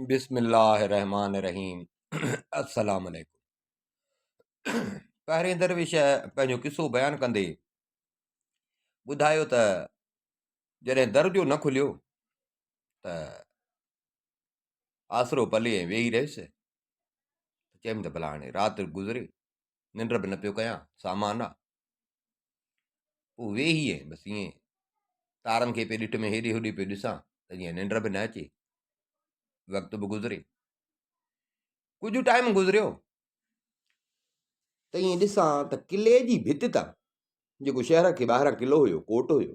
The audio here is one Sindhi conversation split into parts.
بسم الله الرحمٰن الرحيم السلام عليڪم پهرين درويش پنهنجو قصو بيان ڪندي ٻڌايو ته جڏهن درجو نه کليو ته آسرو پلي ۽ ويهي رهيس چيم ته ڀلا هاڻي رات گذري ننڊ به نه پيو ڪيان سامان آ پوء ويهي ۽ بس ائين تارن کي پئي ڏٺ ۾ هيڏي هوڏي پيو ڏسان ته جيئن ننڊ به نه اچي وقت به گذري ڪجهه ٽائيم گذريو ته ائين ڏسان ته قلعي جي ڀت تان جيڪو شهر کي ٻاهران قلعو هيو ڪوٽ هيو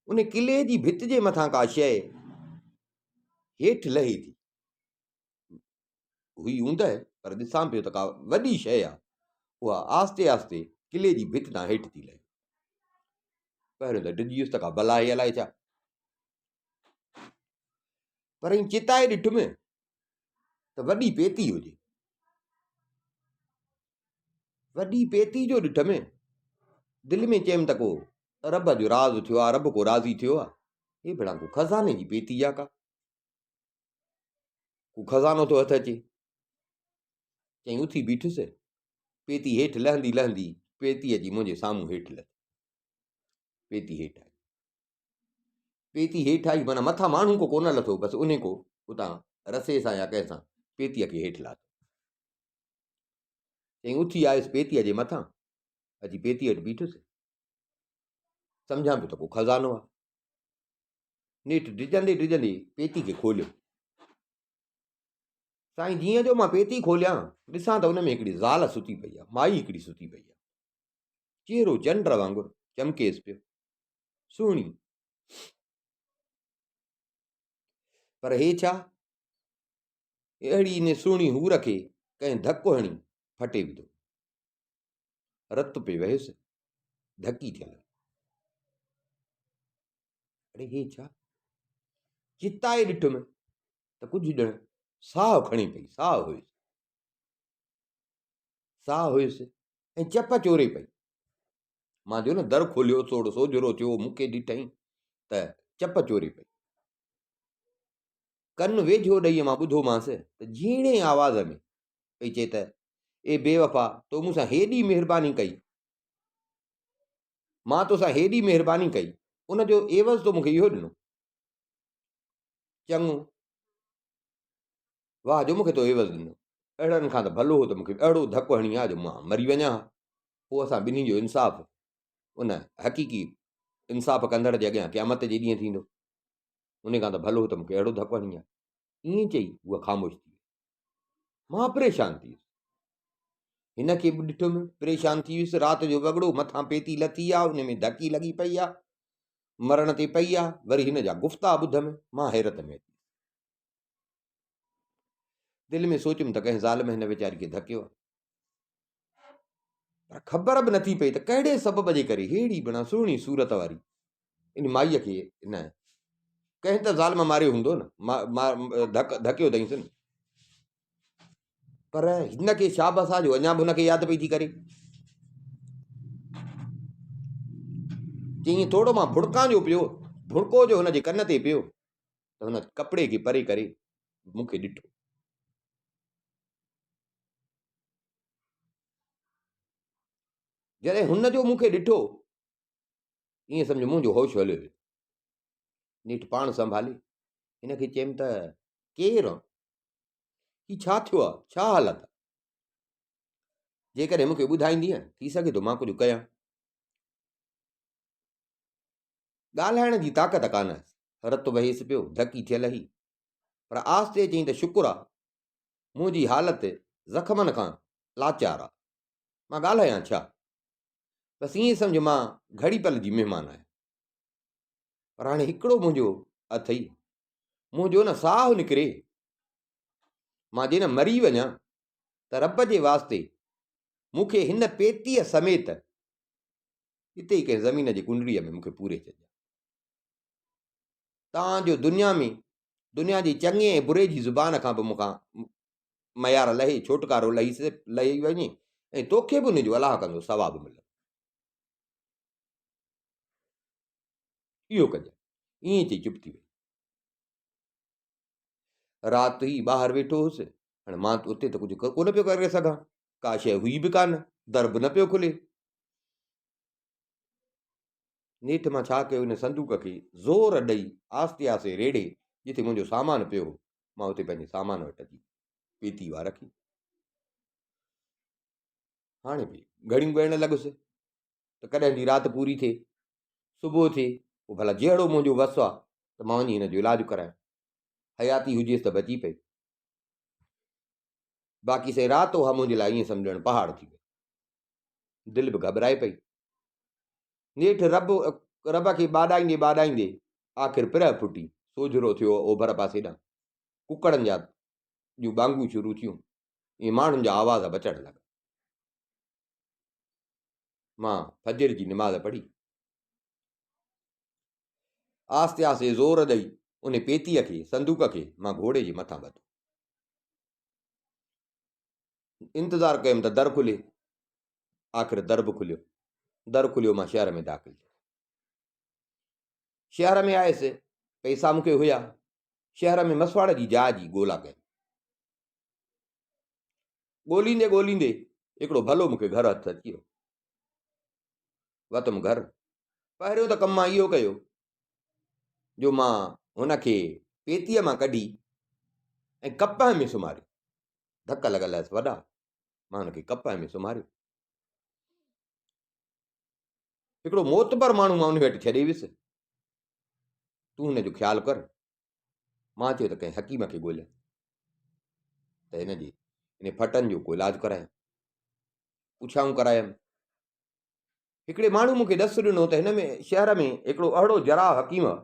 ان قلعي جي ڀت جي مٿان ڪا شيء هيٺ لهي ٿي هئي اوندهه پر ڏسان پيو ته ڪا وڏي شيء آ، اها آهستي آهستي قلعي جي ڀت تان هيٺ ٿي لهي. پهريون ته ڊڄي ويس ته ڪا بلا آهي الائي ڇا. پر ائين چتائي ڏٺم ته وڏي پيتي هجي. وڏي پيتي جو ڏٺم، دل ۾ چيم ته ڪو رب جو راز ٿيو آ، رب ڪو راضي ٿيو آ، هي ڀيڻا ڪو خزاني جي پيتي آ ڪا. ڪو خزانو ٿو هٿ اچي. چيائين اٿي بيٺس. پيتي هيٺ لهندي لهندي پيتي اچي منهنجي سامهون هيٺ لٿي. پيتي هيٺ آئي. پيتي هيٺ آئي معنيٰ مٿان ماڻهو ڪو ڪونه لٿو بس انهي ڪو اتان رسي سان يا ڪنهن سان پيتيء کي هيٺ لاٿو. چيائين اٿي آيس پيتيء جي مٿان اچي پيتيء وٽ بيٺس. سمجهان پيو ته ڪو خزانو آهي. نيٺ ڊڄندي ڊڄندي پيتي کي کوليو. سائين جيئن جو مان پيتي کوليان، ڏسان ته ان ۾ هڪڙي زال ستي پئي آهي، مائي هڪڙي ستي پئي آهي. چهرو چنڊ وانگر چمڪيس پيو. سهڻي. پر هي ڇا؟ اهڙي ان سهڻي حور کي ڪنهن ڌڪ هڻي ڦٽي وڌو. رت پئي وهيس، ڌڪي ٿيل. اڙي هي ڇا؟ چتائي ڏٺم ته ڪجهه ڄڻ ساهه کڻي پئي، ساهه هيس. ساهه هيس ۽ چپ چوري پئي. مان جو نه در کوليو، ٿورو سوجهرو ٿيو، مون کي ڏٺائين ته چپ چوري پئي. ڪن ويجهو ڏئي مان ٻڌومانس ته جهيڻي آواز ۾ پئي چئي ته اي بي وفا تو مون سان هيڏي مهرباني ڪئي، مان تو سان هيڏي مهرباني ڪئي، ان جو عيوض تو مون کي اهو ڏنو. چڱو، واهه جو مون کي تو عيوض ڏنو. اهڙن کان ته ڀلو هو ته مون کي اهڙو ڌڪ هڻي ها جو مان مري وڃان ها. پوء اسان ٻنهي جو انصاف ان حقيقي انصاف ڪندڙ جي اڳيان قيامت جي ڏينهن ٿيندو. ان کان ته ڀلو هو ته مون کي اهڙو ڌڪ هڻي ها. ائين چئي هوء خاموش ٿي وئي. مان پريشان ٿي ويس. هن کي به ڏٺم، پريشان ٿي ويس. رات جو وڳڙو، مٿان پيتي لٿي آ، ان ۾ ڌڪي لڳي پئي آ، مرڻ تي پئي آ. وري هن جا گفتا ٻڌم، مان حيرت ۾ اچي ويس. دل ۾ سوچيم ته ڪنهن ظالم هن ويچاري کي ڌڪيو آ. پر خبر به نٿي پئي ته ڪهڙي سبب جي ڪري ههڙي بنا سهڻي صورت واري ان مائيء کي نه ڪنهن ته ظالم ماريو هوندو نه ڌڪ ڌڪيو اٿائينس نه پر هن کي شابس آ جو اڃا به هن کي ياد پئي ٿي ڪري. چيائين ٿورو مان ڀڙڪان جو پيو ڀڙڪو جو هن جي ڪن تي پيو ته هن ڪپڙي کي پري ڪري مون کي ڏٺو. جڏهن هن جو مون کي ڏٺو ائين سمجهه منهنجو هوش هليو ويو. نيٺ پاڻ سنڀالي هن کي چيم ته ڪير آن؟ هي ڇا ٿيو آ؟ ڇا حالت آ؟ جيڪڏهن مون کي ٻڌائيندينء ٿي سگهي ٿو مان ڪجهه ڪيان. ڳالهائڻ جي طاقت ڪانه هيس. رت وهيس پيو، ڌڪي ٿيل هئي. پر آهستي چيائين ته شڪر آ، منهنجي حالت زخمن کان لاچار آ. مان ڳالهايان ڇا؟ بس ائين سمجهه مان گهڙي پل جي مهمان آهيان. پر هاڻي هڪڙو منهنجو اٿئي، منهنجو نه ساهه نڪري، مان جي نه مري وڃان ته رب جي واسطي مون کي هن پيتيء سميت اتي ئي ڪنهن زمين جي ڪنڊڙيء ۾ مون کي پوري ڇڏجان. تان جو دنيا ۾ دنيا جي چڱي ۽ بري جي زبان کان به مون کان ميار لهي، ڇوٽڪارو لهي وڃي ۽ توکي به ان جو الله ڪندو ثواب ملندو. اهو ڪجانء. ائين چئي چپ ٿي وئي. رات هئي، ٻاهر ويٺو هوس. هاڻي مان اتي ته ڪجهه ڪونه پيو ڪري سگهان. ڪا شيء هئي به ڪانه، در به نه پيو کلي. نيٺ مان ڇا ڪيو، ان صندوق کي زور ڏئي آهستي آهستي ريڙهي جتي منهنجو سامان پيو هو، مان اتي پنهنجي سامان وٽ اچي پيتي اها رکي. هاڻي به گهڙيون ڳڻڻ لڳس ته ڪڏهن جي رات پوري ٿئي، صبح ٿئي، پوء ڀلا جهڙو منهنجو وس آ ته مان وڃي هن جو علاج ڪرايان. حياتي هجيس ته بچي پئي. باقي سائين رات اها منهنجي لاء ائين سمجهڻ پهاڙ ٿي وئي. دل به گهٻرائي پئي. نيٺ رب رب کي ٻاڏائيندي ٻاڏائيندي آخر پرهه ڦٽي، سوجهرو ٿيو اوڀر پاسي ڏانهن. ڪڪڙن جا جون ٻانگون شروع ٿيون ۽ ماڻهن جا آواز به اچڻ لڳا. مان فجر جي نماز پڙهي. آهستي آهستي زور ڏئي ان پيتيء کي، صندوق کي، مان گهوڙي جي مٿان ٻڌو. انتظار ڪيم ته در کلي. آخر در به کليو. در کليو مان شهر ۾ داخل ٿيس. شهر ۾ آيس، پئسا مون کي هيا. شهر ۾ مسواڙ جي جاء جي ڳولا ڪيم. ڳوليندي ڳوليندي هڪڙو ڀلو مون کي گهر هٿ اچي ويو. وتم گهر. پهريون ته ڪم مان اهو ڪيو جو مان هن کي پيتيء مان ڪڍي ۽ ڪپهه ۾ سمهاريو. ڌڪ لڳل هيس وڏا. مان هن کي ڪپهه ۾ سمهاريو. هڪڙو معتبر ماڻهو مان ان وٽ ڇڏي ويس. تون هن جو خيال ڪر. مان چيو ته ڪنهن حڪيم کي ڳوليان ته هن جي ان ڦٽن جو ڪو علاج ڪرايان. پڇائون ڪرايم. هڪڙي ماڻهو مون کي ڏس ڏنو ته هن ۾ شهر ۾ هڪڙو اهڙو جراح حڪيم آ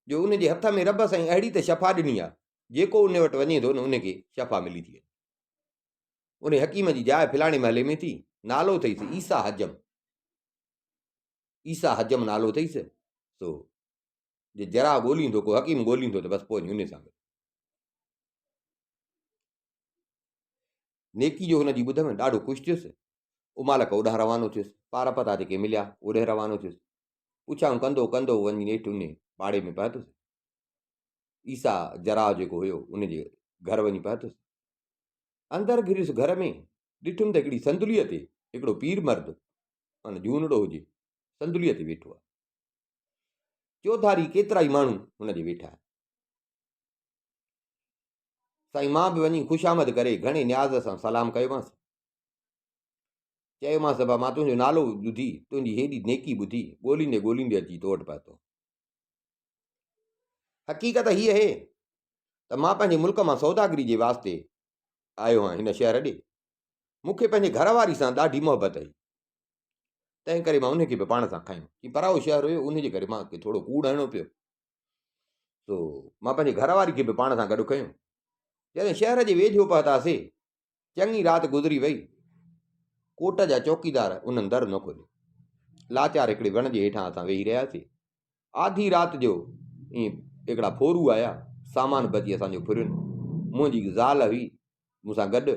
جو ان جي هٿ ۾ رب سائين اهڙي ته شفا ڏني آ جيڪو ان وٽ وڃي ٿو نه ان کي شفا ملي ٿي وڃي. ان حڪيم جي جاء فلاڻي محلي ۾ ٿي، نالو اٿئيس عيسيٰ حجم. عيسيٰ حجم نالو اٿئيس. سو جي جراح ڳوليندو ڪو حڪيم ڳوليندو ته بس پوء وڃي ان سان مل. نيڪي جو هن جي ٻڌم ڏاڍو خوش ٿيس. امالڪ اوڏانهن روانو ٿيس. پار پتا جيڪي مليا، اوڏانهن روانو ٿيس. پڇائون ڪندو ڪندو وڃي نيٺ انهي پاڙي ۾ پهتس. عيسيٰ جراح جيڪو هيو، ان جي گهر وڃي پهتس. اندر گهريس گهر ۾، ڏٺم ته هڪڙي صندليء تي هڪڙو پير مرد، معنيٰ جهونڙو هجي، صندليء تي ويٺو آهي. چوڌاري ڪيترائي ماڻهو هن جي ويٺا آهن. سائين مان به وڃي خوشامد ڪري گهڻي نياز سان سلام ڪيومانس. چيومانس ته مان تنهنجو نالو ٻڌي، تنهنجي هيڏي نيڪي ٻڌي، ڳوليندي ڳوليندي اچي تو وٽ پهتو. حقيقت هيء اهي ته مان پنهنجي ملڪ مان سوداگري جي واسطي آيو آهيان هن شهر ڏي. مون کي پنهنجي گهر واري سان ڏاڍي محبت هئي. تنهن ڪري مان ان کي به پاڻ سان کنيو. هي پرائو شهر هيو، ان جي ڪري مان کي ٿورو ڪوڙ هڻڻو پيو. سو مان پنهنجي گهر واري کي به پاڻ سان گڏ کنيو. جڏهن شهر جي ويجهو پهتاسي، چڱي رات گذري وئي. ڪوٽ جا چوڪيدار انهن در نه کوليو. لاچار هڪڙي وڻ جي هيٺان اسان ويهي رهياسي. آڌي رات جو ائين هڪڙا ڦورو آيا، سامان به اچي اسان جو ڦرين. منهنجي زال هئي مون سان گڏ،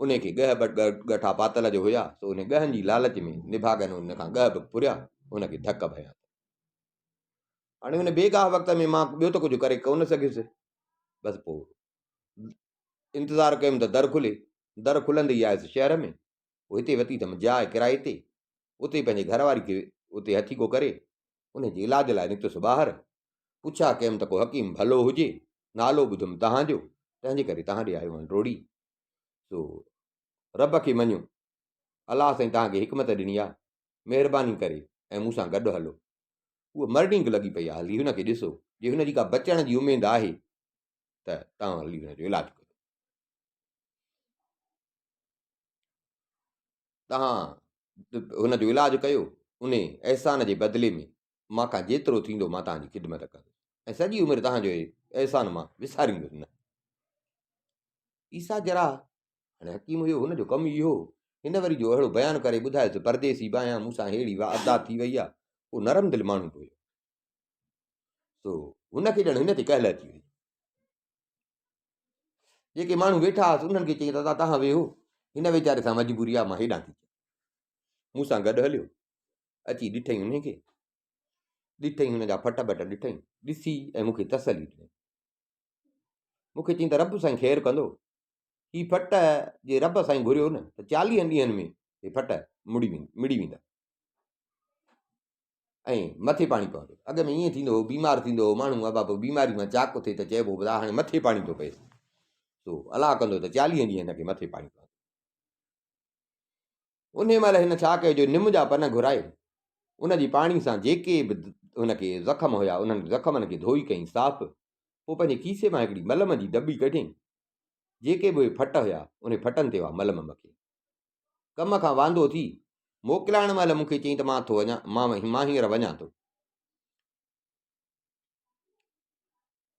انهي کي ڳهه به ڳٺا پاتل جو هيا، سو انهي ڳهن جي لالچ ۾ نڀاڳن ان کان ڳهه به ڦريا، ان کي ڌڪ به هنيا. هاڻي ان بيگاهه وقت ۾ مان ٻيو ته ڪجهه ڪري ڪونه سگهيس. بس پوء انتظار ڪيم ته در کلي. در کلندي ئي آيس شهر ۾. پوء هتي وتي اٿم جاء ڪرائي تي. اتي پنهنجي گهر واري کي اتي هٿيڪو ڪري ان جي علاج لاء نڪتس ٻاهر. پڇا ڪيم ته ڪو حڪيم ڀلو هجي. نالو ٻڌم تهان جو، تنهن جي ڪري تهان ڏي آيو آهيان ڊوڙي. سو رب کي مڃيو. الله سائين توهان کي حڪمت ڏني آ، مهرباني ڪري ۽ مون سان گڏ هلو. هوء مرڻينگ لڳي پئي آ، هلي هن کي ڏسو، جي هن جي ڪا بچڻ جي اميد آهي ته توهان هلي هن جو علاج ڪريو. توهان هن جو علاج ڪيو، انهي احسان جي بدلي ۾ مان کان جيترو ٿيندو مان توهان جي خدمت ڪندس ۽ سڄي عمر توهان جو احسان مان وساريندس نه. عيسيٰ جراح هاڻي حڪيم هيو، هن جو ڪم اهو هو. هن وري جو اهڙو بيان ڪري ٻڌايس ته پرديسي به آهيان، مون سان ههڙي واردات ٿي وئي آهي. هو نرم دل ماڻهو به هيو. سو هن کي ڄڻ هن تي ڪهل اچي وئي. جيڪي ماڻهو ويٺا هئس انهن کي چيائين دادا توهان ويهو، هن ويچاري سان مجبوري آهي، مان هيڏانهن ٿي اچان. مون سان گڏ هليو. اچي ڏٺئين انهي کي. ڏٺئين هن جا ڦٽ ٻٽ ڏٺئين. ڏسي ۽ مون کي تسلي ڏنائين. مون کي چيائين ته رب سائين خير ڪندو. هي ڦٽ جي رب سائين گهريو نه ته چاليهن ڏينهن ۾ هي ڦٽ مڙي مڙي ويندا ۽ مٿي پاڻي پوندو. اڳ ۾ ائين ٿيندو هو، بيمار ٿيندو هو ماڻهو، ابا پوء بيماري مان چاق ٿئي ته چئبو هو ته هاڻي مٿي پاڻي ٿو پئيس. سو الله ڪندو ته چاليهن ڏينهن هن کي مٿي پاڻي پوندو. انهيء مهل هن ڇا ڪيو جو نم جا پن گهرائي، ان جي پاڻي سان جيڪي به هن کي زخم هيا، انهن زخمن کي ڌوئي ڪيائين صاف. پوء پنهنجي کيسي مان هڪڙي ملم جي دٻي ڪڍيائين. جيڪي به اهي ڦٽ هيا، انهي ڦٽن تي اها ملم مکي. ڪم کان واندو ٿي، موڪلائڻ مهل مون کي چيائين ته مان ٿو وڃان، مان هينئر وڃان ٿو.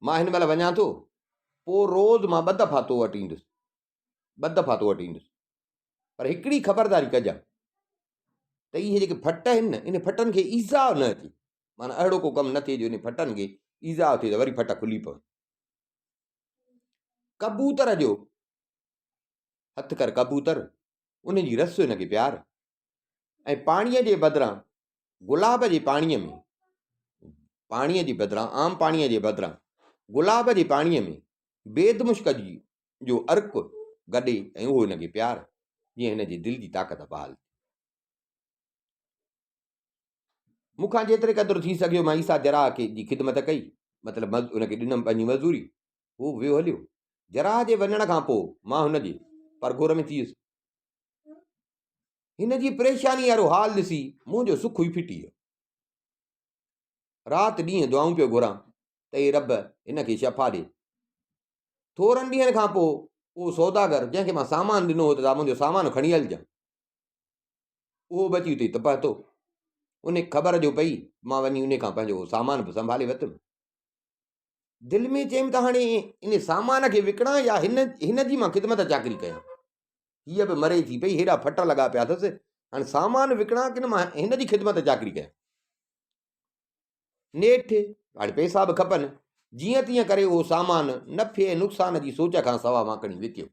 مان هن مهل وڃان ٿو، پوء روز مان ٻه دفعا تو وٽ ايندس. ٻه دفعا تو وٽ ايندس پر هڪڙي خبرداري ڪجان ته اهي جيڪي ڦٽ آهن نه ان ڦٽن کي ايذاء نه اچي معنيٰ اهڙو ڪو ڪم نه ٿئي جو ان ڦٽن کي ايذاء ٿئي ته وري ڦٽ کلي پون ڪبوتر جو هٿ ڪر ڪبوتر ان جي رس هن کي پيار ۽ پاڻيء جي بدران گلاب جي پاڻيء ۾ پاڻيء جي بدران عام پاڻيء جي بدران گلاب جي پاڻيء ۾ بيد مشڪ جي جو عرق گڏي ۽ اهو هن کي پيار، جيئن هن جي دل جي طاقت بحال ٿئي. مون کان جيتري قدر ٿي سگهيو مان عيسيٰ جراح کي جي خدمت ڪئي، مطلب هن کي ڏنم پنهنجي مزوري. هو ويو هليو. جراح جي وڃڻ کان پوء مان هن جي پرگهور ۾ ٿي ويس. هن جي پريشاني وارو حال ڏسي منهنجو سک ئي ڦٽي ويو. رات ڏينهن دعائون پيو گهران ته اي رب هن کي شفا ڏي. ٿورن ڏينهن کان پوء اهو سوداگر جنهن کي مان سامان ڏنو هو ته منهنجو سامان کڻي هلجان، اهو به اچي اتي ته پهتو. ان کي خبر جو پئي، مان وڃي ان کان پنهنجو اهو سامان به سنڀالي ورتم. دل ۾ چيم ته هاڻي ان سامان کي وڪڻان يا هن هن جي مان خدمت چاڪري ڪيان. هيء به مري ٿي پئي، هيڏا ڦٽ لڳا پيا اٿس، هاڻي سامان وڪڻان ڪين مان هن جي خدمت چاڪري ڪيان. نيٺ هاڻي پئسا به کپن، جيئن تيئن ڪري اهو سامان نفعي ۽ نقصان جي سوچ کان سوا مان کڻي وڪيو.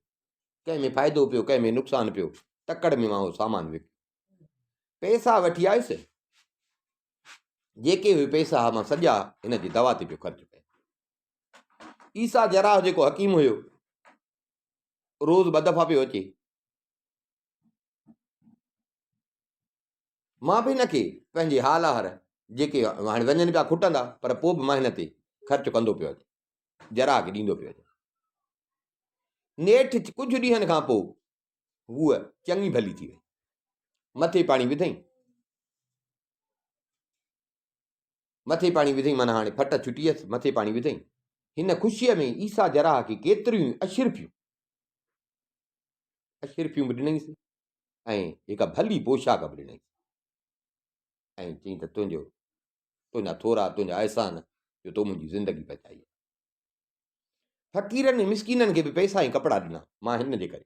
ڪنهن ۾ فائدو پيو، ڪنهن ۾ نقصان پيو، تڪڙ ۾ مان اهو سامان وڪيو. پئسا وٺي آيس، جيڪي به پئسا ها مان سڄا هن جي دوا تي پيو خرچ ڪيا. عيسيٰ جراح جيڪو حڪيم هيو، روز ٻه دفعا پيو اچي. مان به هن کي پنهنجي حال آهر جيڪي هاڻي وڃن پيا کٽندا پر پوء به مان هن تي خرچ ڪندو پيو اچان، جراح کي ڏيندو پيو اچان. نيٺ ڪجهه ڏينهن کان پوء هوء چڱي ڀلي ٿي وئي. مٿي پاڻي وڌئين. مٿي پاڻي وڌئين معنيٰ هاڻي ڦٽ ڇٽي هيس، مٿي پاڻي وڌئين. هن خوشيء ۾ عيسيٰ جراح کي ڪيتريون ئي اشرفيون اشرفيون به ڏنائينس ۽ هڪ ڀلي پوشاڪ به ڏنائينس ۽ چيائين ته تنهنجو تنهنجا ٿورا تنهنجا احسان جو تو منهنجي زندگي بچائي. فقيرن ۽ مسڪينن کي به پئسا ۽ ڪپڙا ڏنا مان هن جي ڪري.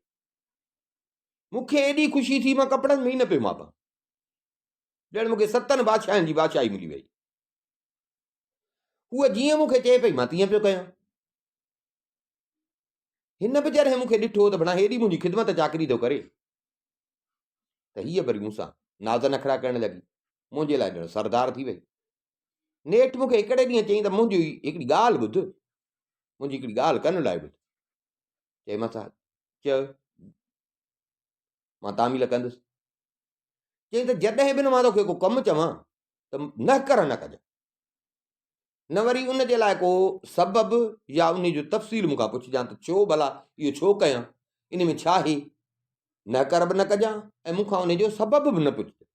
مون کي ايڏي خوشي ٿي مان ڪپڙن ۾ ئي نه پيو ماپان. ڄڻ مون کي ستن بادشاهن جي بادشاهي ملي وئي. هوء جيئن مون کي چئي پئي مان تيئن پيو ڪيان. هن به جڏهن مون کي ڏٺو ته ڀڻا هيڏي منهنجي خدمت چاڪري ٿو ڪري ته هيء وري مون سان ناز نخرا ڪرڻ لڳي. منهنجي لاء ڄڻ سردار ٿي وئي. نيٺ مون کي هڪڙي ڏينهن چيائين ته منهنجي هڪڙي ڳالهه ٻڌ، منهنجي هڪڙي ڳالهه ڪن لائي ٻڌ. چيومانس ها چئه، مان تعميل ڪندس. چيائين ته جڏهن به مان توکي ڪو ڪم چوان ته نه ڪر نه ڪجان، نه وري ان جي لاء ڪو سبب يا ان جو تفصيل مون کان پڇجان ته ڇو ڀلا اهو ڇو ڪيان، ان ۾ ڇا آهي، نه ڪر به نه ڪجان ۽ مون کان ان جو سبب به نه پڇجان.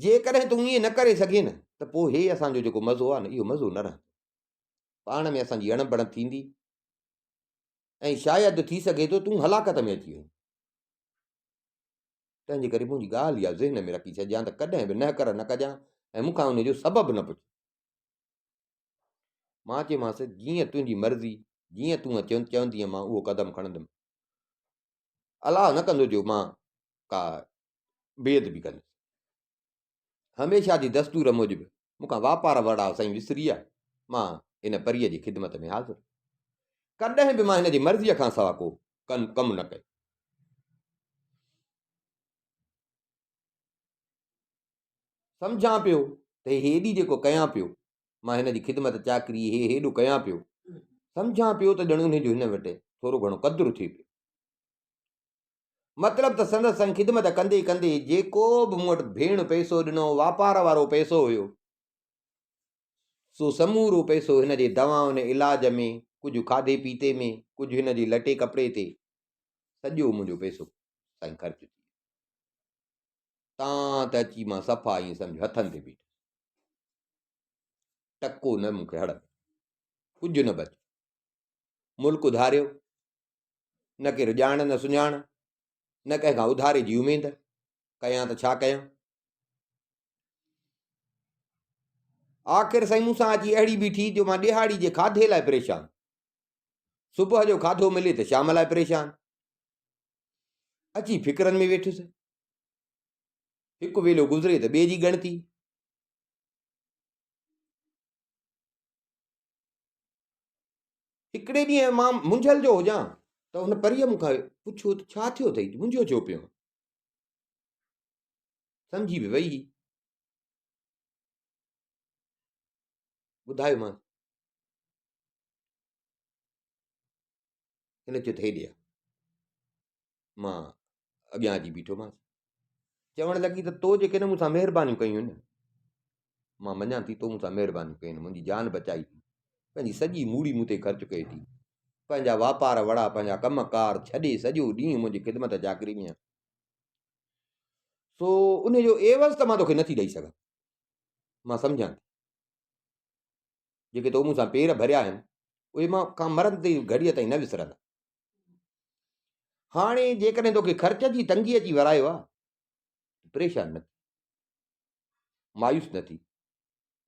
جيڪڏهن تون ائين نه ڪري سگهين نه ته پوء هي اسان جو جيڪو مزو آهي نه اهو مزو نه رهندو. پاڻ ۾ اسان جي اڻ بڻت ٿيندي ۽ شايد ٿي سگهي ٿو تون هلاڪت ۾ اچي وڃين. تنهن جي ڪري منهنجي ڳالهه اها ذهن ۾ رکي ڇڏجان ته ڪڏهن به نه ڪر نه ڪجان ۽ مون کان ان جو سبب نه پڇ. مان چيومانس جيئن تنهنجي مرضي، جيئن تون چوندينء مان اهو قدم کڻندم. الله نه ڪندو جو مان ڪا بي ادبي ڪندس. هميشه جي دستور موجب مون کان واپار وڙاء سائين وسري ويا، مان هن پريء جي خدمت ۾ حاضر. ڪڏهن به مان هن جي مرضيء کان سوا ڪو ڪم نه ڪيو. سمجهان پيو ته هي هيڏي جيڪو ڪيان پيو، مان هن جي خدمت چاڪري هي هيڏو ڪيان پيو، سمجهان پيو ته ڄڻ انهي جو هن وٽ ٿورو گهڻو قدر ٿئي پيو. مطلب ته سندس سنگ خدمت ڪندي ڪندي جيڪو به مون وٽ ڀيڻ پئسو ڏنو، واپار وارو پئسو هيو، سو سمورو پئسو هن جي دوائن علاج ۾، ڪجهه کاڌي پيتي ۾، ڪجهه هن جي لٽي ڪپڙي تي، سڄو منهنجو پئسو سائين خرچ ٿي ويو. تان ته اچي مان صفا ائين سمجهه هٿن تي بيٺس. ٽڪو نه مون کي هڙ ۾، ڪجهه نه بچيو. ملڪ اڌاريو، نه ڪير ڄاڻ نه سڃاڻ، نه ڪنهن کان اڌاري جي اميد، ڪيان ته ڇا ڪيان؟ آخر سائين مون سان اچي اهڙي بيٺي جو مان ڏهاڙي جي کاڌي لاء پريشان. صبح جو کاڌو ملي ته شام لاء پريشان. اچي فڪرن ۾ ويٺس. هڪ ويلو گذري ته ٻئي جي ڳڻتي. هڪڙي ڏينهن مان منجهيل جو هجان ته هن پريء مون کان پڇيو ته ڇا ٿيو اٿئي منجهيو ڇو پيو سمجهي به وئي هئي. ٻڌايومانس. هن چيو ته هيڏي آ. مان اڳيان اچي بيٺومانس. چوڻ لڳي ته تو جيڪي نه مون سان مهربانيون ڪيون آهن، مان مڃان ٿي تو مون سان مهربانيون ڪيون آهن، منهنجي جان بچائي ٿي، پنهنجي سڄي موڙي مون تي خرچ ڪئي ٿي، پنهنجا واپار وڙا، پنهنجا ڪم ڪار ڇڏي سڄو ڏينهن منهنجي خدمت چاڪري ۾ آهين. سو ان جو عيوض ته مان توکي نٿي ڏئي سگهان. مان سمجهان ٿي. جيڪي تو مون سان پير ڀريا آهن، اهي مان کان مرندي گهڙيء تائين نه وسرندا. هاڻي جيڪڏهن توکي خرچ جي تنگي اچي ورايو آهي، ته پريشان نه ٿي، مايوس نه ٿي.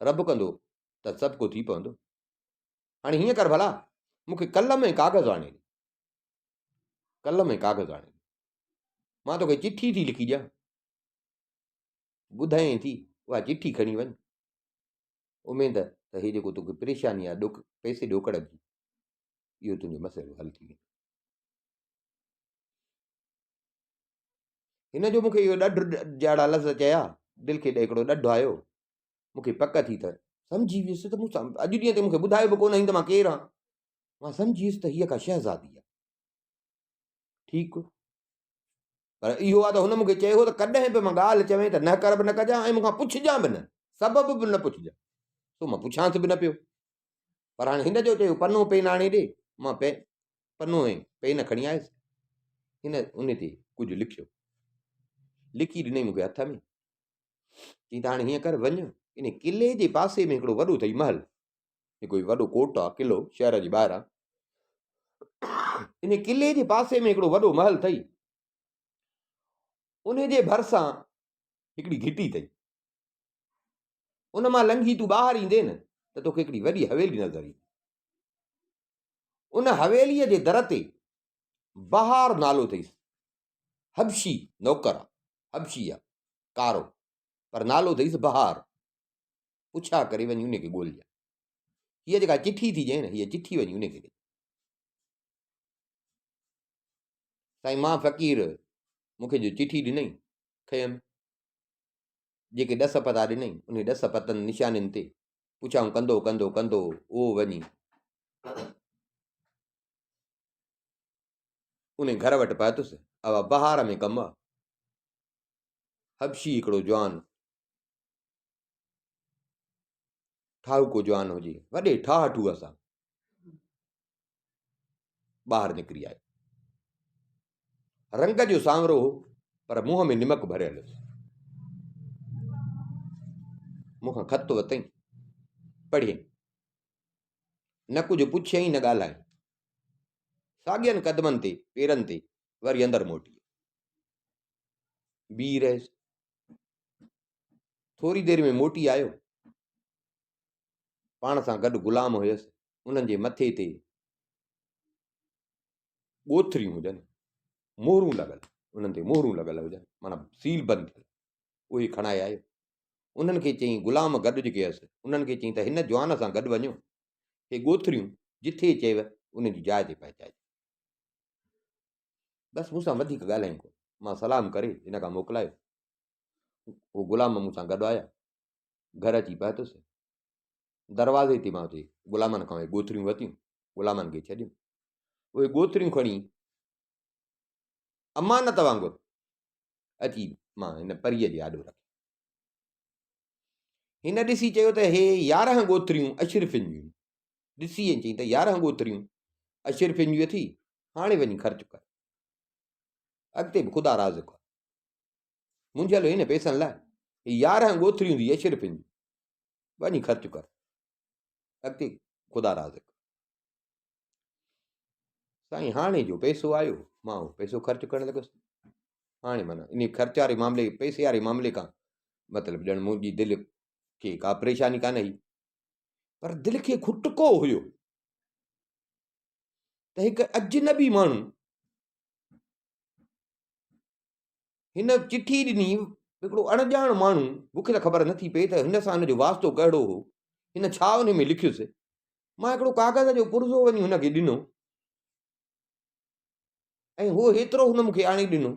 رب ڪندو ته سڀ ڪو ٿي پوندو. هاڻي هيئن ڪر ڀلا، مون کي قلم ۽ ڪاغذ آڻي ڏي. قلم ۽ ڪاغذ آڻي ڏي. مان توکي چٺي ٿي لکي ڏيان. ٻڌايائين ٿي، اها چٺي کڻي وڃ. اميد ته هي جيڪو توکي پريشاني آهي ڏوڪ پئسي ڏوڪڙ جي، اهو تنهنجو مسئلو حل ٿي ويندو. هن جو مون کي اهو ڏڍ جهڙا لفظ چيا، دل کي هڪڙو ڏڍ آيو. مون کي پڪ ٿي ته سمجهي ويس ته مون سان اڄ ڏينهن تائين مون کي ٻڌايو به ڪونه هئي ته مان ڪير آهيان. مان سمجهي ويس ته هيء ڪا شهزادي آهي. ٺيڪ پر اهو آهي ته هن مون کي چيو هو ته ڪڏهن به مان ڳالهه چوين ته نه ڪر به نه ڪجان ۽ مون کان پڇجان به نه، سبب به نه پڇجان. سو مان پڇانس به نه پيو. پر هاڻي هن جو چيو پنو پين آڻي ڏي، مان پنو ۽ پين کڻي آيس. هن ان تي ڪجهه لکيو. لکي ڏنائين مون کي هٿ ۾. چيائين ته هاڻي هيئن ڪر وڃ ان قلعي جي پاسي ۾ هڪڙو وڏو اٿئي محل. هڪ وڏو ڪوٽ آ، قلعو شهر جي ٻاهران. ان قلعي جي پاسي ۾ هڪڙو وڏو محل اٿئي. ان جي ڀرسان هڪڙي گهٽي اٿئي. ان مان لنگهي تون ٻاهر ايندين نه ته توکي هڪڙي وڏي حويلي نظر ايندي. ان حويليء جي در تي بهار نالو اٿئيس. حبشي نوڪر آ، حبشي آ، ڪارو، پر نالو اٿئيس بهار. پڇا ڪري وڃي ان کي ڳولجان. هيء جيڪا چٺي ٿي ڏئين نه، هيء چٺي وڃي ان کي ڏي. سائين مان فقير مون کي جو چٺي ڏنئي، کنيم. جيڪي ڏس پتا ڏنئي، انهي ڏس پتن نشانين تي پڇائون ڪندو ڪندو ڪندو اهو وڃي انهي گهر وٽ پهتس. اها بهار ۾ ڪم آ. حبشي هڪڙو جوان ٺاهوڪو جوان هجي، وڏي ٺاهه ٺوهه سان ٻاهر نڪري آيو. رنگ جو سانورو هو، پر منهن ۾ نمڪ ڀريل هيس. مون کان خط ورتائين، پڙهيائين. نه ڪجهه پڇيائين نه ڳالهايائين. ساڳين قدمن تي، پيرن تي وري اندر موٽي آيو. بيهي رهيس. ٿوري دير ۾ موٽي آيو. پاڻ سان گڏ غلام هيس، انهن جي مٿي تي ڳوٿريون هجن، مهرون لڳل، انهن تي مهرون لڳل هجن، معنيٰ سيل بند ٿيل، اهي کڻائي آيو. انهن کي چيائين، غلام گڏ جيڪي هيس، انهن کي چيائين ته هن جوان سان گڏ وڃو، هي ڳوٿريون جٿي چيو ان جي جاء تي پهچائجو. بس مون سان وڌيڪ ڳالهايائين ڪونه. مان سلام ڪري هن کان موڪلايو. هو غلام مون سان گڏ آيا. گهر اچي پهتس. دروازي تي مان اتي غلامن کان اهي ڳوٿريون ورتيون، غلامن کي ڇڏيم. اهي ڳوٿريون کڻي امانت وانگر اچي مان هن پريء جي آڏو رکيم. هن ڏسي چيو ته هي 11 ڳوٿريون اشرفين جون. ڏسي ۽ چيائين ته 11 ڳوٿريون اشرفين جون اٿي، هاڻي وڃي خرچ ڪر. اڳتي به خدا رازق آ. منجهيل هئي نه پئسن لاء. هي 11 ڳوٿريون ٿي اشرفين جون. وڃي خرچ ڪر. اڳتي خدا رازق. سائين هاڻي جو پئسو آيو مان اهو پئسو خرچ ڪرڻ لڳس. هاڻي معنيٰ انهي خرچ واري معاملي پئسي واري معاملي کان مطلب ڄڻ منهنجي دل کي ڪا پريشاني ڪانه هئي. پر دل کي کٽڪو هيو ته هڪ اجنبي ماڻهو هن چٺي ڏني، هڪڙو اڻڄاڻ ماڻهو، مون کي ته خبر نٿي پئي ته هن سان هن جو واسطو ڪهڙو هو، هن ڇا ان ۾ لکيس، مان هڪڙو ڪاغذ جو پرزو وڃي هن کي ڏنو ۽ هو هيترو هن مون کي آڻي ڏنو،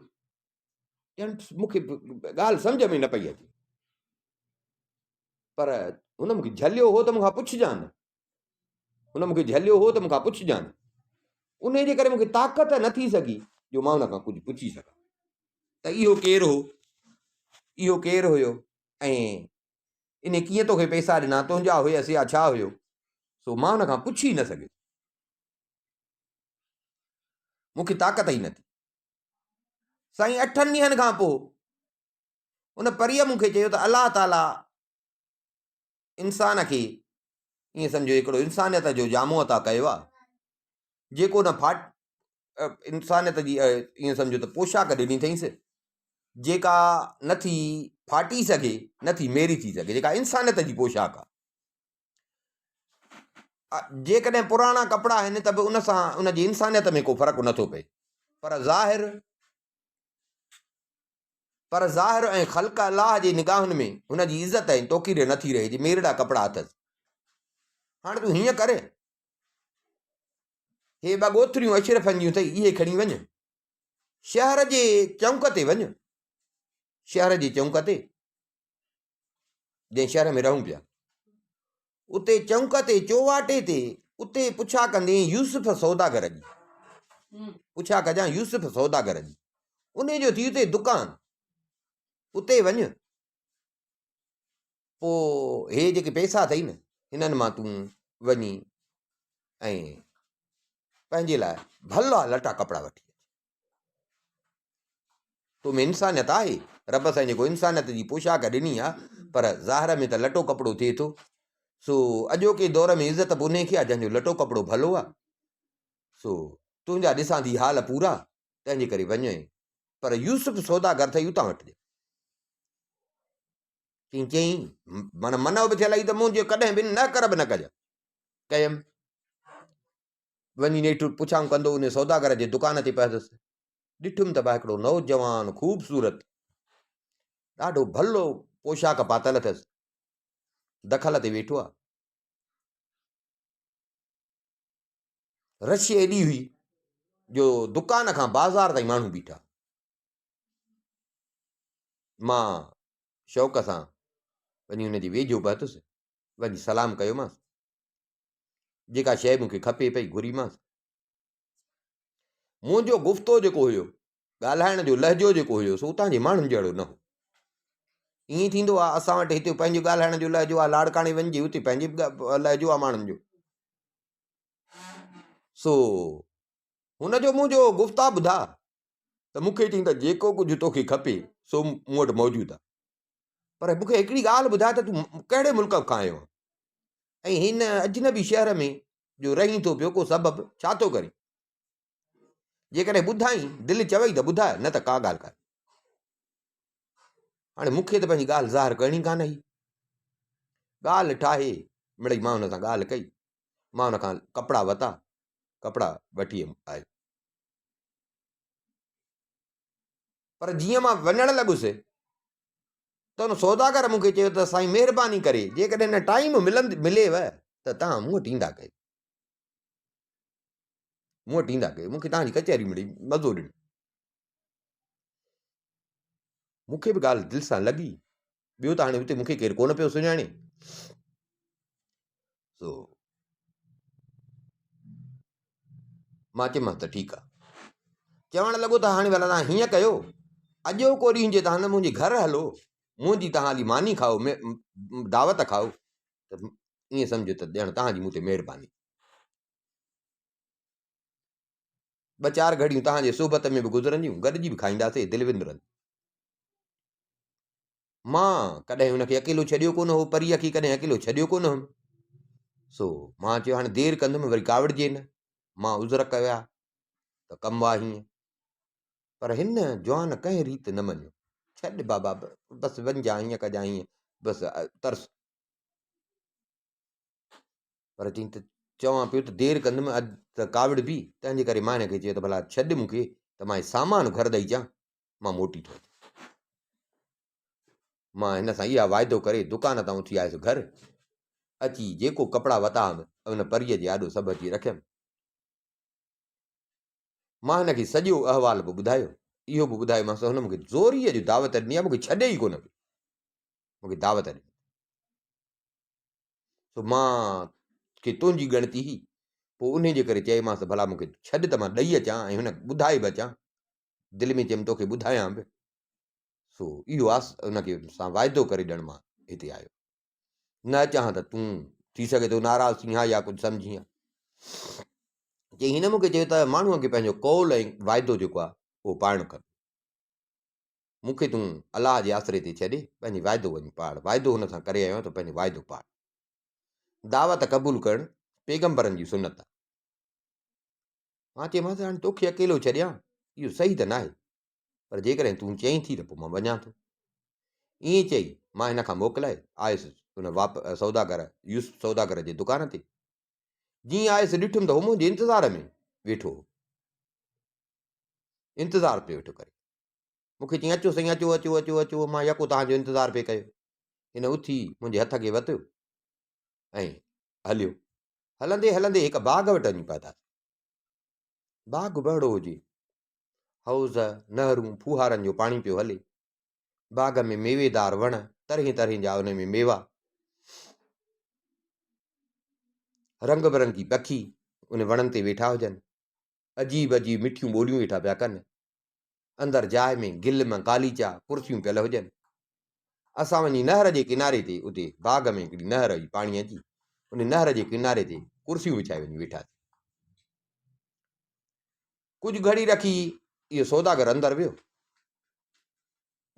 ڄڻ مون کي ڳالهه سمجهه ۾ نه پئي اچي، پر هن مون کي جهليو هو ته مون کان پڇجان، هن مون کي جهليو هو ته مون کان پڇجان. انهيء جي ڪري مون کي طاقت نه ٿي سگهي جو مان هن کان ڪجهه پڇي سگهان ته اهو ڪير هو، اهو ڪير هيو ۽ انهي ڪيئن توکي پئسا ڏنا، تنهنجا هيس يا ڇا هيو؟ سو مان هن کان پڇي نه سگهيس. مون کي طاقت ئي نه ٿي. سائين اٺن ڏينهن کان پوء ان پريء مون کي چيو ته الله تعاليٰ انسان کي ائين سمجهو هڪڙو انسانيت جو جامو عطا ڪيو آهي جيڪو نه ڦاٽ انسانيت جي ائين سمجهو ته پوشاڪ ڏني اٿئينس جيڪا نٿي ڦاٽي سگهي نٿي ميري ٿي سگهي جيڪا انسانيت جي پوشاڪ آهي جيڪڏهن پراڻا ڪپڙا آهن ته به ان سان ان جي انسانيت ۾ ڪو فرق نٿو پئي پر ظاهر پر ظاهر ۽ خلق الله جي نگاهن ۾ هن جي عزت ۽ توقير نه ٿي رهي جي ميرڙا ڪپڙا اٿس. هاڻ تون هيئن ڪر، هي ٻه ڳوٿريون اشرفن جون اٿئي، اهي کڻي وڃ. شهر جي چونڪ تي وڃ. شهر جي چونڪ تي. جنهن شهر ۾ رهون پيا اتي چونڪ تي چوواٽي تي اتي پڇا ڪندين يوسف سوداگر جي پڇا ڪجان يوسف سوداگر جي ان جو ٿي اتي دڪان اتي وڃ پو هي جيڪي پئسا اٿئي نه هنن مان تون وڃي ۽ پنهنجي لاء ڀلا لٽا ڪپڙا وٺي اچ تو ۾ انسانيت آهي، رب سائين جيڪو انسانيت جي پوشاڪ ڏني آ، پر ظاهر ۾ ته لٽو ڪپڙو ٿئي ٿو، سو اڄوڪي دور ۾ عزت به انهي کي آ جنهن جو لٽو ڪپڙو ڀلو آ، سو تنهنجا ڏسان ٿي حال پورا، تنهن جي ڪري وڃ ۽ پر يوسف سوداگر ٿئي اتان وٺجي. چيائين، چيائين، معنيٰ منع به ٿيل آهي ته منهنجي ڪڏهن به نه ڪر به نه ڪج. ڪيم. وڃي نيٺ پڇائون ڪندو انهي سوداگر جي دڪان تي پهتس. ڏٺم ته ڀا هڪڙو نوجوان خوبصورت ڏاڍو ڀلو پوشاڪ پاتل اٿس. دخل تي ويٺو آ. رش ايڏي هئي جو دڪان کان بازار تائين ماڻهو بيٺا. مان شوق سان وڃي هن جي ويجهو پهتس. وڃي سلام ڪيومانس. جيڪا شيء مون کي کپي پئي گهريمانس. منهنجو گفتو جيڪو هيو، ڳالهائڻ جو لهجو جيڪو هيو سو اتان جي ماڻهن جهڙو نه هو. ائين ٿيندو آهي اسان وٽ هتي پنهنجو ڳالهائڻ جو لهجو آهي لاڙڪاڻي وڃجي اتي پنهنجي لهجو آهي ماڻهن جو. سو هن جو منهنجو گفتا ٻڌا ته مون کي چئين ته جيڪو ڪجهه توکي کپي سو مون وٽ موجود آهي. پر مون کي هڪڙي ڳالهه ٻڌاء ته تون ڪهڙي ملڪ کان آيو آهين؟ ۽ هن اجنبي شهر ۾ جو رهين ٿو پيو ڪو سبب ڇا ٿو ڪرين؟ جيڪڏهن ٻڌائين دل چوئي ته ٻڌاء نه ته ڪا ڳالهه ڪانهي. هاڻي مون کي ته پنهنجي ڳالهه ظاهر ڪرڻي ڪانه هئي. ڳالهه ٺاهي مڙئي مان هن سان ڳالهه ڪئي. مان هن کان ڪپڙا وتا، ڪپڙا وٺي آيو. پر جيئن مان وڃڻ لڳس ته ان سوداگر مون کي چيو ته سائين مهرباني ڪري جيڪڏهن نه ٽائيم ملند مليو ته توهان مون وٽ ايندا ڪيو مون وٽ ايندا ڪيو مون کي توهان جي ڪچهري مڙئي مزو ڏنو مون کي به ڳالهه دل سان لڳي ٻيو ته هاڻي اتي مون کي ڪير ڪونه پيو سڃاڻي. سو مان چيومانس ته ٺيڪ آ. چوڻ لڳو ته هاڻي ڀلا توهان هيئن ڪيو، اڄوڪو ڏينهن جي توهان نه منهنجي گهر هلو، منهنجي توهان هلي ماني کائو، دعوت کائو ته ائين سمجهو ته ڄڻ توهان جي مون تي مهرباني. ٻه چار گهڙيون توهان جي صحبت ۾ به گذرنديون، گڏجي به کائينداسين، دل وندرندي. مان ڪڏهن هن کي اڪيلو ڇڏيو ڪونه هو، پريء کي ڪڏهن اڪيلو ڇڏيو ڪونه هئم. سو مان چيو هاڻي دير ڪندم وري ڪاوڙجي نه. مان عذر ڪيا ته ڪم آ هيئن. پر هن جوان ڪنهن ريت نه مڃيو. ڇڏ بابا بس وڃجان هيئن ڪجان هيئن بس ترس. پر چيائين ته چوان پيو ته دير ڪندم اڄ ته ڪاوڙبي، تنهن جي ڪري مان هن کي چيو ته ڀلا ڇڏ مون کي ته مان هي سامان گهر ڏئي اچان. مان موٽي ٿو اچان. مان هن سان اها واعدو ڪري دڪان تان اٿي آيس گهر اچي جيڪو ڪپڙا وتا هئم ان پريء جي آڏو سڀ اچي رکيم. مان هن کي سڄو احوال به ٻڌايو. اهو به ٻڌايومانس ته هن مون کي زوريء جو دعوت ڏني آهي، مون کي ڇڏي ئي ڪونه پيو. مون کي دعوت ڏني. سو مان کي تنهنجي ڳڻتي هئي. پوء انهيء جي ڪري چيومانس ته ڀلا مون کي ڇڏ ته مان ڏئي اچان ۽ هن کي ٻڌائي به اچان. دل ۾ چيم توکي ٻڌايان به. سو اهو آس ان کي سان واعدو ڪري ڏيڻ مان هتي آيو. نه اچان ها ته تون ٿي سگهي ٿو ناراض ٿين ها يا ڪجهه سمجهين ها. چي هن مون کي چيو ته ماڻهوء کي پنهنجو قول ۽ واعدو جيڪو آهي اهو پائڻ کپي. مون کي تون الله جي آسري تي ڇڏي پنهنجي واعدو وڃي پاڙ. واعدو هن سان ڪري آيو آهيان ته پنهنجو واعدو پاڙ. دعوت قبول ڪرڻ پيغمبرن جي سنت آهي. مان چيومانس هاڻي توکي اڪيلو ڇڏيان اهو صحيح ته ناهي پر جيڪڏهن تون چئين ٿي ته پوء مان وڃان ٿو. ائين چئي مان هن کان موڪلائي آيس ان واپ سوداگر يوسف سوداگر جي دڪان تي. جيئن آيس ڏٺم ته هو منهنجي انتظار ۾ ويٺو هو. انتظار پيو ويٺو ڪري. مون کي چيائين اچو سائين اچو اچو اچو اچو مان يڪو توهان جو انتظار پئي ڪيو. هن اٿي منهنجي هٿ کي وتيو ۽ هليو. هلندي هلندي هڪ باغ وٽ وڃي پهتاسين. باغ به اهڙو هجي. حوض، نهرون، ڦوهارن جو پاڻي پيو هلي. باغ ۾ ميويدار وڻ، طرحين طرحين جا ان ۾ ميوا. رنگ برنگي پکي ان وڻن تي ويٺا هجن. عجيب عجيب مٺيون ٻوليون ويٺا پيا ڪن. اندر جاء ۾ گل مان غاليچا، ڪرسيون پيل هجن. اسان وڃي نهر جي ڪناري تي اتي باغ ۾ هڪڙي نهر هئي پاڻيء جي، ان نهر جي ڪناري تي ڪرسيون وڇائي وڃي ويٺاسين. ڪجهه گهڙي رکي اهو سوداگر اندر ويو.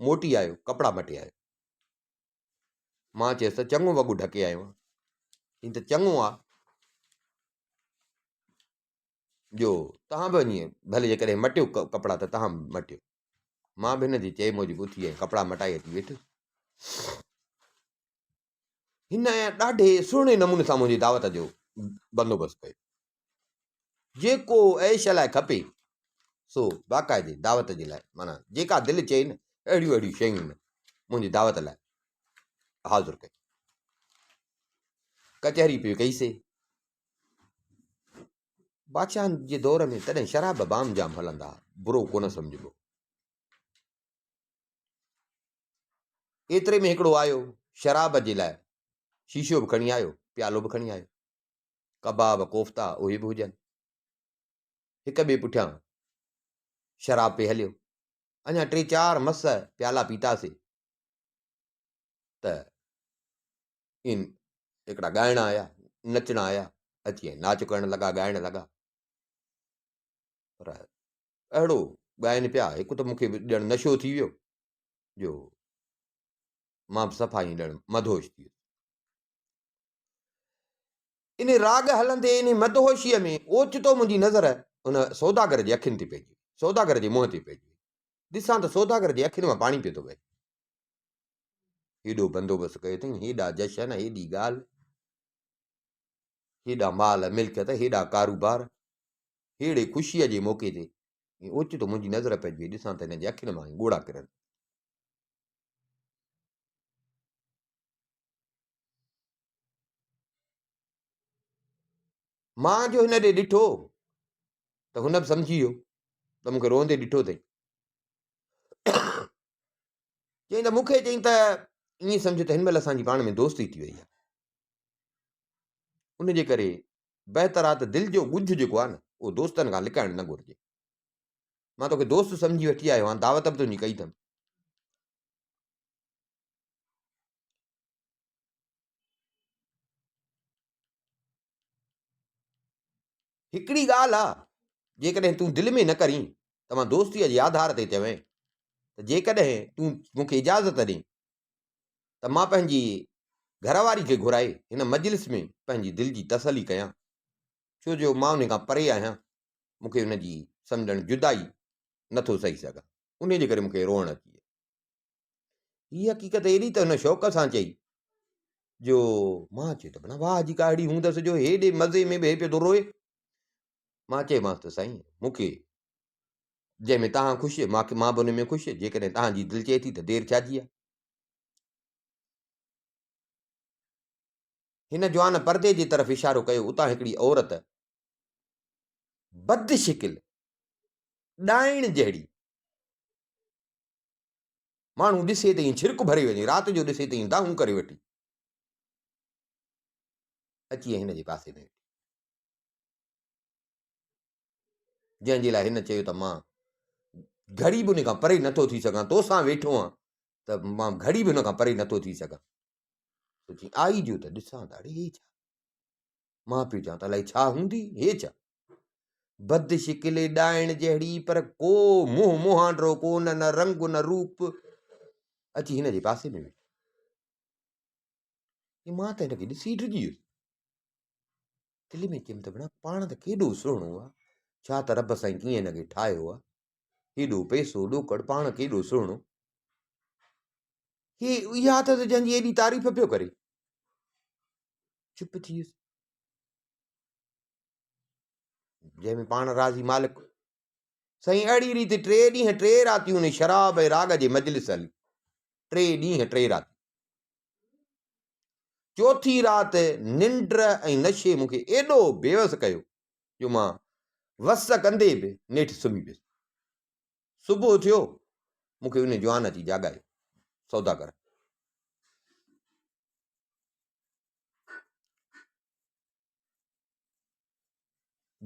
موٽي آيو، ڪپڙا مٽي آيو. مان چيس ته چڱو وڳو ڍڪي آيو آهين. چيائين ته چڱو آ. جو توهان به وڃي ڀلي جيڪڏهن مٽيو ڪپڙا ته توهان به مٽيو. مان به هن جي چئي موجب اٿي ۽ ڪپڙا مٽائي اچي ويٺس. هن ڏاڍي سهڻي نموني سان منهنجي دعوت جو بندوبست ڪيو. جيڪو عيش لاء کپي سو باقاعدي دعوت جي لاء معنيٰ جيڪا دل چئي نه اهڙيون اهڙيون شيون هن منهنجي دعوت لاء حاضر ڪيون. ڪچهري پئي ڪئيسي. بادشاهن جي دور ۾ تڏهن شراب به عام جام هلندا ها، برو ڪونه سمجهبو. ايتري ۾ هڪڙو آيو شراب جي لاء شيشو به کڻي آيو، پيالو به کڻي آيو. ڪباب، ڪوفتا اهي به هجن. هڪ ٻئي پٺيان شراب پئي هليو. اڃا ٽي چار مس پيالا پيتاسي ته ان هڪڙا ڳائڻا آيا، نچڻا آيا، اچي ۽ ناچ ڪرڻ لڳا، ڳائڻ لڳا. پر اهڙو ڳائن پيا، هڪ ته مون کي به ڄڻ نشو ٿي ويو جو مان به صفا ائين ڄڻ مدهوش ٿي ويس. ان راڳ هلندي ان مدهوشيء ۾ اوچتو منهنجي نظر ان سوداگر جي اکين تي پئجي وئي، سوداگر جي منهن تي پئجي وئي. ڏسان ته سوداگر جي اکين مان پاڻي پيو ٿو وهي. هيڏو بندوبست ڪيو اٿئين، هيڏا جشن، هيڏي ڳالهه، هيڏا مال ملڪيت، هيڏا ڪاروبار، ههڙي خوشيء جي موقعي تي ائين اوچتو منهنجي نظر پئجي وئي، ڏسان ته هن جي اکين مان ڳوڙها ڪرن. مان جو هن ڏي ڏٺو ته هن به سمجهي ويو ته مون کي روئندي ڏٺو اٿئي. چيائين ته مون کي چيائين ته ائين سمجهه ته هن مهل اسان جي پاڻ ۾ دوستي ٿي وئي آهي. ان جي ڪري بهتر آ ته دل جو ڳجهه جيڪو آ نه اهو دوستن کان لڪائڻ نه گهرجي. مان توکي دوست سمجهي وٺي آيو آهيان، دعوت به تنهنجي ڪئي اٿم. هڪڙي ڳالهه آ، جيڪڏهن تون دل ۾ نه ڪرين ته مان دوستيء جي آڌار تي چوين ته جيڪڏهن تون مون کي اجازت ڏين ته مان پنهنجي گهر واري کي گهرائي هن مجلس ۾ پنهنجي دل جي تسلي ڪيان، ڇو جو مان ان کان پري آهيان، مون کي ان جي سمجهڻ جدائي نٿو سهي سگهان، انهيء جي ڪري مون کي روئڻ اچي ويو. هيء حقيقت ايڏي ته هن شوق سان چئي جو مان چيو ته ڀلا واهه جي ڪا اهڙي هوندس جو هيڏي مزي ۾ به هي پيو ٿو روئي. مان چيومانس ته سائين مون کي جنهن ۾ توهان خوش مان به ان ۾ خوش، جيڪڏهن توهان جي دل چئي ٿي ته دير ڇا جي آهي. هن جوان پردي جي طرف اشارو ڪيو، اتان هڪڙي عورت بد شڪل ڏائڻ جهڙي ماڻهو ڏسي ته ائين ڇرڪ ڀري وڃي، رات جو ڏسي ته ائين دانهون ڪري وٺي. اچي هن جي پاسي ۾ ويٺي. جنهن جي لاء هن چيو ته مان گهڙي به ان کان پري نٿو ٿي سگهان، توسان ويٺو آهيان ته مان گهڙي به هن کان پري نٿو ٿي سگهان. سوچي آئي جو ته ڏسان ته اڙي هي ڇا؟ مان پيو چوان ته الائي ڇا هوندي هي ڇا؟ بد شڪلي ڏائڻ جهڙي پر ڪو منهن مهانڊو ڪو نه، نه رنگ نه روپ. اچي هن جي پاسي ۾ ويٺي. مان ته هن کي ڏسي ڊڄي ويس. دل ۾ چيم ته ڀيڻا پاڻ ته ڪيڏو سهڻو آ، ڇا ته رب سائين ڪيئن هن کي ٺاهيو آ، هيڏو پئسو ڏوڪڙ پاڻ ڪيڏو سهڻو. هي اها اٿس جنهن جي ايڏي تعريف پيو ڪري. چپ ٿي ويس. جنهن ۾ پاڻ راضي مالڪ. سائين اهڙي ريت ٽي ڏينهن ٽي راتيون ان شراب ۽ راڳ جي مجلس هلي. ٽي ڏينهن ٽي راتيون. چوٿين رات ننڊ ۽ نشي مون کي ايڏو بيوس ڪيو جو مان وس ڪندي به نيٺ سمهي پيس. صبح ٿيو، مون کي ان جوان اچي جاڳايو، سوداگر.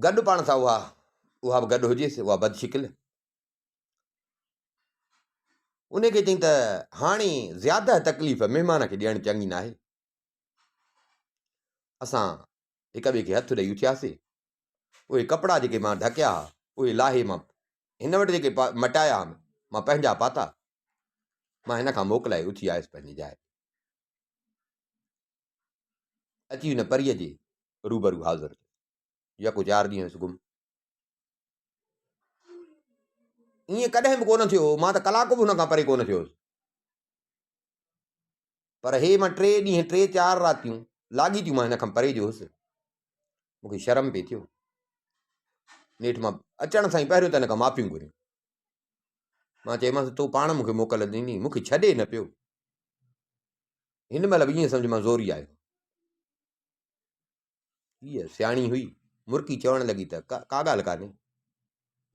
گڏ پاڻ سان اها اها به گڏ هجيس اها بد شڪل. ان کي چئين ته هاڻي زياده تڪليف مهمان کي ڏيڻ چڱي ناهي. اسان هڪ ٻئي کي هٿ ڏئي اٿياسي. اهي ڪپڙا جيڪي مان ڍڪيا ها، اهي لاهي مان هن وٽ جيڪي مٽايا هئم، مان پنهنجا پاتا. مان هن کان موڪلائي اٿي آيس پنهنجي جاء تي. اچي هن پريء جي روبرو حاضر ٿيس. يڪو چار ڏينهن هيس گم. ائين ڪڏهن به ڪونه ٿيو هو، مان ته ڪلاڪ به هن کان پري ڪونه ٿيو هوس. پر هي مان ٽي ڏينهن ٽي چار راتيون لاڳيتيون مان هن کان پري جو هوس. مون کي شرم پئي ٿيو. نيٺ مان اچڻ سان ئي پهريون ته هن کان معافيون گهريون. مان چيومانس تو پاڻ مون کي موڪل ڏني، مون کي ڇڏي نه پيو. هن مهل به ائين سمجهه مان زوري آيو. هيء سياڻي هئي، مرڪي چوڻ لڳي ته ڪا ڳالهه ڪانهي.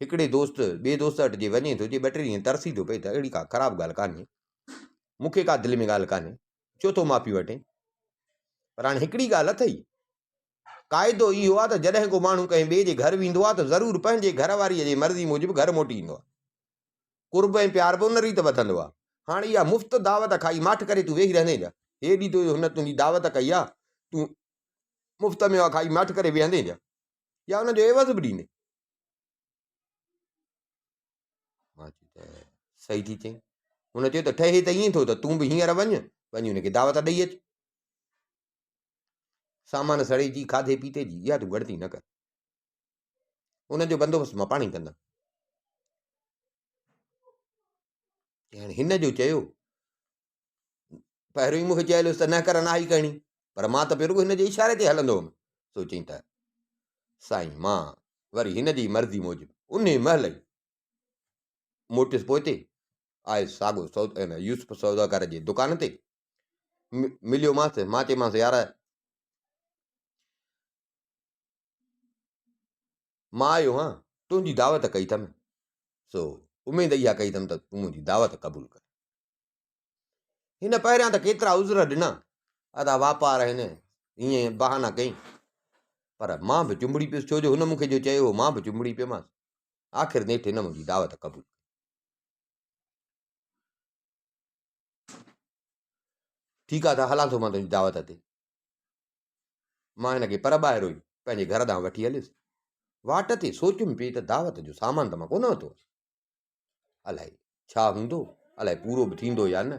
هڪڙي دوست ٻئي دوست وٽ جي وڃي ٿو، جي ٻه ٽي ڏينهن ترسي ٿو پئي ته اهڙي ڪا خراب ڳالهه ڪانهي. مون کي ڪا دل ۾ ڳالهه ڪانهي. ڇو ٿو معافي وٺين؟ پر هاڻي هڪڙي ڳالهه اٿئي. قاعدو اهو آهي ته جڏهن ڪو ماڻهو ڪنهن ٻئي جي گهر ويندو آهي ته ضرور پنهنجي گهر واريء جي مرضي موجب گهر موٽي ايندو آهي. قرب ۽ پيار به ان ريت وڌندو آهي. هاڻ اها مفت دعوت کائي ماٺ ڪري تون ويهي رهندين ڇا؟ هيڏي تو هن تنهنجي دعوت ڪئي آهي، تون مفت ۾ اها کائي ماٺ ڪري ويهندين ڇا؟ يا ان جو عيوض به ڏيندين؟ مان چيو ته صحيح ٿي چئين. هن چيو ته ٺهي ته ائين ٿو ته تون به هينئر وڃ، وڃي هن کي دعوت ڏئي اچ. سامان سڙي جي، کاڌي پيتي جي اها تون ڳڻتي نه ڪر. ان جو بندوبست مان پاڻ ئي ڪندم. هاڻي هن جو چيو پهريون ئي مون کي چيل هيس ته نه ڪر ناهي ڪرڻي پر مان ته پيو رڳو هن جي اشاري تي هلندو هوم. سو چئين ته سائين مان وري هن جي مرضي موجب انهي مهل ئي موٽيس پوئتي آيس ساڳو يوسف سوداگر جي دڪان تي مليومانس. مان چيومانس يار مان آيو هان، تنهنجي دعوت ڪئي اٿم، سو اميد اها ڪئي اٿم ته تون منهنجي دعوت قبول ڪر. هن پهريان ته ڪيترا عذر ڏنا، ادا واپار آهن، ائين بهانا ڪيائين. پر مان به چنبڙي پيس، ڇو جو هن مون کي جو چيو هو، مان به چنبڙي پيومانس. آخر نيٺ هن منهنجي دعوت قبول ڪئي. ٺيڪ آ ته هلان ٿو مان تنهنجي دعوت تي. مان هن کي پر ٻاهرو ئي پنهنجي گهر ڏانهن وٺي هليس. واٽ تي سوچيم پئي ته دعوت جو سامان ته مان ڪونه ورتو آهي. الائي ڇا هوندو، الائي پورو به ٿيندو يا نه.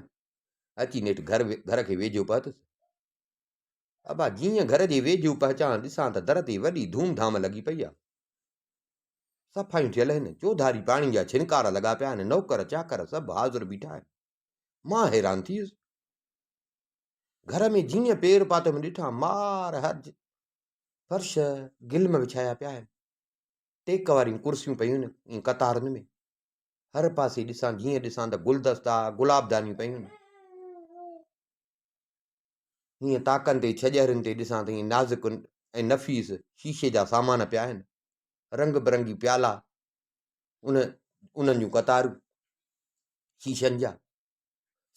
اچي نيٺ گهر گهر کي ويجهو پهتس. ابا جيئن گهر جي ويجهو پهچان ڏسان ته در تي وڏي ڌوم ڌام لڳي پئي آ. صفايون ٿيل آهن، چوڌاري پاڻي جا ڇنڪار لڳا پيا آهن، نوڪر چاڪر سڀ حاضر بيٺا آهن. مان حيران ٿي ويس. گهر ۾ جيئن پير پاتم ڏٺان مار هر فرش گلم وڇايا پيا آهن. ٽيڪ واريون ڪرسيون پيون آهن ائين قطارن ۾. هر پاسي ڏسان جيئن ڏسان ته گلدستا گلاب دانيون پيون آهن. هيئن طاقن تي ڇڄهرين تي ڏسان ته ائين نازڪ ۽ نفيس شيشي جا سامان پيا آهن. رنگ برنگي پيالا ان انهن جون قطارون شيشن جا.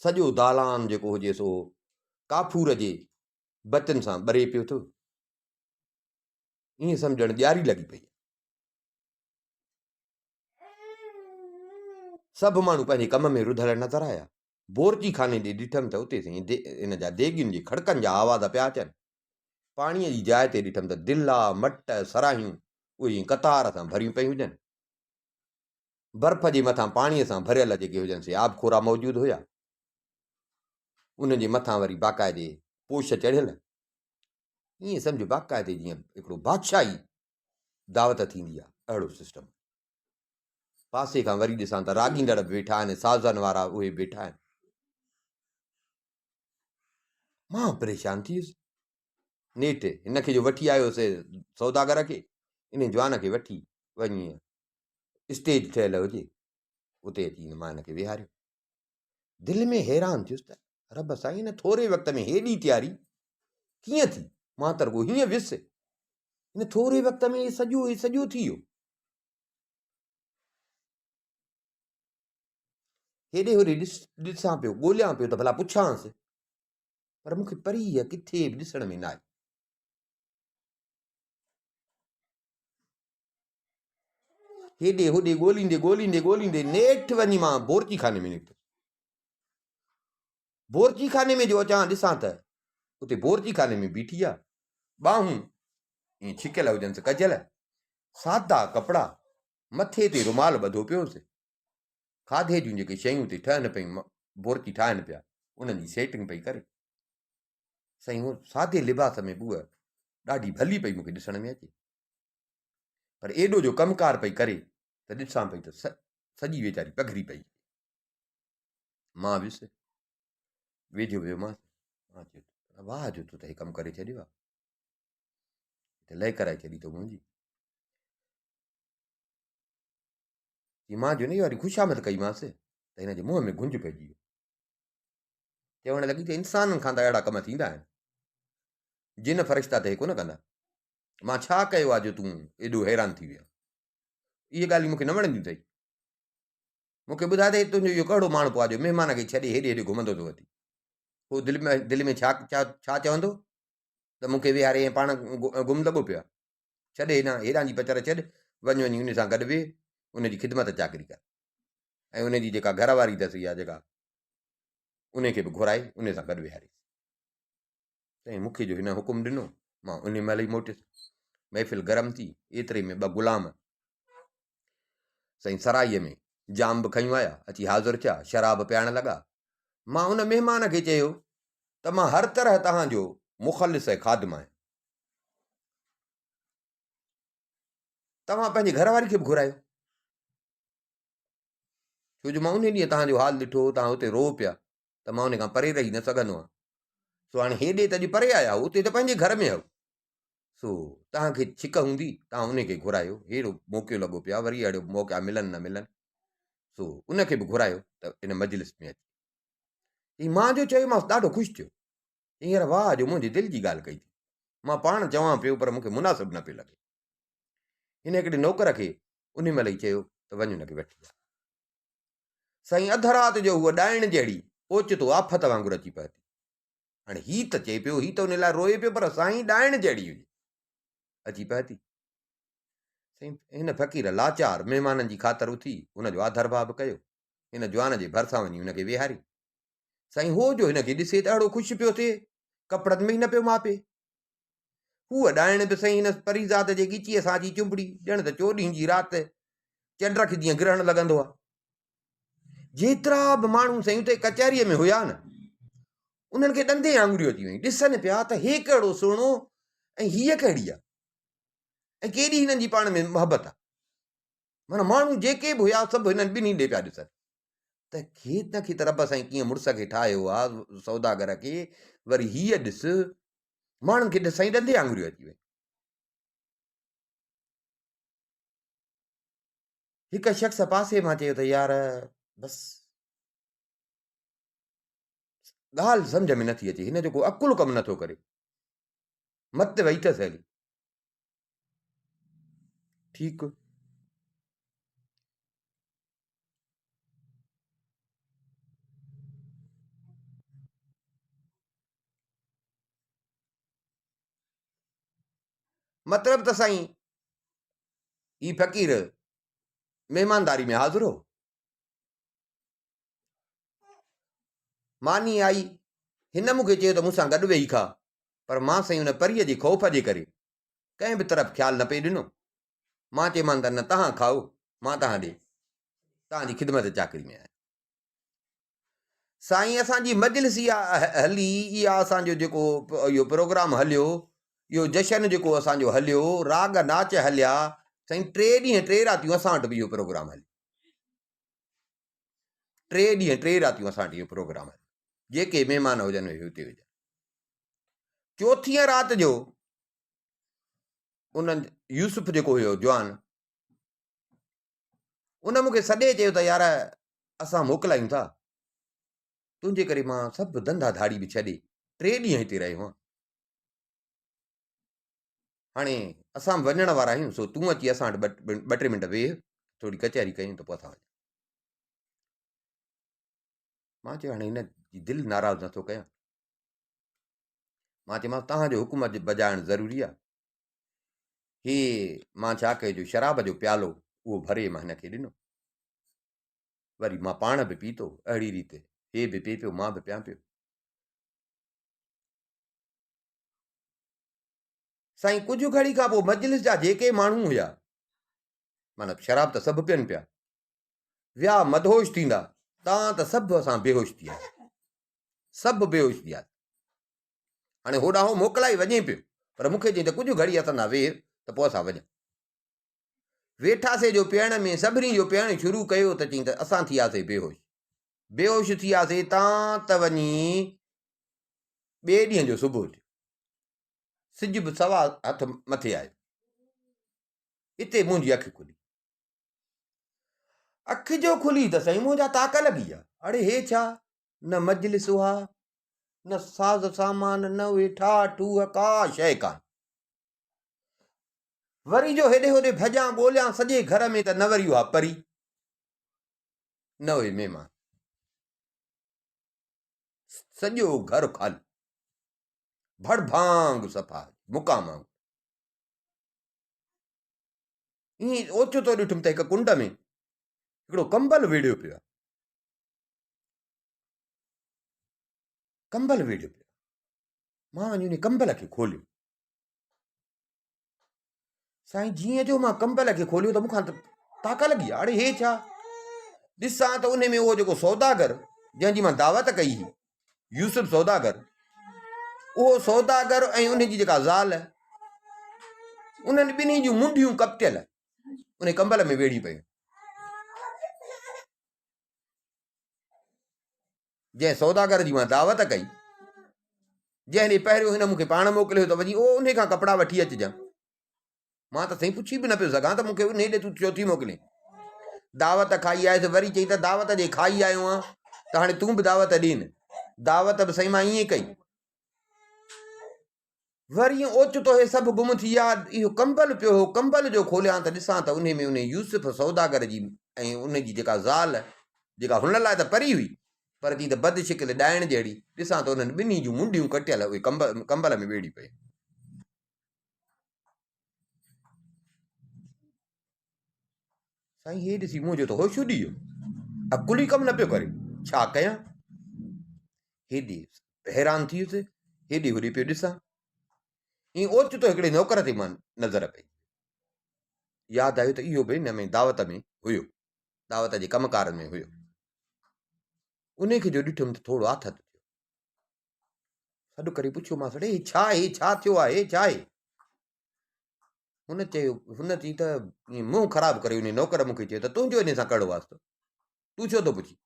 سڄو دالان جيڪو هجي سو ڪافور جي بتين سان ٻري پيو ٿو. ائين سمجهڻ ڏياري لڳي پئي. سڀ ماڻهو پنهنجي ڪم ۾ رڌل نظر آيا. بورچي خاني ڏي ڏٺم ته اتي سائين ان جا ديڳين جي کڙڪن جا آواز پيا اچن. پاڻيء جي جاء تي ڏٺم ته دلا، مٽ، صراحيون اهي ائين قطار سان ڀريون پيون هجن. برف جي مٿان پاڻيء سان ڀريل جيڪي هجن سي آبخورا موجود هيا. انهن جي مٿان وري باقاعدي پوش چڙهيل. ائين سمجهه باقاعدي جيئن هڪڙو بادشاهي دعوت ٿيندي آهي اهڙو سسٽم. پاسي کان وري ڏسان ته راڳيندڙ به ويٺا آهن، سازن وارا اهي به ويٺا آهن. مان پريشان ٿي ويس. نيٺ هن کي جو وٺي آيو سي سوداگر کي، ان جوان کي وٺي وڃي اسٽيج ٺهيل هجي اتي اچي مان هن کي ويهاريو. دل ۾ حيران ٿيس ته رب سائين هن ٿوري وقت ۾ هيڏي تياري ڪيئن ٿي؟ مان ته رڳو هيئن ويس، هن ٿوري وقت ۾ هي سڄو هي سڄو ٿي ويو. هيڏي هوڏي ڏس ڏسان پيو ڳوليان پيو ته ڀلا پڇانس پر مون کي پري ڪٿي به ڏسڻ ۾ نه آئي. هيڏي هوڏي ڳوليندي ڳوليندي ڳوليندي نيٺ وڃي مان بورچي خاني ۾ نڪتس. بورچي خاني ۾ جو اچان ڏسان ته اتي بورچي خاني ۾ بيٺي آ، ٻانهون ائين ڇڪيل هجنس ڪجل، سادا ڪپڙا، مٿي تي رومال ٻڌو پيو هوس. کاڌي جون جيڪي شيون اتي ٺهن پيون بورچي ٺاهن پيا، انهن جي سيٽنگ پئي ڪري. سائين هو سادي لباس ۾ به هوء ڏاڍي ڀلي پئي مون کي ڏسڻ ۾ اچي. پر ايڏو جو ڪم ڪار پئي ڪري ته ڏسان پئي ته سڄي ويچاري پگهري پئي. مان ويس ويجهو ويومانس، مان چيو ته واهه جو تو ته هي ڪم ڪري ڇڏيو آهي، ته لئه ڪرائي ڇڏي تو منهنجي. چي مان جو انهيء واري خوشامد ڪئي مانس ته هن جي منهن ۾ گهنج پئجي ويو. چوڻ لڳي ته انسانن کان ته اهڙا ڪم ٿيندا آهن، جن فرشتا ته هي ڪونه ڪندا. مان ڇا ڪيو آهي جو تون ايڏو حيران ٿي ويو آهين؟ اهي ڳالهيون مون کي نه وڻنديون اٿئي. مون کي ٻڌاء ته تنهنجو اهو ڪهڙو ماڻهپو آهي جو مهمان کي ڇڏي هيڏي هيڏي گهمندو ٿو وتي؟ هو دل ۾ دل ۾ ڇا ڇا ڇا چوندو ته مون کي ويهاري ۽ پاڻ گم لڳو پيو آهي. ڇڏ هيڏانهن هيڏانهن جي پچر ڇڏ، وڃ وڃي ان سان گڏ ويهه، ان جي خدمت چاڪري ڪر ۽ ان جي جيڪا گهر واري اٿس يا جيڪا ان کي به گهرائي ان سان گڏ ويهاريس. سائين مون کي جو هن حڪم ڏنو، مان انهي مهل ئي موٽيس. محفل گرم ٿي، ايتري ۾ ٻه غلام سائين سرائيء ۾ جام به کنيون آيا، اچي حاضر ٿيا، شراب پيائڻ لڳا. مان ان مهمان کي چيو ته مان هر طرح توهان جو مخلص ۽ خادم آهيان. توهان پنهنجي گهر واري کي به گهرايو. ڇو جو مان انهي ڏينهن توهان جو حال ڏٺو هو، توهان اتي روئو پيا. ته مان ان کان پري رهي نه سگهندو آهيان. سو هاڻي هيڏي ته اڄ پري آيا آهيو، اتي ته پنهنجي گهر ۾ آهيو. سو توهان کي ڇڪ هوندي، توهان ان کي گهرايو. ههڙو موقعو لڳو پيو آهي، وري اهڙو موقعا ملن نه ملن. سو ان کي به گهرايو ته ان مجلس ۾ اچي. چيائين، مان جو چيومانس ڏاڍو خوش ٿيو. چيائين، يار واهه جو منهنجي دل جي ڳالهه ڪئي ٿي. مان پاڻ چوان پيو پر مون کي مناسب نه پيو لڳي. هن هڪڙي نوڪر کي انهي مهل ئي چيو ته وڃ ان کي وٺي آ. سائين اڌ رات جو هوء ڏائڻ جهڙي اوچتو آفت وانگر اچي پهتي. هاڻي هي ته چئي پيو، هي ته ان لاء روئي پيو پر سائين ڏائڻ جهڙي هجي. اچي پهتي. سائين هن فقير لاچار مهمانن جي خاطر اٿي هن جو آڌرڀاء به ڪيو. هن جوان جي ڀرسان وڃي هن کي ويهاري. سائين هو جو هن کي ڏسي ته اهڙو خوش پيو ٿئي، ڪپڙن ۾ ئي نه پيو ماپي. هوء ڏائڻ به سائين هن پريزاد جي ڳچيء سان اچي چنبڙي، ڄڻ ته چوڏهين جي رات چنڊ کي جيئن گرهڻ لڳندو آهي. جيترا به ماڻهو سائين اتي ڪچهريء ۾ هيا نه، انهن کي ڏندين آڱريون اچي ويون. ڏسن پيا ته هي ڪهڙو سهڻو ۽ هيء ڪهڙي آهي ۽ ڪيڏي هنن جي پاڻ ۾ محبت آهي. معنيٰ ماڻهو جيڪي به هيا سڀ هنن ٻنهي ڏي پيا ڏسن ته کيت نه کيت رب سائين ڪيئن مڙس کي ٺاهيو آ سوداگر کي، وري هيء ڏس. ماڻهن کي سائين ڏندي آڱريون اچي ويون. هڪ شخص پاسي مان چيو ته يار بس ڳالهه سمجهه ۾ نٿي اچي، هن جو ڪو عقل ڪم نٿو ڪري، مت وئي اٿس هلي. ٺيڪ مطلب ته سائين هي فقير مهمانداري ۾ حاضر هو. ماني آئي، هن مون کي چيو ته مون سان گڏ ويهي کاء، پر مان سائين ان پريء جي خوف جي ڪري ڪنهن به طرف خيال نه پئي ڏنو. مان چيومان ته نه توهان کائو، مان توهان ڏي توهان جي خدمت چاڪري ۾ آهيان. سائين اسان جي مجلس اها هلي، اها اسان جو جيڪو اهو پروگرام هليو، اهو جشن جيڪو اسان جو هليو، راڳ ناچ هليا، سائين ٽي ڏينهن ٽي راتيون اسان وٽ به اهو پروگرام هليو. ٽي ڏينهن ٽي راتيون اسان وٽ اهو پروگرام هليو. جيڪي مهمان هجن اهي هتي هجن. چوٿينء رات جو انهن يوسف جيڪو هيو جوان، ان مون کي سڏي چيو ته يار اسان موڪلايون ٿا، تنهنجي ڪري مان سڀ ڌنڌا ڌاڙي به ڇڏي ٽي ڏينهن هتي رهيو هان، هاڻي اسان به وڃڻ وارا آهيون، سو تون اچي اسان وٽ ٻه ٽي منٽ ويهه، ٿوري ڪچهري ڪيون ته پوء اسان وڃون. مان چيو هاڻي هن جي دل ناراض نٿو ڪيان. مان چيومانس توهان جو حڪم بجائڻ ضروري آهي. هي مان ڇا ڪيو جو شراب جو پيالو اهو ڀري مان هن کي ڏنو. وري مان پاڻ به پيتو. اهڙي ريت هي به پي پيو مان به پيان پيو. سائين ڪجهه گهڙي کان پوء مجلس جا جيڪي ماڻهو هيا، معنيٰ شراب ته سڀ پين پيا، ويا مدهوش ٿيندا، تان ته سڀ اسان بيهوش ٿي وياسين. سڀ بيهوش ٿي وياسين. هاڻي هوڏانهن هو موڪلائي وڃي پيو، پر مون کي چيائين ته ڪجهه گهڙي اسان سان ويهه ته پوء اسان وڃون. ويٺاسي جو پيئڻ ۾ سڀني جو پيئڻ شروع ڪيو ته چيائين ته اسان ٿي وياسي بيهوش. بيهوش ٿي وياسي تان ته وڃي ٻئي ڏينهن جو صبح ٿيو. سج به سوا هٿ مٿي آيو. اتي منهنجي اک کلي. اک جو کلي ته سائين منهنجا تاڪ لڳي ويا. اڙي هي ڇا؟ نه مجلس اها، نه ساز سامان، نه اهي ٺاهه ٺوهه، ڪا شيء ڪانه. وري جو هيڏي هوڏي ڀڄان ڳوليان سڄي گهر ۾ ته نه وري اها پري، نه اهي مهمان. سڄو گهر خالي، ڀڙڀانگ صفا مقام وانگر. ائين اوچتو ڏٺم ته هڪ ڪنڊ ۾ هڪڙو ڪمبل ويڙهيو پيو آهي. ڪمبل ويڙهيو پيو آهي. مان وڃي ان ڪمبل کي کوليو. سائين جيئن جو مان ڪمبل کي کوليو ته مون کان ته تاڪا لڳي ويا. اڙي هي ڇا؟ ڏسان ته ان ۾ اهو جيڪو سوداگر جنهن جي مان دعوت ڪئي هئي، يوسف سوداگر، اهو سوداگر ۽ ان جي جيڪا زال، انهن ٻنهي جون منڍيون ڪپٽيل ان ڪمبل ۾ ويڙهي پيون. جنهن سوداگر جي مان دعوت ڪئي، جنهن ڏي پهريون هن مون کي پاڻ موڪليو ته وڃي او انهي کان ڪپڙا وٺي اچجان. مان ته سائين پڇي به نه پيو سگهان ته مون کي انهي ڏي تون ڇو ٿي موڪلين. دعوت کائي آيس، وري چئي ته دعوت جي کائي آيو آهيان ته هاڻي تون به دعوت ڏين. دعوت به سائين مان ائين ڪئي. وري اوچتو هي سڀ گم ٿي ويا. اهو ڪمبل پيو هو، ڪمبل جو کوليان ته ڏسان ته انهي ۾ انهي يوسف سوداگر جي ۽ انهي جي جيڪا زال، جيڪا هن لاء ته پري هئي، پر جي ته بد شڪل ڏائڻ جهڙي، ڏسان ته انهن ٻنهي جون منڍيون ڪٽيل اهي ڪمبل ۾ ويڙهي پيون. سائين هي ڏسي منهنجو ته هوش اڏي ويو. عقل ئي ڪم نه پيو ڪري. ڇا ڪيان؟ هيڏي حيران ٿي ويس، هيڏي هوڏي پيو ڏسان. ائين اوچتو هڪڙي نوڪر تي مان نظر پئي. ياد آيو ته اهو به هن ۾ دعوت ۾ هيو. دعوت جي ڪم ڪارن ۾ هيو. انهي کي جو ڏٺم ته ٿورو آٿت ٿيو. سڏ ڪري پڇيومانس، اڙي هي ڇا آهي؟ ڇا ٿيو آهي؟ ڇا آهي؟ هن چيو، هن چي ته ائين منهن خراب ڪري انهي نوڪر مون کي چيو ته تنهنجو انهي سان ڪهڙو واسطو؟ تون ڇو ٿو پڇين؟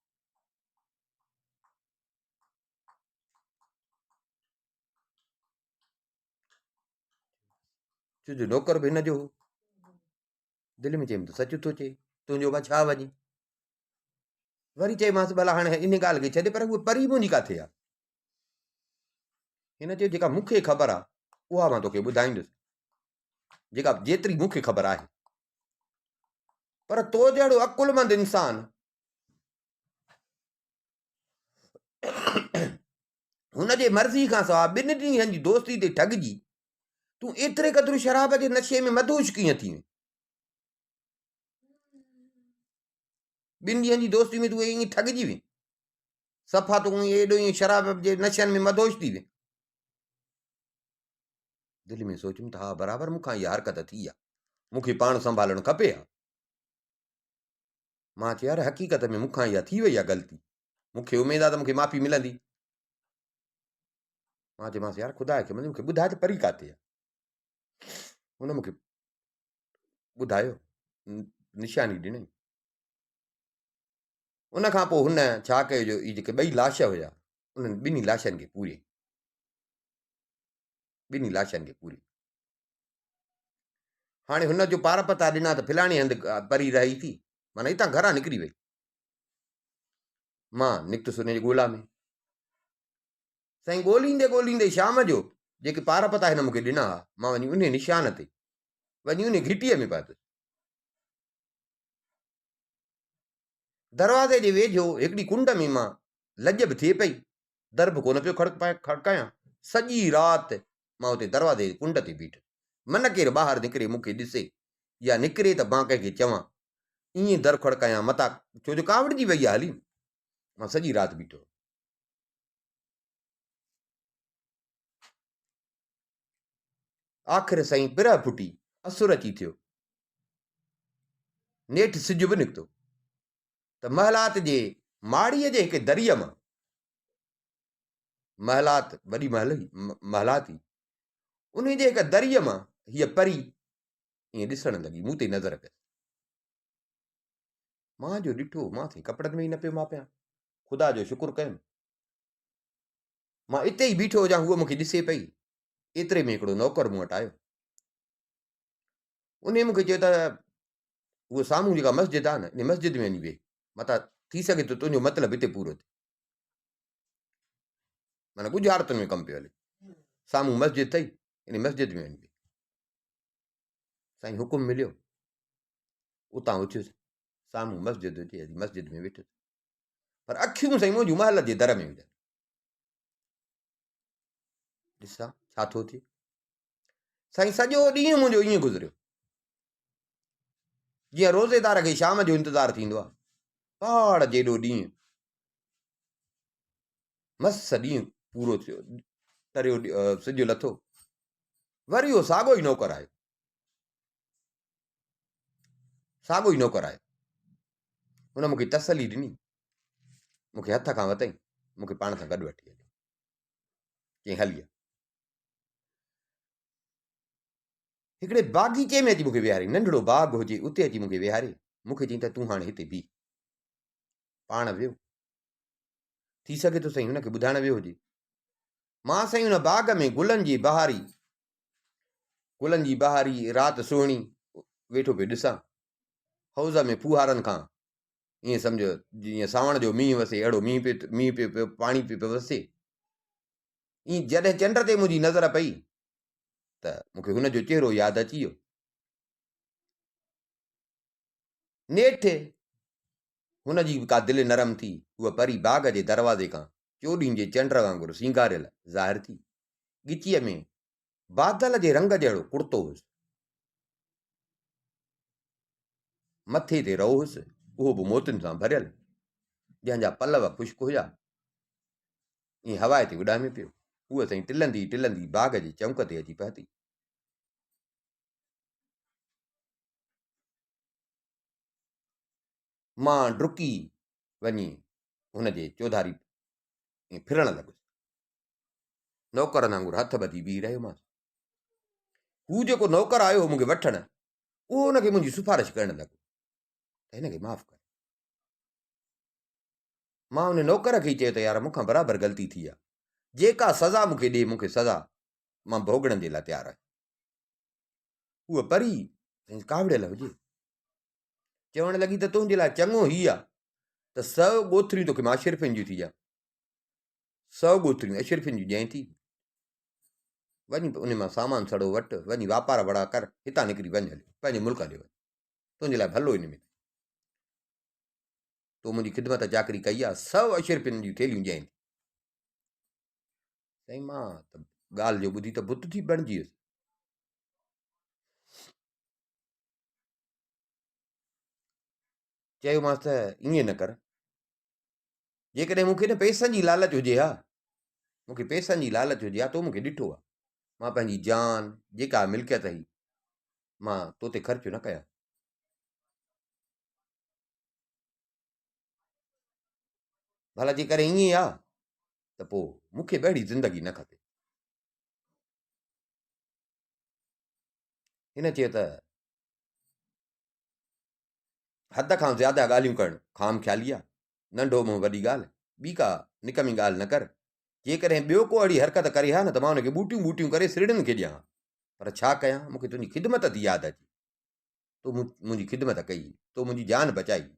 ڇو جو نوڪر به هن جو هو. دل ۾ چيم ته سچ ٿو چئي، تنهنجو مان ڇا وڃي؟ وري چيومانس ڀلا هاڻي ان ڳالهه کي ڇڏ پر هوء پري منهنجي ڪاٿي آ؟ هن چيو جيڪا مون کي خبر آ اها مان توکي ٻڌائيندس جيڪا جيتري مون کي خبر آهي پر تو جهڙو عقلمند انسان هن جي مرضي کان سواء ٻن ڏينهن جي دوستي تي ٺڳجي تون ايتري قدر شراب جي نشي ۾ مدهوش ڪيئن ٿي وئين؟ ٻن ڏينهن جي دوستي ۾ تون ائين ٺڳجي وئين؟ صفا تون ايڏو ائين شراب جي نشن ۾ مدهوش ٿي وئين؟ دل ۾ سوچيم ته ها برابر مون کان اها حرڪت ٿي آ، مون کي پاڻ سنڀالڻ کپي ها. مان چيو يار حقيقت ۾ مون کان اها ٿي وئي آ غلطي، مون کي اميد آ ته مون کي معافي ملندي. مان چيومانس يار خدا کي مڃ مون کي ٻڌاء ته پري ڪاٿي آ. هن مون کي ٻڌايو، نشاني ڏنائين. ان کان پوء هن ڇا ڪيو جو اهي جيڪي ٻئي لاش هيا انهن ٻنهي لاشن کي پوري ٻنهي لاشن کي پوري هاڻي هن جو پار پتا ڏنا ته فلاڻي هنڌ پري رهي ٿي معنيٰ هتان گهران نڪري وئي مان نڪتس ان جي ڳولا ۾ سائين ڳوليندي ڳوليندي شام جو جيڪي پار پتا هن مونکي ڏنا ها مان وڃي انهي نشان تي وڃي انهي گهٽيء ۾ پهتس دروازي جي ويجهو هڪڙي ڪنڊ ۾ مان لڄ به ٿئي پئي، در به ڪونه پيو کڙڪايان. سڄي رات مان اتي دروازي جي ڪنڊ تي بيٺس. من ڪير ٻاهر نڪري مون کي ڏسي يا نڪري ته مان ڪنهن کي چوان. ائين در کڙڪايان متان ڇو جو ڪاوڙجي وئي آ هلي. مان سڄي رات بيٺو رهيس. آخر سائين پرهه ڦٽي، اسر اچي ٿيو. نيٺ سج به نڪتو ته محلات جي ماڙيء جي هڪ دريء مان، محلات وڏي محل هئي، محلات هئي، انهيء جي هڪ دريء مان هيء پري ائين ڏسڻ لڳي، مون تي نظر پيس. مان جو ڏٺو، مان سائين ڪپڙن ۾ ئي نه پيو ماپيان. خدا جو شڪر ڪيم. مان اتي ئي بيٺو هجان، هوء مون کي ڏسي پئي. ايتري ۾ هڪڙو نوڪر مون وٽ آيو. انهيء مون کي چيو ته هوء سامهون جيڪا مسجد آهي نه، ان مسجد ۾ وڃي ويهه، متان ٿي سگهي ٿو تنهنجو مطلب هتي پورو ٿئي. معنيٰ ڳجهارتن ۾ ڪم پيو هلي. سامهون مسجد اٿئي، ان مسجد ۾ وڃي ويهه. سائين حڪم مليو، اتان اٿيس، سامهون مسجد هجي، مسجد ۾ ويٺس. پر اکيون سائين منهنجون محل جي در ۾ هجن. ڏسان ڇا ٿو ٿئي. سائين سڄو ڏينهن منهنجو ائين گذريو جيئن روزيدار کي شام جو انتظار ٿيندو آهي. پهاڙ جيڏو ڏينهن مس ڏينهن پورو ٿيو، ٽريو سج لٿو، وري اهو ساڳو ئي نوڪر آيو، ساڳو ئي نوڪر آيو. هن مون کي تسلي ڏني، مون کي هٿ کان وتئين، مون کي پاڻ سان گڏ وٺي هليو. چيائين هلي آ. هڪڙي باغيچي ۾ اچي مون کي ويهاري، ننڍڙو باغ هجي اتي اچي مون کي ويهاري، مون کي چيائين ته تون هاڻي هتي بيهه. پاڻ ويو. ٿي سگهي ٿو سائين هن کي ٻڌائڻ ويو هجي. مان سائين ان باغ ۾ گلن جي بهاري، گلن جي بهاري رات سهڻي ويٺو پيو ڏسان. حوض ۾ ڦوهارن کان ائين سمجهه جيئن سانوڻ جو مينهن وسي اهڙو مينهن پيو مينهن پيو پيو پاڻي پيو پيو وسي. ائين جڏهن چنڊ تي منهنجي نظر پئي ته مون کي هن جو چهرو ياد اچي ويو. نيٺ هن جي به ڪا دل نرم ٿي. هوء پري باغ جي دروازي کان چوڏهين جي چنڊ وانگر سينگاريل ظاهر ٿي. ڳچيء ۾ بادل جي رنگ جهڙو ڪڙتو هيس. مٿي تي رئو هيس، اهو به موتين سان ڀريل، جنهن جا پلؤ خشڪ هيا. ائين هوا تي اڏامي پيو. هوء سائين ٽلندي ٽلندي باغ جي چونڪ تي اچي پهتي. مان ڊڪي وڃي هن جي چوڌاري ائين ڦرڻ لڳس. نوڪرن وانگر هٿ ٻڌي بيهي رهيومانس. هو جيڪو نوڪر آيو هو مون کي وٺڻ، اهو هن کي منهنجي سفارش ڪرڻ لڳو ته هن کي معاف ڪر. مان ان نوڪر کي ئي چيو ته يار مون کان برابر غلطي ٿي آ، جيڪا سزا مون کي ڏي، مون کي سزا مان ڀوڳڻ جي لاء تيار آهيان. هوء پري ۽ ڪاوڙيل هجي. چوڻ لڳي ته تنهنجي لاء چڱو هي آ ته سئو ڳوٿريون توکي مان اشرفين جون ٿي ڏيان. سئو ڳوٿريون اشرفين جون ڏيانء ٿي. وڃي ان مان سامان سڙو وٺ، وڃي واپار وڙا ڪر، هتان نڪري وڃ هليو، پنهنجي ملڪ هليو وڃ. تنهنجي لاء ڀلو ان ۾. تو منهنجي خدمت چاڪري ڪئي آ، سئو اشرفين جون ٿيلهيون ڏيانء ٿي. سائين مان ته ڳالهه جو ٻڌي ته بت ٿي بڻجي ويس. چيومانس ته ائين نه ڪر، جيڪڏهن مون کي نه پئسن جي لالچ هجي ها، مون کي پئسن جي لالچ هجي ها، تو مون کي ڏٺو آ، مان پنهنجي جان جيڪا ملڪيت هئي مان تو تي خرچ نه ڪيا. ڀلا جيڪڏهن ائين آ ته پوء مون کي به اهڙي زندگي نه کپي. هن چيو ته حد کان زياده ڳالهيون ڪرڻ خام خيالي آ، ننڍو منهن وڏي ڳالهه، ٻي ڪا نڪمي ڳالهه نه ڪر. جيڪڏهن ٻيو ڪو اهڙي حرڪت ڪري ها نه ته مان ان کي ٻوٽيون ٻوٽيون ڪري سرڙين کي ڏيان ها، پر ڇا ڪيان، مون کي تنهنجي خدمت ٿي ياد اچي. تو منهنجي خدمت ڪئي، تو منهنجي جان بچائي.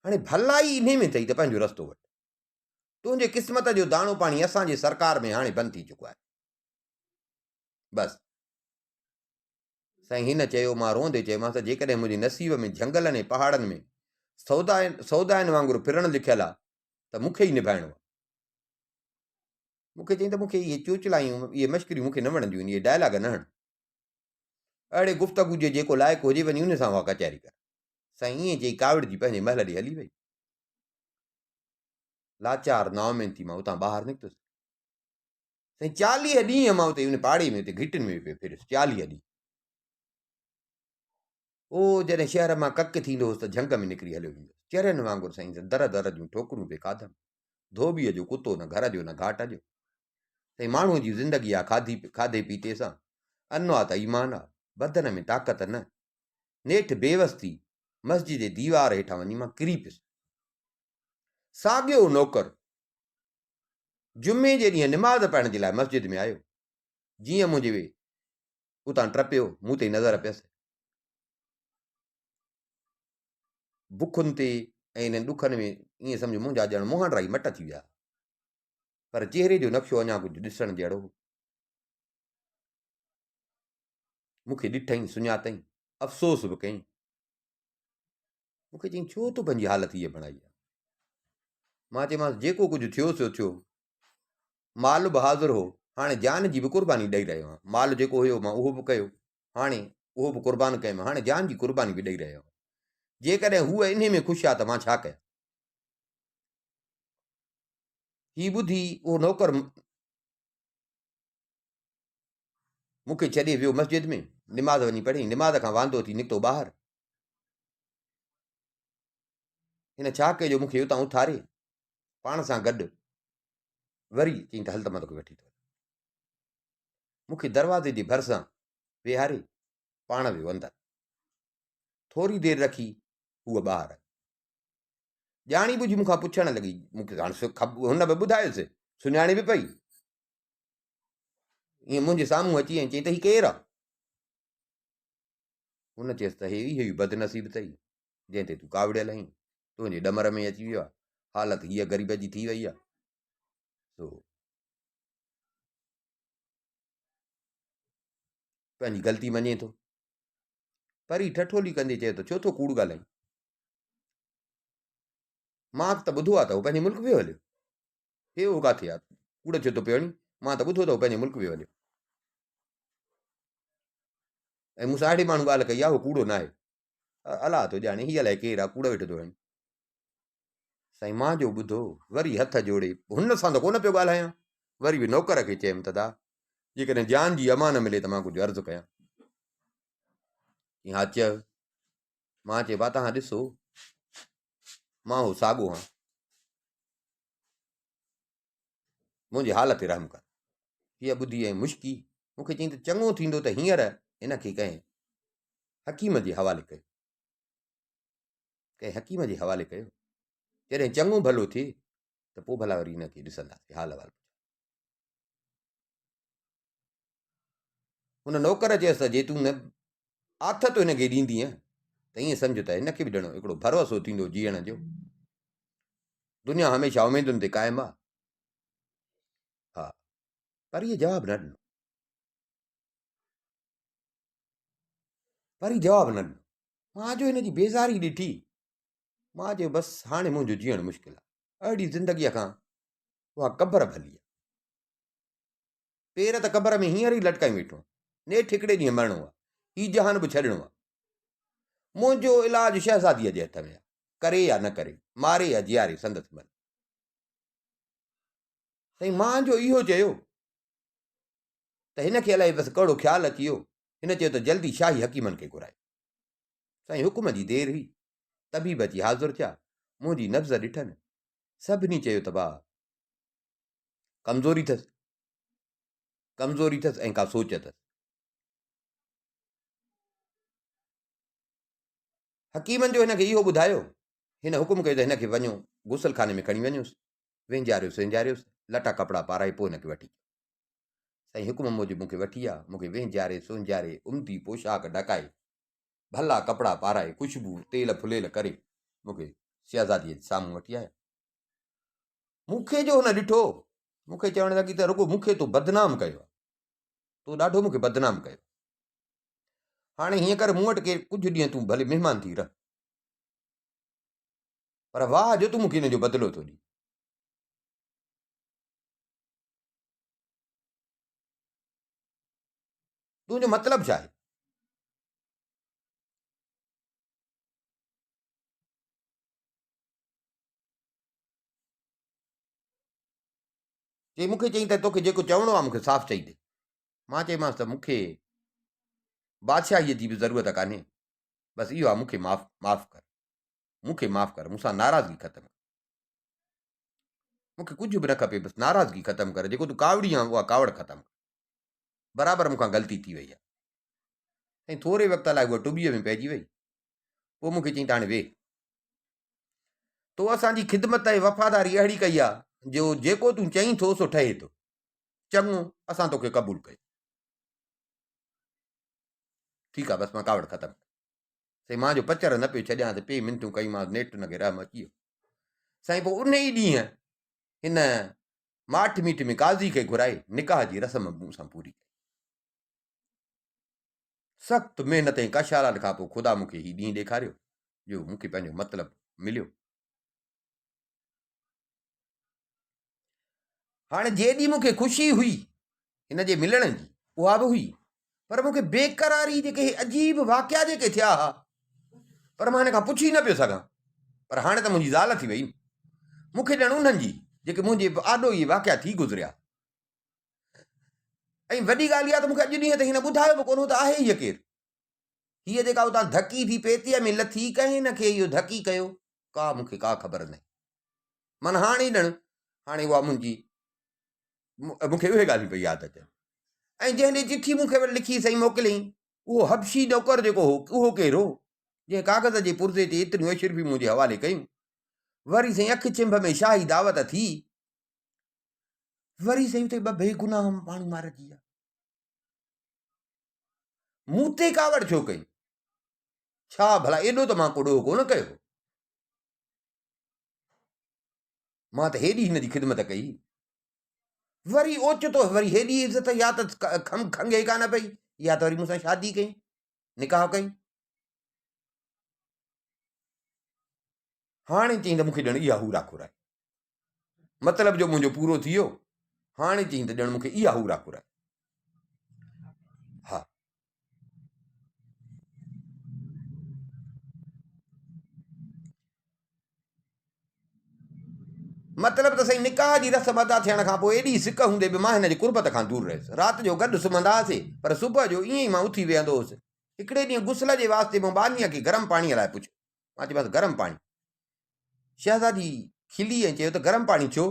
هاڻي ڀلائي انهي ۾ اٿئي ته پنهنجو رستو وٺ. تنهنجي قسمت جو داڻو پاڻي اسان جي سرڪار ۾ هاڻي بند ٿي چڪو آهي. بس. سائين هن چيو، مان روئندي چيومانس ته جيڪڏهن منهنجي نصيب ۾ جهنگلن ۽ پهاڙن ۾ سودائن وانگر ڦرڻ لکيل آ ته مون کي ئي نڀائڻو آ. مون کي چيائين ته مون کي اهي چوچلايون، اهي مشڪريون مون کي نه وڻنديون آهن، اهي ڊائلاگ نه هڻ. اهڙي گفتگو جي جيڪو لائق هجي وڃي ان سان اها ڪچهري ڪر. سائين ائين چئي ڪاوڙجي پنهنجي محل ڏي هلي وئي. لاچار نااميد ٿي مان اتان ٻاهر نڪتس. سائين 40 ڏينهن مان اتي ان پاڙي ۾ اتي گهٽين ۾ پيو ڦريس 40 ڏينهن. او جڏهن شهر مان ڪڪ ٿيندو هوس ته جهنگ ۾ نڪري هليو ويندو هوس. چرين وانگر سائين در در جون ٺوڪرون پئي کاڌم. ڌوٻيء جو ڪتو نه گهر جو نه گهاٽ جو. سائين ماڻهوء جي زندگي آ کاڌي کاڌي پيتي سان. ان آ ته ايمان آ. بدن ۾ طاقت نه. نيٺ بيوس ٿي مسجد جي ديوار هيٺان وڃي مان ڪري پيس. ساڳيو نوڪر جمعي جي ڏينهن نماز پڙهڻ جي لاء مسجد ۾ آيو. جيئن منهنجي اتان ٽپيو، مون تي نظر پيس. بکن تي ۽ انهن ڏکن ۾ ائين سمجهه منهنجا ڄڻ مهانڊا ئي مٽ ٿي ويا. پر چهري جو نقشو اڃا ڪجهه ڏسڻ جهڙو هو. مون کي ڏٺائين، سڃاتائين، افسوس به ڪيائين. مون کي چيائين، ڇو تو پنهنجي حالت هيء بڻائي آهي؟ مان چيومانس، جيڪو ڪجهه ٿيو سو ٿيو. مال به حاضر هو، هاڻي جان جي به قرباني ڏئي رهيو آهيان. مال جيڪو هيو مان اهو به ڪيو، هاڻي اهو به قربان ڪيم، هاڻي جان جي قرباني به ڏئي رهيو آهيان. جيڪڏهن هوء انهي ۾ خوش آهي ته مان ڇا ڪيان؟ هي ٻڌي اهو نوڪر مون کي ڇڏي ويو مسجد ۾ نماز وڃي پڙهي، نماز کان واندو ٿي نڪتو ٻاهر. هن ڇا ڪيو جو مون کي اتان اٿاري پاڻ سان گڏ وري چيائين ته هل ته مان توکي وٺي ٿو هلان. مون کي دروازي جي ڀرسان ويهاري پاڻ ويو اندر. ٿوري دير رکي هوء ٻاهر آئي. ڄاڻي ٻجهي مون کان پڇڻ لڳي، مون کي هاڻ هن به ٻڌايس، سڃاڻي به پئي. ائين منهنجي سامهون اچي ۽ چيائين ته هي ڪير آ؟ هن چيس ته هي اهو ئي بدنصيب اٿئي، جنهن تي تون ڪاوڙيل آهين، تنهنجي ڏمر ۾ اچي ويو آ، حالت هيء غريب جي ٿي وئي آ، سو پنهنجي غلطي مڃي ٿو. پري ٺٺولي ڪندي چيو ته ڇو ٿو ڪوڙ ڳالهائين؟ مان ته ٻڌو آ ته هو پنهنجي ملڪ ويو هليو. هي اهو ڪاٿي آ؟ ڪوڙ ڇو ٿو پيو هڻين؟ مان ته ٻڌو ته هو پنهنجي ملڪ ويو هليو. ۽ مون سان اهڙي ماڻهو ڳالهه ڪئي آ، اهو ڪوڙو ناهي. الله ٿو ڄاڻي هي الائي ڪير آ، ڪوڙ ويٺو ٿو هڻي. سائين مان جو ٻڌو، وري هٿ جوڙي، هن سان ته ڪونه پيو ڳالهايان، وري به نوڪر کي چيم ته دا، جيڪڏهن جان جي امان ملي ته مان ڪجهه عرض ڪيان. چيائين ها چئه. مان چيو با توهان ڏسو، مان هو ساڳو هان. منهنجي حال تي رحم ڪر. هيء ٻڌي ۽ مشڪي مون کي چيائين ته چڱو ٿيندو ته هينئر هن کي ڪنهن حڪيم جي حوالي ڪيو. ڪنهن حڪيم جي حوالي ڪيو. جڏهن چڱو ڀلو ٿئي ته پوء ڀلا وري هن کي ڏسنداسين، حال احوال پڇنداسين. هن نوڪر چيس ته جي تون نه آٿت هن کي ڏيندينء ته ائين سمجهه ته هن کي به ڄڻ هڪڙو ڀروسو ٿيندو جيئڻ جو. دنيا هميشه اميدن تي قائم آ. ها، پريء جواب نه ڏنو. پري جواب نه ڏنو. مان جو هن جي بيزاري ڏٺي، مان چيو بس هاڻي منهنجو جيئڻ مشڪل آ. اهڙي زندگيء کان اها قبر ڀلي آ. پير ته قبر ۾ هينئر ئي لٽڪائي ويٺو آهيان. نيٺ هڪڙي ڏينهن مرڻو آهي. هي جهان به ڇڏڻو آهي. منهنجو علاج شهزاديء جي هٿ ۾ آهي. ڪري يا نه ڪري، ماري يا جياري سندس مرضي. سائين مان جو اهو چيو ته هن کي الائي بس ڪهڙو خيال اچي ويو. هن چيو ته جلدي شاهي حڪيمن کي گهرايو. سائين حڪم جي دير هئي. طبيب اچي حاضر ٿيا. منهنجي نبض ڏٺن. سڀني چيو ته ڀاء ڪمزوري اٿس، ڪمزوري اٿس ۽ ڪا سوچ اٿس. حڪيمن جو هن کي اهو ٻڌايو، هن حڪم ڪيو ته هن کي وڃو غسل خاني ۾ کڻي وڃوس، وهنجاريو سهنجاريوس، لٽا ڪپڙا پارائي پوء هن کي وٺي اچو. سائين حڪم موجب مون کي وٺي آ، مون کي وهنجاري سهنجاري، عمدي پوشاڪ ڍڪائي، ڀلا ڪپڙا پارائي، خوشبو تيل ڦليل ڪري مون کي شهزاديء جي سامهون وٺي آيا. مون کي جو هن ڏٺو، مون کي چوڻ لڳي ته رڳو مون کي تو بدنام ڪيو آهي. تو ڏاڍو مون کي بدنام ڪيو. هاڻي هيئن ڪر مون وٽ ڪي ڪجهه ڏينهن تون ڀلي مهمان ٿي رهه. پر واهه جو تون مون کي ان جو بدلو ٿو ڏين. تنهنجو مطلب ڇا آهي؟ چي مون کي چئين ته توکي جيڪو چوڻو آهي مون کي صاف چئي ڏي. مان چيومانس ته مون کي بادشاهيء جي به ضرورت ڪانهي، بس اهو آهي مون کي معاف معاف ڪر، مون کي معاف ڪر، مون سان ناراضگي ختم ڪر. مون کي ڪجهه به نه کپي، بس ناراضگي ختم ڪر، جيڪو تون ڪاوڙي آن اها ڪاوڙ ختم ڪر. برابر مون کان غلطي ٿي وئي آهي. ۽ ٿوري وقت لاء هوء ٽٻيء ۾ پئجي وئي. پوء مون کي چيائين ته هاڻي ويهه. تو اسان جي خدمت ۽ وفاداري اهڙي ڪئي آ جو جيڪو تون چئين ٿو سو ٺهي ٿو. چڱو، اسان توکي قبول ڪيو. ٺيڪ آ، بس مان ڪاوڙ ختم ڪئي. سائين مان جو پچر نه پيو ڇڏيان ته پئي منٿون ڪيونمانس، نيٺ هن کي رحم اچي ويو. سائين پوء ان ئي ڏينهن هن ماٺ ميٺ ۾ قاضي کي گهرائي نڪاح جي رسم مون سان پوري ڪئي. سخت محنت ۽ ڪشالن کان پوء خدا مون کي هي ڏينهن ڏيکاريو جو مون کي پنهنجو مطلب مليو. هاڻي جيڏي مون کي خوشي هئي هن جي ملڻ جي اها به هئي پر مون کي بيقراري جيڪي هي عجيب واقعا جيڪي ٿيا ها پر مان هن کان پڇي نه پيو سگهان پر هاڻي ته منهنجي زال ٿي وئي مون کي ڄڻ انهن جي جيڪي منهنجي آڏو اهي واقعا ٿي گذريا ۽ وڏي ڳالهه اها ته مون کي اڄ ڏينهن تائين هن ٻڌايو به ڪونه هو ته آهي هيء ڪير. هيء جيڪا اتان ڌڪي ٿي پيتيء ۾ لٿي، ڪنهن هن کي اهو ڌڪي ڪيو، ڪا مون کي ڪا خبر ناهي. معنيٰ هاڻي ڄڻ هاڻي اها منهنجي مون کي اهي ڳالهيون پئي ياد اچن. ۽ جنهن ڏي چٺي مون کي لکي سائين موڪليائين، اهو حبشي نوڪر جيڪو هو، اهو ڪير هو، جنهن ڪاغذ جي پرزي تي ايتريون اشرفيون منهنجي حوالي ڪيون. وري سائين اک ڇنڀ ۾ شاهي دعوت ٿي. وري سائين اتي ٻه بيگناهه ماڻهو مارجي ويا. مون تي ڪاوڙ ڇو ڪئي؟ ڇا ڀلا ايڏو ته مان ڪو ڏوهه ڪونه ڪيو هو. مان ته هيڏي هن جي خدمت ڪئي. وري اوچتو وري هيڏي عزت يا ته کم کنگهي ڪانه پئي يا ته وري مون سان شادي ڪئي، نڪاح ڪئي. هاڻي چئين ته مون کي ڄڻ اها هورا کورائي. مطلب جو منهنجو پورو ٿي ويو، هاڻي چئين ته ڄڻ مون کي اها هورا کورائي. ها. مطلب ته سائين نڪاح جي رسم ادا ٿيڻ کان پوء ايڏي سڪ هوندي به مان هن جي قربت کان دور رهيس. رات جو گڏ سمهندا هئاسي، پر صبح جو ائين ئي مان اٿي ويهندو هوس. هڪڙي ڏينهن غسل جي واسطي مون ٻانهيء کي گرم پاڻيء لاء پڇيو. مان چيومانس گرم پاڻي. شهزادي کلي ۽ چيو ته گرم پاڻي ڇو؟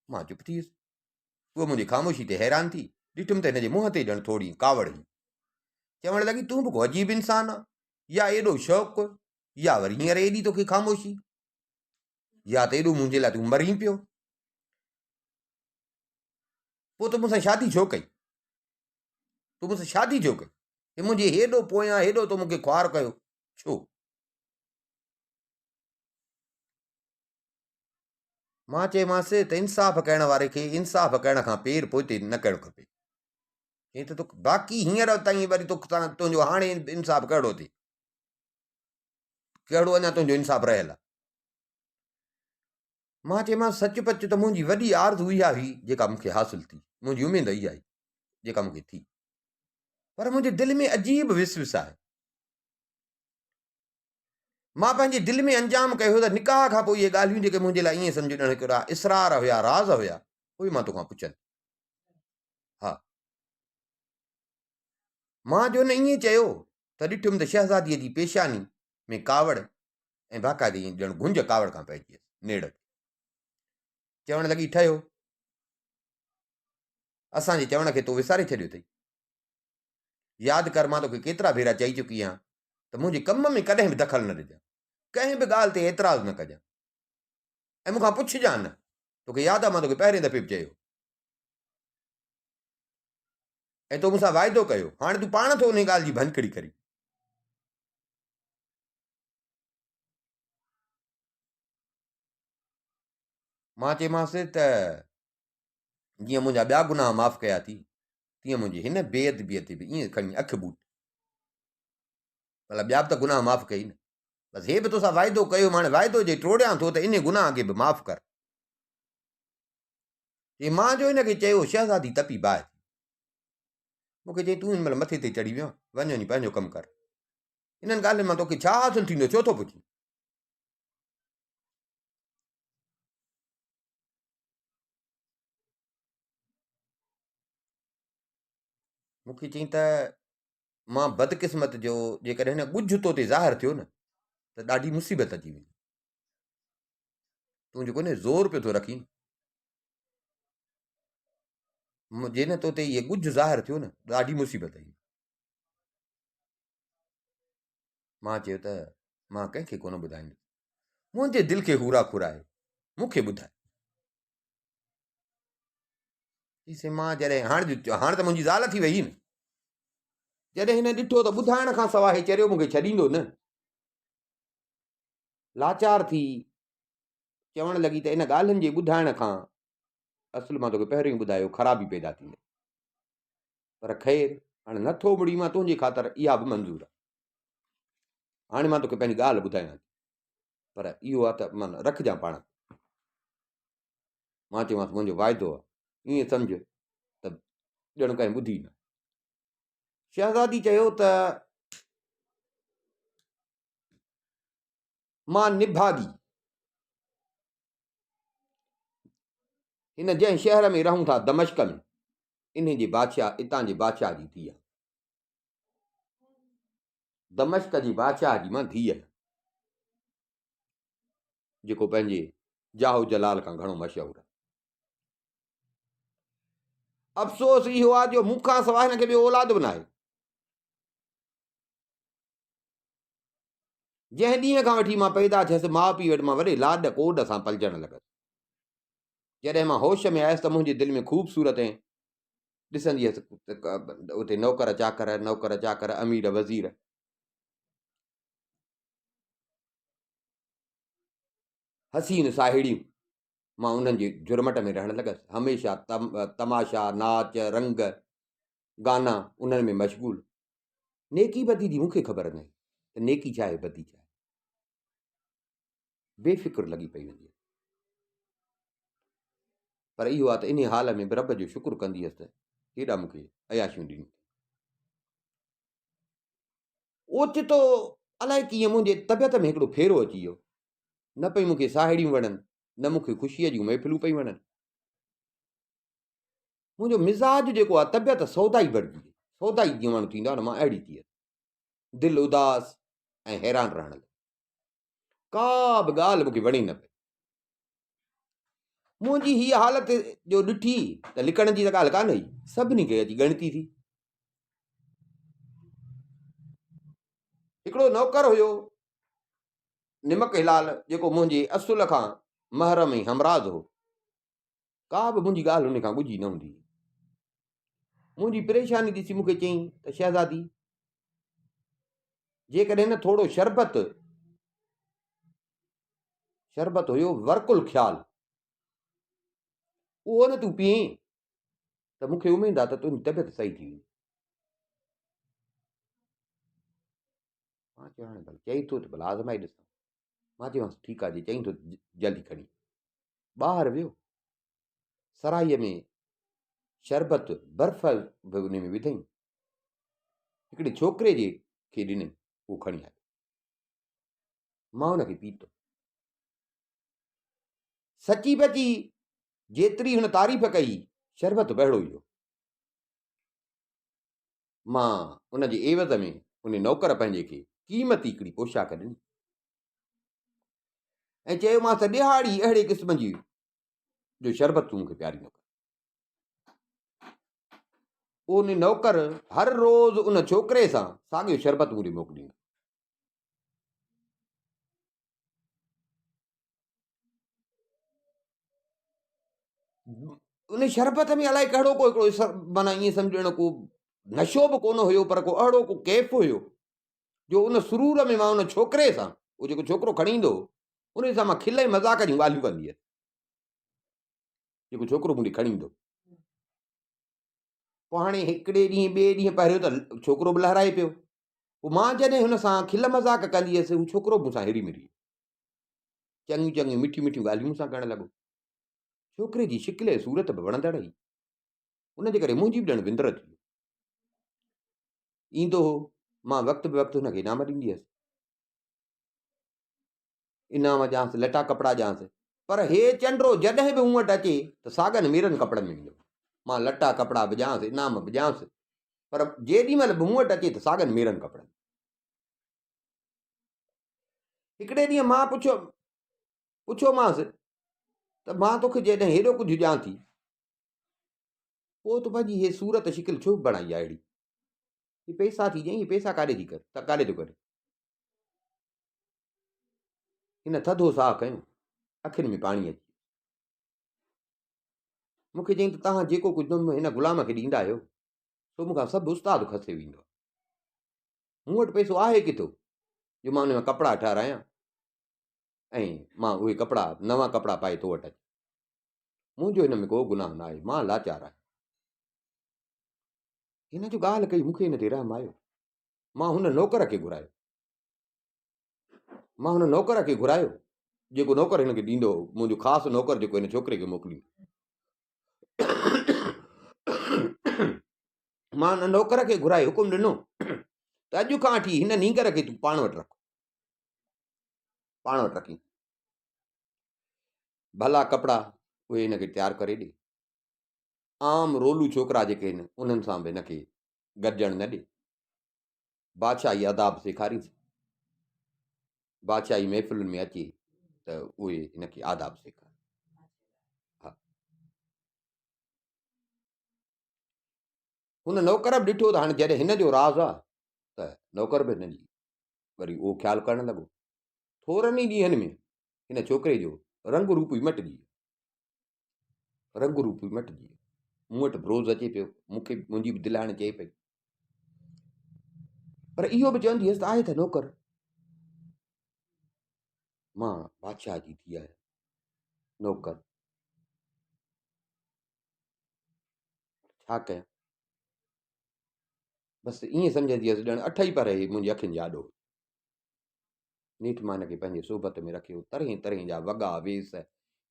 مان چپ ٿي ويس. هوء منهنجي خاموشي تي حيران ٿي. ڏٺم ته هن جي منهن تي ڄڻ ٿوري ڪاوڙ هئي. چوڻ لڳي تون به ڪو عجيب انسان آن. يا ايڏو شوق يا وري هينئر ايڏي توکي خاموشي. يا ته ايڏو منهنجي لاء تون مرين پيو. پوء تو مون سان شادي ڇو ڪئي؟ تو مون سان شادي ڇو ڪئي؟ هي منهنجي هيڏو پويان هيڏو تو مون کي خوار ڪيو ڇو؟ مان چيومانس ته انصاف ڪرڻ واري کي انصاف ڪرڻ کان پير پوئتي نه ڪرڻ کپي. چيائين ته تو باقي هينئر تائين وري تو سان تنهنجو هاڻي انصاف ڪهڙو ٿئي؟ ڪهڙو اڃا تنهنجو انصاف رهيل آهي؟ مان چيومانس سچ پچ ته منهنجي وڏي آرزو اها هئي جيڪا مون کي حاصل ٿي، منهنجي اميد اها هئي جيڪا مون کي ٿي. پر منهنجي دل ۾ عجيب وسوس آهي. مان پنهنجي دل ۾ انجام ڪيو هو ته نڪاح کان پوء اهي ڳالهيون جيڪي منهنجي لاء ائين سمجهه ڄڻ هڪڙا اسرار هيا، راز هيا، اهي مان توکان پڇن. ها. مان جو نه ائين چيو ته ڏٺم ته شهزاديء جي پيشاني ۾ ڪاوڙ ۽ باقاعدي ائين ڄڻ گهنج ڪاوڙ کان پئجي ويس، نيڙ تي. چوڻ لڳي، ٺهيو. اسان جي چوڻ کي تو وساري ڇڏيو اٿئي. ياد ڪر مان توکي ڪيترا ڀيرا چئي چڪي آهيان ته منهنجي ڪم ۾ ڪڏهن به دخل نه ڏجان، ڪنهن به ڳالهه تي اعتراض نه ڪجان ۽ مون کان پڇجان نه. توکي ياد آهي مان توکي پهرين دفعي به چيو ۽ تو مون سان واعدو ڪيو، هاڻي تون پاڻ ٿو انهي ڳالهه جي ڀڃڪڙي ڪرين. مان چيومانس ته جيئن منهنجا ٻيا گناهه معاف ڪيا ٿي، تيئن منهنجي هن بي ادبيء تي به ائين کڻي اک ٻوٽ. ڀلا ٻيا به ته گناهه معاف ڪيئي نه. بس هي به توسان واعدو ڪيو هيم، هاڻي واعدو جي ٽوڙيان ٿو ته انهي گناهه کي به معاف ڪر. چي مان جو هن کي چيو، شهزادي تپي باهه ٿي. مون کي چيائين، تون هن مهل مٿي تي چڙهي ويو آهين، وڃ وڃي پنهنجو ڪم ڪر. انهن ڳالهين مان توکي ڇا حاصل ٿيندو، ڇو ٿو پڇين؟ مون کي چيائين ته مان بدقسمت جو جيڪڏهن هن ڳجهه تو تي ظاهر ٿيو نه ته ڏاڍي مصيبت اچي ويندي. تون جيڪو نه زور پيو ٿو رکين، جي نه تو تي هي ڳجهه ظاهر ٿيو نه ڏاڍي مصيبت ايندي. مان چيو ته مان ڪنهن کي ڪونه ٻڌائيندس. منهنجي دل کي هورا کورائي مون کي ٻڌاء. چيس مان جڏهن هاڻ هاڻ ته منهنجي زال ٿي وئي نه. جڏهن هن ڏٺو ته ٻڌائڻ کان سواء هي چريو مون کي ڇڏيندو نه، لاچار ٿي چوڻ لڳي ته ان ڳالهين جي ٻڌائڻ کان اصل مان توکي پهريون ئي ٻڌايو خرابي پيدا ٿيندي، پر خير هاڻ نٿو مڙي مان تنهنجي خاطر اها به منظور آهي. هاڻي مان توکي پنهنجي ڳالهه ٻڌايان ٿي، پر اهو آ ته من رکجان پاڻ کي. مان چيومانس منهنجو واعدو آ، ائين سمجهه ته ڄڻ ڪنهن ٻڌي نه. شهزادي چيو ته مان نڀاڳي هن جنهن شهر ۾ رهون ٿا دمشق ۾، انهي جي بادشاهه اتان جي بادشاهه جي ڌيء آهيان. دمشق جي بادشاهه جي مان ڌيء آهيان، جيڪو پنهنجي جاه و جلال کان گهڻو مشهور آهي. افسوس اهو آهي جو مون کان سواء هن کي ٻيو اولاد به ناهي. جنهن ڏينهن کان وٺي مان پيدا ٿيس، ماء پيء وٽ مان وڏي لاڏ ڪوڏ سان پلجڻ لڳس. جڏهن مان هوش ۾ آيس ته منهنجي دل ۾ خوبصورت ۽ ڏسندي هيس اتي نوڪر چاڪر، نوڪر چاڪر، امير وزير. حسين ساهيڙيون، مان انهن جي جهرمٽ ۾ رهڻ لڳس. هميشه تماشا، ناچ، رنگ، گانا انهن ۾ مشغول. نيڪي بدي جي مون کي خبر ناهي ته نيڪي ڇا آهي بدي ڇا آهي. بي فڪر لڳي پئي هوندي هيس. پر اهو آهي ته انهي حال ۾ به رب جو شڪر ڪندي هيس ته هيڏا مون کي عياشيون ڏنيون اٿئي. اوچتو الائي ڪيئن منهنجي طبيعت ۾ هڪڙو ڦيرو اچي ويو. نه پئي مون کي ساهيڙيون وڻن، نه مون کي خوشيء جون محفلون پيون وڻن. منهنجو مزاج جيڪو آهي، طبيعت سودائي بڻجي وئي. سودائي جيئن ماڻهو ٿيندو آهي نه، مان اهڙي ٿي ويس. دل اداس ۽ حيران رهڻ لڳي. ڪا به ڳالهه مون کي وڻي نه پئي. منهنجي هيء حالت جو ڏٺي ته لڪڻ جي ته ڳالهه ڪانه هئي، سڀني کي اچي ڳڻتي ٿي. هڪڙو نوڪر هيو نمڪ هلال جيڪو منهنجي اصل کان محرم ۽ همراز هو. ڪا به منهنجي ڳالهه هن کان ڳجهي نه هوندي هئي. منهنجي پريشاني ڏسي مون کي چيائين ته شهزادي جيڪڏهن نه ٿورو شربت شربت هيو ورق الخيال اهو نه تون پيئين ته مون کي اميد آ ته تنهنجي طبيعت صحيح ٿي ويندي. مان چيو هاڻي ڀلا چئي ٿو ته ڀلا آزمائي ڏسان. مان چيومانس ٺيڪ آ جي چئين ٿو جلدي کڻي ٻاهر ويو. سرائيء ۾ شربت برف به ان ۾ وڌائين. هڪڙي ڇوڪري جي کي ڏنائين اهو کڻي آيو. مان ان کي پيتو. سچي پچي جيتري هن تعريف ڪئي شربت به اهڙو ئي هو. مان ان جي عيوض ۾ ان نوڪر پنهنجي کي قيمتي هڪڙي پوشاڪ ڏني ۽ چيومانس ته ڏهاڙي اهڙي قسم جي جو شربت تون مون کي پياريندو ڪر. ان نوڪر هر روز ان ڇوڪري سان ساڳيو شربت مون ڏي موڪليندو. ان شربت ۾ الائي ڪهڙو ڪو هڪڙو معنيٰ ائين سمجهه ڄڻ ڪو نشو به ڪونه هيو پر ڪو اهڙو ڪو ڪيف هيو جو ان سرور ۾ مان ان ڇوڪري سان اهو جيڪو ڇوڪرو کڻي ايندو هو ان سان مان کل ۽ مذاق جون ڳالهيون ڪندي هيس جيڪو ڇوڪرو مون ڏي کڻي ايندو پوء هاڻي هڪڙي ڏينهن ٻئي ڏينهن پهريون ته ڇوڪرو به لهرائي پيو پوء مان جڏهن هن سان کل مذاق ڪندي هيس هو ڇوڪرو به مون سان هري مري چڱيون چڱيون مٺيون مٺيون ڳالهيون مون سان ڪرڻ لڳو. ڇوڪري جي شڪل ۽ صورت به وڻندڙ هئي. ان جي ڪري منهنجي به ڄڻ وندر ٿي وئي. ايندو هو، مان وقت به وقت هن کي انعام ڏيندي هيس. انعام ڏيانس، لٽا ڪپڙا ڏيانس. پر هي چنڊو جڏهن به مون وٽ اچي ته ساڳن ميرن ڪپڙن ۾ ايندو. مان لٽا ڪپڙا به ڏيانس، انعام به ڏيانس، پر جيڏي مهل به مون وٽ اچي ته ساڳن ميرن ڪپڙن ۾. هڪڙي ڏينهن مان پڇيو پڇيومانس ته مان توکي جڏهن هيڏو ڪجهه ڏيان ٿي پوء تو پنهنجي هي صورت شڪل ڇو بڻائي آهي اهڙي؟ هي پئسا ٿي ڏئين هي پئسا ڪاڏي ٿي ڪر ته ڪاڏي ٿو ڪرين؟ هن ٿڌو ساهه کنيو، اکين ۾ پاڻي اچي ويس. مون کي چيائين ته توهان جيڪو ڪجهه هن غلام کي ڏيندا آهيو سو مون کان سڀ استاد کسي ويندو آهي. مون وٽ پئسو آهي ڪٿو جو مان ان مان ڪپڙا ٺهرايان ۽ مان اهي ڪپڙا نوان ڪپڙا پائي تو وٽ اچان. منهنجو هن ۾ ڪو گناهه نه آهي، مان لاچار آهيان. هن جو ڳالهه ڪئي مون کي هن تي رحم آيو. مان هن نوڪر کي گهرايو. مان هن نوڪر کي گهرايو جيڪو نوڪر هن کي ڏيندو هو، منهنجو خاص نوڪر جيڪو هن ڇوڪري کي موڪليندو. مان ان نوڪر کي گهرائي حڪم ڏنو ته اڄ کان وٺي هن نينگر کي تون پاڻ وٽ رک، پاڻ وٽ رکين، ڀلا ڪپڙا اهي هن کي تيار ڪري ڏي، عام رولو ڇوڪرا جيڪي آهن انهن سان به هن کي گڏجڻ نه ڏي، بادشاهي آداب سيکارينس، بادشاهي محفلن ۾ اچي ته اهي هن کي آداب سيکارين. ها هن نوڪر به ڏٺو ته هاڻي جڏهن هن جو راز آ ته نوڪر به هن جي وري اهو خيال ڪرڻ لڳو. ٿورن ئي ڏينهن ۾ هن ڇوڪري جو رنگ روپ ئي مٽجي ويو. رنگ روپ ئي مٽجي ويو. مون وٽ به روز اچي پيو. مون کي منهنجي به دل هاڻي چئي پئي. پر اهو به چوندي هيس ته آهي ته نوڪر. مان بادشاهه جي ڌيء آهيان. نوڪر. ڇا ڪيان؟ بس ائين سمجهندي هيس ڄڻ اٺ ئي پر هي منهنجي اکين جي آڏو هجي. نيٺ مان هن کي پنهنجي صحبت ۾ رکيو. طرحين طرحين جا وڳا، ويس،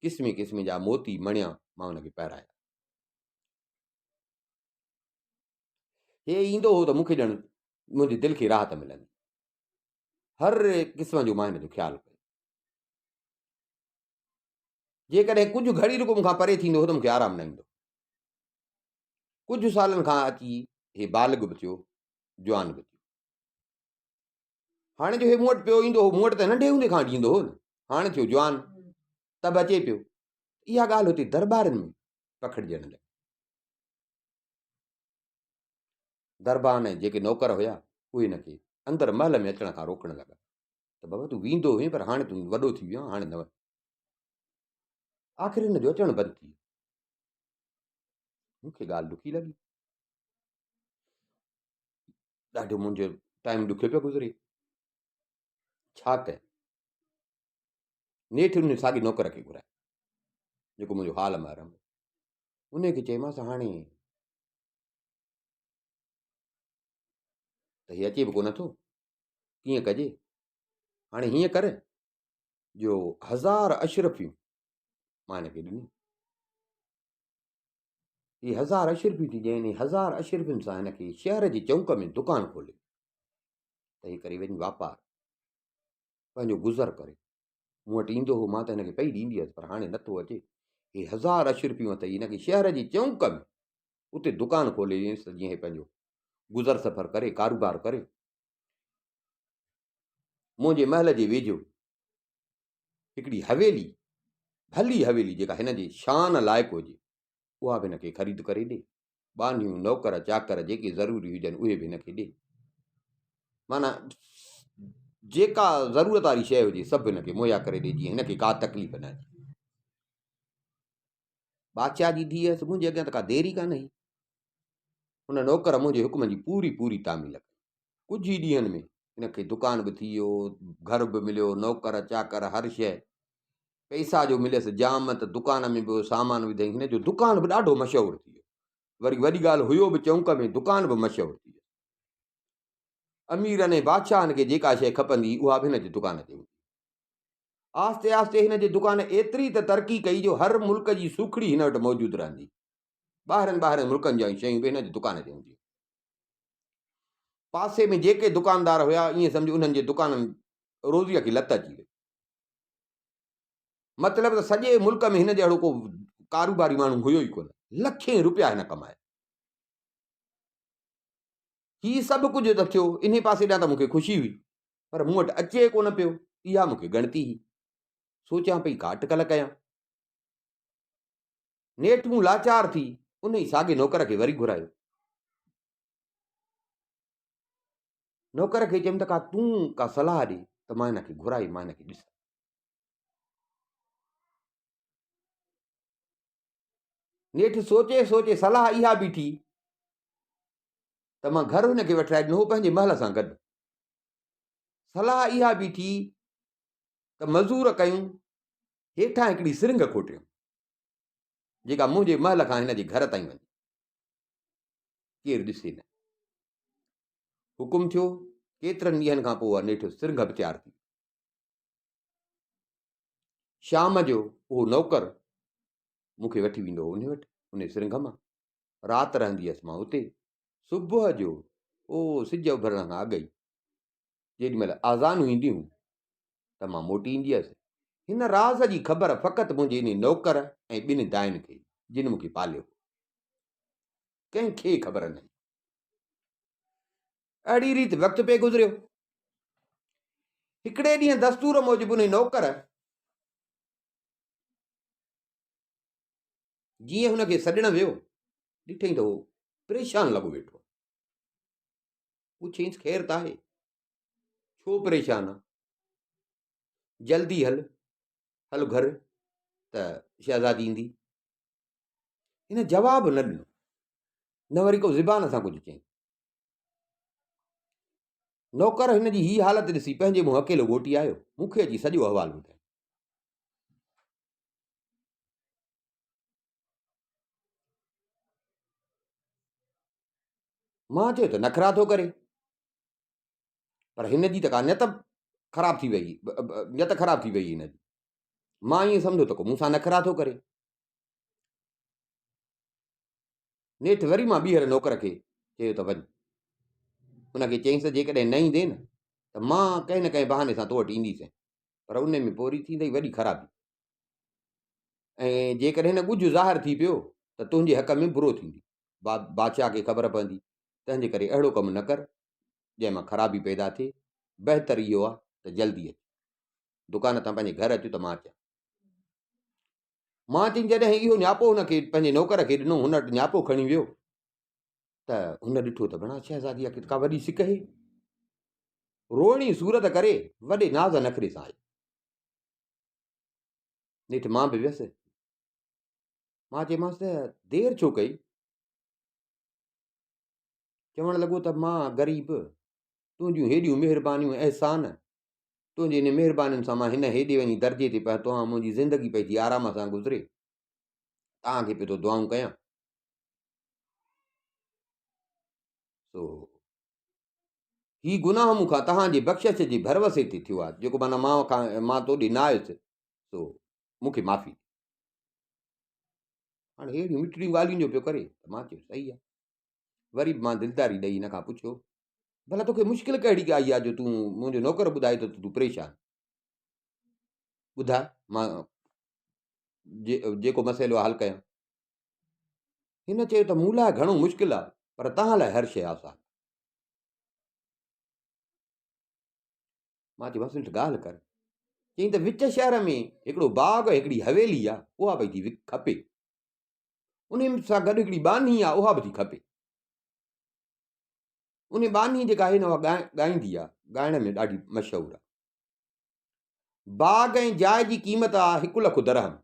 قسمين قسمين جا موتي مڻيا مان هن کي پهرايا. هي ايندو هو ته مون کي ڄڻ منهنجي دل کي راحت ملندي. هر قسم جو مان هن جو خيال ڪيو. جيڪڏهن ڪجهه گهڙي رڳو مون کان پري ٿيندو هو ته مون کي آرام نه ايندو. ڪجهه سالن کان اچي هي بالغ به ٿيو، جوان به ٿيو. هاڻي جو هي مون وٽ پيو ايندو هو، مون وٽ ته ننڍي هوندي کان وٺي ايندو هو نه، هاڻي ٿيو جوان ته به اچي پيو. اها ڳالهه هتي درٻارين ۾ پکڙجڻ لڳي. دربان ۽ جيڪي نوڪر هيا، اهي هن کي اندر محل ۾ اچڻ کان روڪڻ لڳا ته بابا تون ويندو هئين پر هاڻي تون وڏو ٿي ويو آهين، هاڻي نه وڃ. آخر هن جو اچڻ بند ٿي ويو. مون کي ڳالهه ڏکي لڳي. ڏاڍو منهنجو ٽائيم ڏکيو پيو گذري. ڇا ڪيان؟ نيٺ ان ساڳي نوڪر کي گهرايو، جيڪو منهنجو حال محرم هو. ان کي چيومانس هاڻي ته هي اچي به ڪونه ٿو، ڪيئن ڪجي؟ هاڻي هيئن ڪر جو هزار اشرفيون مان هن کي ڏنيون. هي هزار اشرفيون ٿي ڏين، هزار اشرفين سان هن کي شهر جي چونڪ ۾ دڪان کولي ته هي ڪري وڃي واپار، پنهنجو گذر ڪري. مون وٽ ايندو هو، مان ته هن کي پئي ڏيندي هيس، پر هاڻي نٿو اچي. هي هزار اشرفيون اٿئي، هن کي شهر جي چونڪ ۾ اتي دڪان کولي ڏينس ته جيئن هي پنهنجو گذر سفر ڪري، ڪاروبار ڪري. منهنجي محل جي ويجهو هڪڙي حويلي، ڀلي حويلي جيڪا هن جي شان لائق هجي، اها به هن کي خريد ڪري ڏي. ٻانهيون، نوڪر، چاڪر جيڪي ضروري هجن اهي به هن کي ڏي. معنيٰ جيڪا ضرورت واري شيء هجي سڀ هن کي مهيا ڪري ڏي جيئن هن کي ڪا تڪليف نه اچي. بادشاهه جي ڌيء هيس، منهنجي اڳيان ته ڪا دير ئي ڪانه هئي. هن نوڪر منهنجي حڪم جي پوري پوري تعميل ڪئي. ڪجهه ئي ڏينهن ۾ هن کي دڪان به ٿي ويو، گهر به مليو، نوڪر چاڪر هر شيء. پئسا جو مليس جام ته دڪان ۾ به سامان وڌائين. هن جو دڪان به ڏاڍو مشهور ٿي ويو. وري وڏي ڳالهه هيو به چونڪ ۾ دڪان به مشهور ٿي ويس. اميرن ۽ بادشاهن کي جيڪا شيء کپندي هئي اها به هن جي دڪان تي هوندي هئي. آهستي آهستي هن جي دڪان ايتري ته ترقي ڪئي جو هر ملڪ جي سوکڙي هن وٽ موجود رهندي. ٻاهرين ٻاهرين ملڪن جون شيون به هن جي دڪان تي هونديون. پاسي ۾ جيڪي دڪاندار هيا ائين سمجهه انهن جي دڪانن روزيء کي لت اچي وئي. مطلب ته سڄي ملڪ ۾ هن جهڙو ڪو ڪاروباري ماڻهو هيو ئي ڪونه. لکين روپيا هن ڪمايا. هي سڀ ڪجهه ته ٿيو، انهي پاسي ڏانهن ته مون کي خوشي هئي، پر مون وٽ اچي ڪونه پيو، اها مون کي ڳڻتي هئي. سوچيان پئي ڪا اٽڪل ڪيان. نيٺ مون لاچار ٿي انهي ساڳي نوڪر کي وري گهرايو. نوڪر کي چيم ته ڪا تون ڪا صلاح ڏي ته مان هن کي گهرائي مان هن کي ڏسان. نيٺ سوچي سوچي صلاح اها بيٺي ته مان گهر هن کي وٺرائي ڏنو هو پنهنجي محل سان گڏ. صلاح اها بيٺي ته مزور ڪيون هيٺان هڪڙي سرنگهه کوٽيون جيڪا منهنجي محل کان هن جي گهر تائين وڃي. ڪير ڏسي نه. حڪم ٿيو، ڪيترن ڏينهن کان پوء اها نيٺ سرنگهه به تيار ٿي. شام جو اهو نوڪر مون کي وٺي ويندو هو انهي وٽ، انهي سرنگهه مان. رات رهندي هيس مان اتي. صبح جو او سج اڀرڻ کان اڳ ئي جيڏي مهل آذانون اينديون هيون ته مان موٽي ايندي هيس. هن راز جي خبر فقط منهنجي انهي نوڪر ۽ ٻن داين کي هئي، جن مون کي پاليو هو. ڪنهن کي خبر نه هئي. اهڙي ريت وقت پئي گذريو. هڪڙي ڏينهن دستور موجب انهي نوڪر جيئن هن کي سڏڻ ويو، ڏٺئين ته هو پريشان لڳو ويٺو. پڇيائينس خير ته آهي، ڇو پريشان آن؟ جلدي هل، هل گهر ته شهزادي ايندي. هن جواب نه ڏنو، نه وري ڪو زبان سان ڪجهه چيائين. نوڪر هن جي هي حالت ڏسي پنهنجي منهن اڪيلو موٽي آيو، مون کي اچي سڄو احوال ٻڌايائين. مان چيو ته نخرا ٿو ڪري، پر هن جي ته ڪا نيت خراب ٿي وئي، نيت خراب ٿي وئي هن جي. مان ائين سمجهيو ته ڪو مون سان نخرا ٿو ڪري. نيٺ وري مان ٻيهر نوڪر کي چيو ته وڃ. ان کي چيائينس ته جيڪڏهن نه ايندين ته مان ڪنهن نه ڪنهن بهاني سان تو وٽ اينديسين، پر ان ۾ پوري ٿيندئي وڏي خرابي. ۽ جيڪڏهن هن ڳجهه ظاهر ٿي پيو ته تنهنجي حق ۾ برو ٿيندي. بادشاهه کي خبر پوندي، تنهن جي ڪري اهڙو ڪم نه ڪر، جنهن مان خرابي پيدا ٿئي. بهتر اهو آهي ته جلدي اچ. دڪان تان پنهنجي گهر اچ ته مان اچان. مان چيم جڏهن اهو نياپو هن کي پنهنجي نوڪر کي ڏنو، هن وٽ نياپو کڻي ويو ته هن ڏٺو ته بڻا شهزاديء کي ڪا وڏي سڪ هئي. روئڻي صورت ڪري وڏي ناز نخري سان آئي. نيٺ مان به ويس. مان چيومانس ته دير ڇو ڪئي؟ چوڻ لڳو ته مان غريب، تنهنجون هيڏيون مهربانيون ۽ احسان، تنهنجي انهن مهربانين سان مان هن هيڏي وڃي درجي تي پهتو آهيان، منهنجي زندگي پئي ٿي آرام سان گذري، توهان کي پيو ٿو دعائون ڪيان. سو هي گناهه مون کان توهان جي بخشش جي ڀروسي تي ٿيو آهي، جيڪو معنيٰ مان کان مان تو ڏي نه آيس، سو مون کي معافي ڏي. هاڻي اهڙيون مٺڙيون ڳالهيون جو پيو ڪري ته مان چيو صحيح آهي. وري به مان دلداري ڏئي هن کان پڇيو، ڀلا توکي مشڪل ڪهڙي آئي آهي جو تون منهنجو نوڪر ٻڌائي ٿو ته تون پريشان ٻڌاء مان جيڪو مسئلو آهي حل ڪيان. هن چيو ته مون لاء گهڻو مشڪل آهي پر توهان لاء هر شيء آسان. مان چيومانس نيٺ ڳالهه ڪر. چيائين ته وچ شهر ۾ هڪڙو باغ ۽ هڪڙي حويلي آهي اها پئي ٿي کپي. انهي سان گڏ هڪڙي ٻانهي آهي اها به ٿي کپي. انهي ٻانهي جيڪا آهي نه اها ڳائيندي آهي، ڳائڻ ۾ ڏاڍي مشهور آهي. باغ ۽ جاء جي قيمت آهي هڪ لک درهم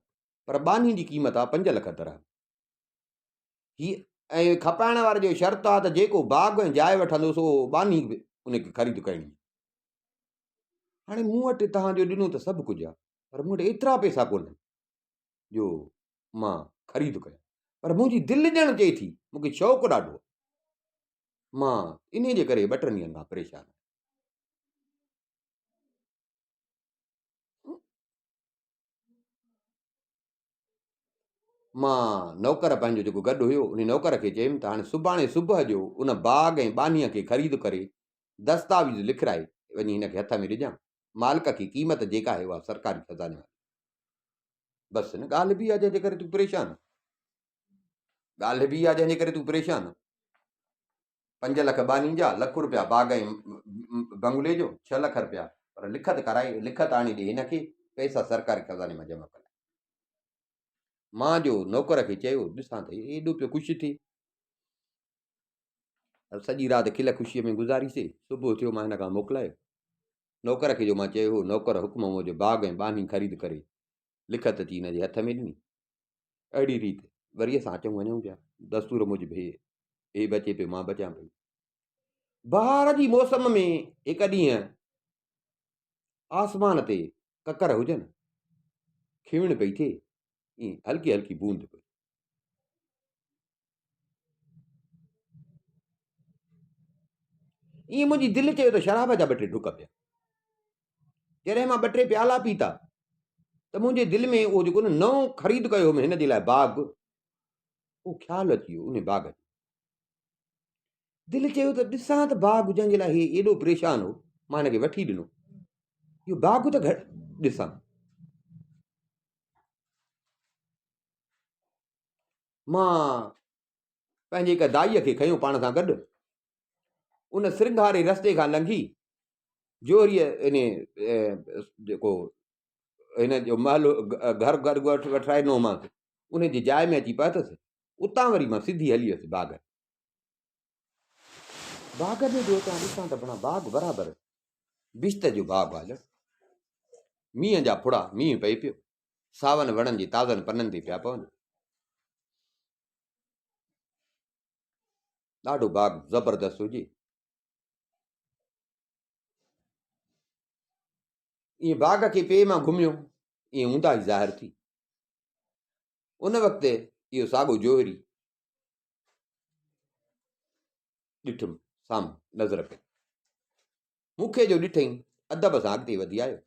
پر ٻانهي جي قيمت آهي 5 لک درهم. هي ۽ کپائڻ واري جو شرط آهي ته جيڪو باغ ۽ جاء وٺندو سو ٻانهي به ان کي خريد ڪرڻي. هاڻي مون وٽ توهان جو ڏنو ته سڀ ڪجهه آهي پر مون وٽ ايترا پئسا ڪونهن جو مان خريد ڪيان پر منهنجي دل ڄڻ چئي ٿي مون کي شوق ڏاڍو آهي. مان انهي جي ڪري ٻه ٽن ڏينهن کان پريشان آهيان. مان نوڪر پنهنجو جيڪو گڏ هيو ان نوڪر کي چيم ته هاڻي سڀاڻي صبح جو ان باغ ۽ ٻانهيء کي خريد ڪري دستاويز لکرائي وڃي هن کي هٿ ۾ ڏجان. مالڪ کي قيمت جيڪا آهي اها سرڪاري خزاني واري. بس نه ڳالهه به اها جنهن جي ڪري تون پريشان ڳالهه به اها جنهن جي ڪري تون پريشان 5 لک ٻانهي جا، لک روپيا باغ ۽ بنگلي جو، 6 لک روپيا پر لکت ڪرائي، لکت آڻي ڏي هن کي، پئسا سرڪاري خزاني مان جمع ڪرائي. مان جو نوڪر کي چيو، ڏسان ته ايڏو پيو خوش ٿئي. سڄي رات کل خوشيء ۾ گذاريسي. صبح ٿيو مان هن کان موڪلايو. نوڪر کي جو مان چيو هو، نوڪر حڪم موجب باغ ۽ ٻانهي خريد ڪري لکت اچي هن جي هٿ ۾ ڏني. اهڙي ريت وري اسان اچون وڃون پيا. دستور موجب هي هي به اچي پيو مان به اچان پئي. بهار جي موسم ۾ هڪ ڏينهن آسمان تي ڪڪر هجن، کيوڻ پئي ٿئي، ائين هلڪي هلڪي بوند پئي. ائين منهنجي دل چيو ته شراب جا ٻه ٽي ڍڪ پيا. جڏهن مان ٻه ٽي پيالا پيتا ته منهنجي دل ۾ اهو جيڪو نه نئون خريد ڪيو هوم هن جي لاء باغ، اهو خيال اچي ويو ان باغ جو. دل چيو ته ڏسان ته باغ جنهن جي لاء هي ايڏو پريشان هو، مان هن کي وٺي ڏنو، اهو باغ ته گهٽ ڏسان. مان پنهنجي هڪ دائيء کي کنيو پاڻ سان گڏ، ان سرنگهاري رستي کان لنگهي جوهريء ان جيڪو هن جو محل گهر گهر ڳوٺ وٺرائي ڏنو هومانس، ان جي جاء ۾ اچي پهتس، اتان وري مان سڌي هلي ويس باغ. باغ ۾ جو اچان ڏسان ته بڻا باغ برابر بهشت جو باغ آهي ڄڻ. مينهن جا ڦڙا، مينهن پئي پيو، ساون وڻن جي تازن پنن تي پيا پون. ڏاڍو باغ زبردست هجي. ائين باغ کي پئي مان گهميو، ائين اونداهي ظاهر ٿي. ان وقت اهو ساڳو جوهري ڏٺم، سامهون نظر پئي. مون کي جو ڏٺئين، ادب سان اڳتي وڌي آيو.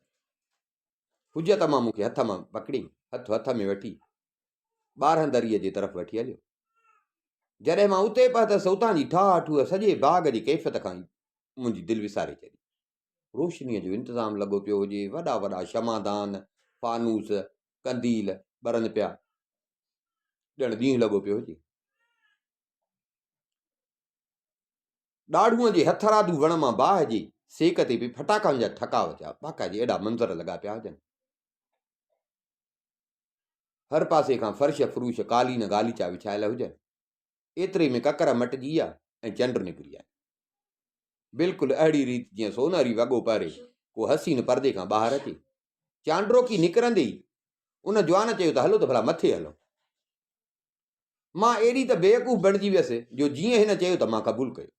حجت مان مون کي هٿ مان پڪڙي، هٿ هٿ ۾ وٺي، 12 دريء جي طرف وٺي هليو. جڏهن مان اتي پهتس ته اتان جي ٺاهه ٺوهه سڄي باغ جي ڪيفيت کان ئي منهنجي دل وساري ڇڏي. روشنيء جو انتظام لڳو پيو هجي، وڏا وڏا شمعدان، فانوس، قنديل ٻرن پيا، ڄڻ ڏينهن لڳو پيو هجي. ڏاڙهونء جي هٿرادو وڻ مان باهه جي سيڪ تي به ڦٽاڪن جا ٺڪاء ٿيا. باقاعدي اهڙا منظر لڳا پيا هجن. هر پاسي کان فرش فروش قالين غاليچا وڇايل هجن. ايتري ۾ ڪڪر مٽجي ويا ۽ چنڊ نڪري آيو. بلڪل اهڙي ريت جيئن سونهري وڳو پهري ڪو حسين پردي کان ٻاهر اچي. چانڊروڪي نڪرندي ئي ان جوان چيو ته هلو ته ڀلا مٿي هلون. مان ايڏي ته بيوقوف بڻجي ويس جو جيئن هن چيو ته مان قبول ڪيو.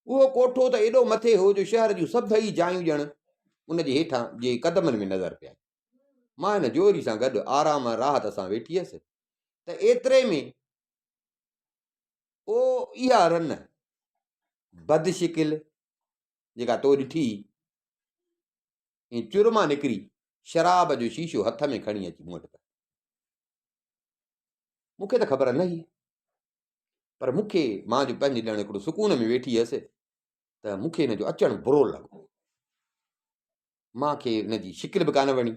اهو ڪوٺو ته ايڏو مٿي هو جو شهر جون سڀئي جايون ڄڻ ان جي هيٺان جي قدمن ۾ نظر پئي آيون. مان هن جوهري سان گڏ آرام ۽ راحت سان ويٺي هيس ته ايتري ۾ او اها رن بدشڪل جيڪا تو ڏٺي ائين چر مان نڪري شراب جو شيشو هٿ ۾ کڻي اچي مون وٽ پهتي. مون کي ته خبر نه هئي پر مون کي مان جو پنهنجي ڄڻ هڪڙو سڪون ۾ ويٺي هيس ته مون کي هن جو اچڻ برو لڳو. مان کي هن جي شڪل به ڪانه وڻي،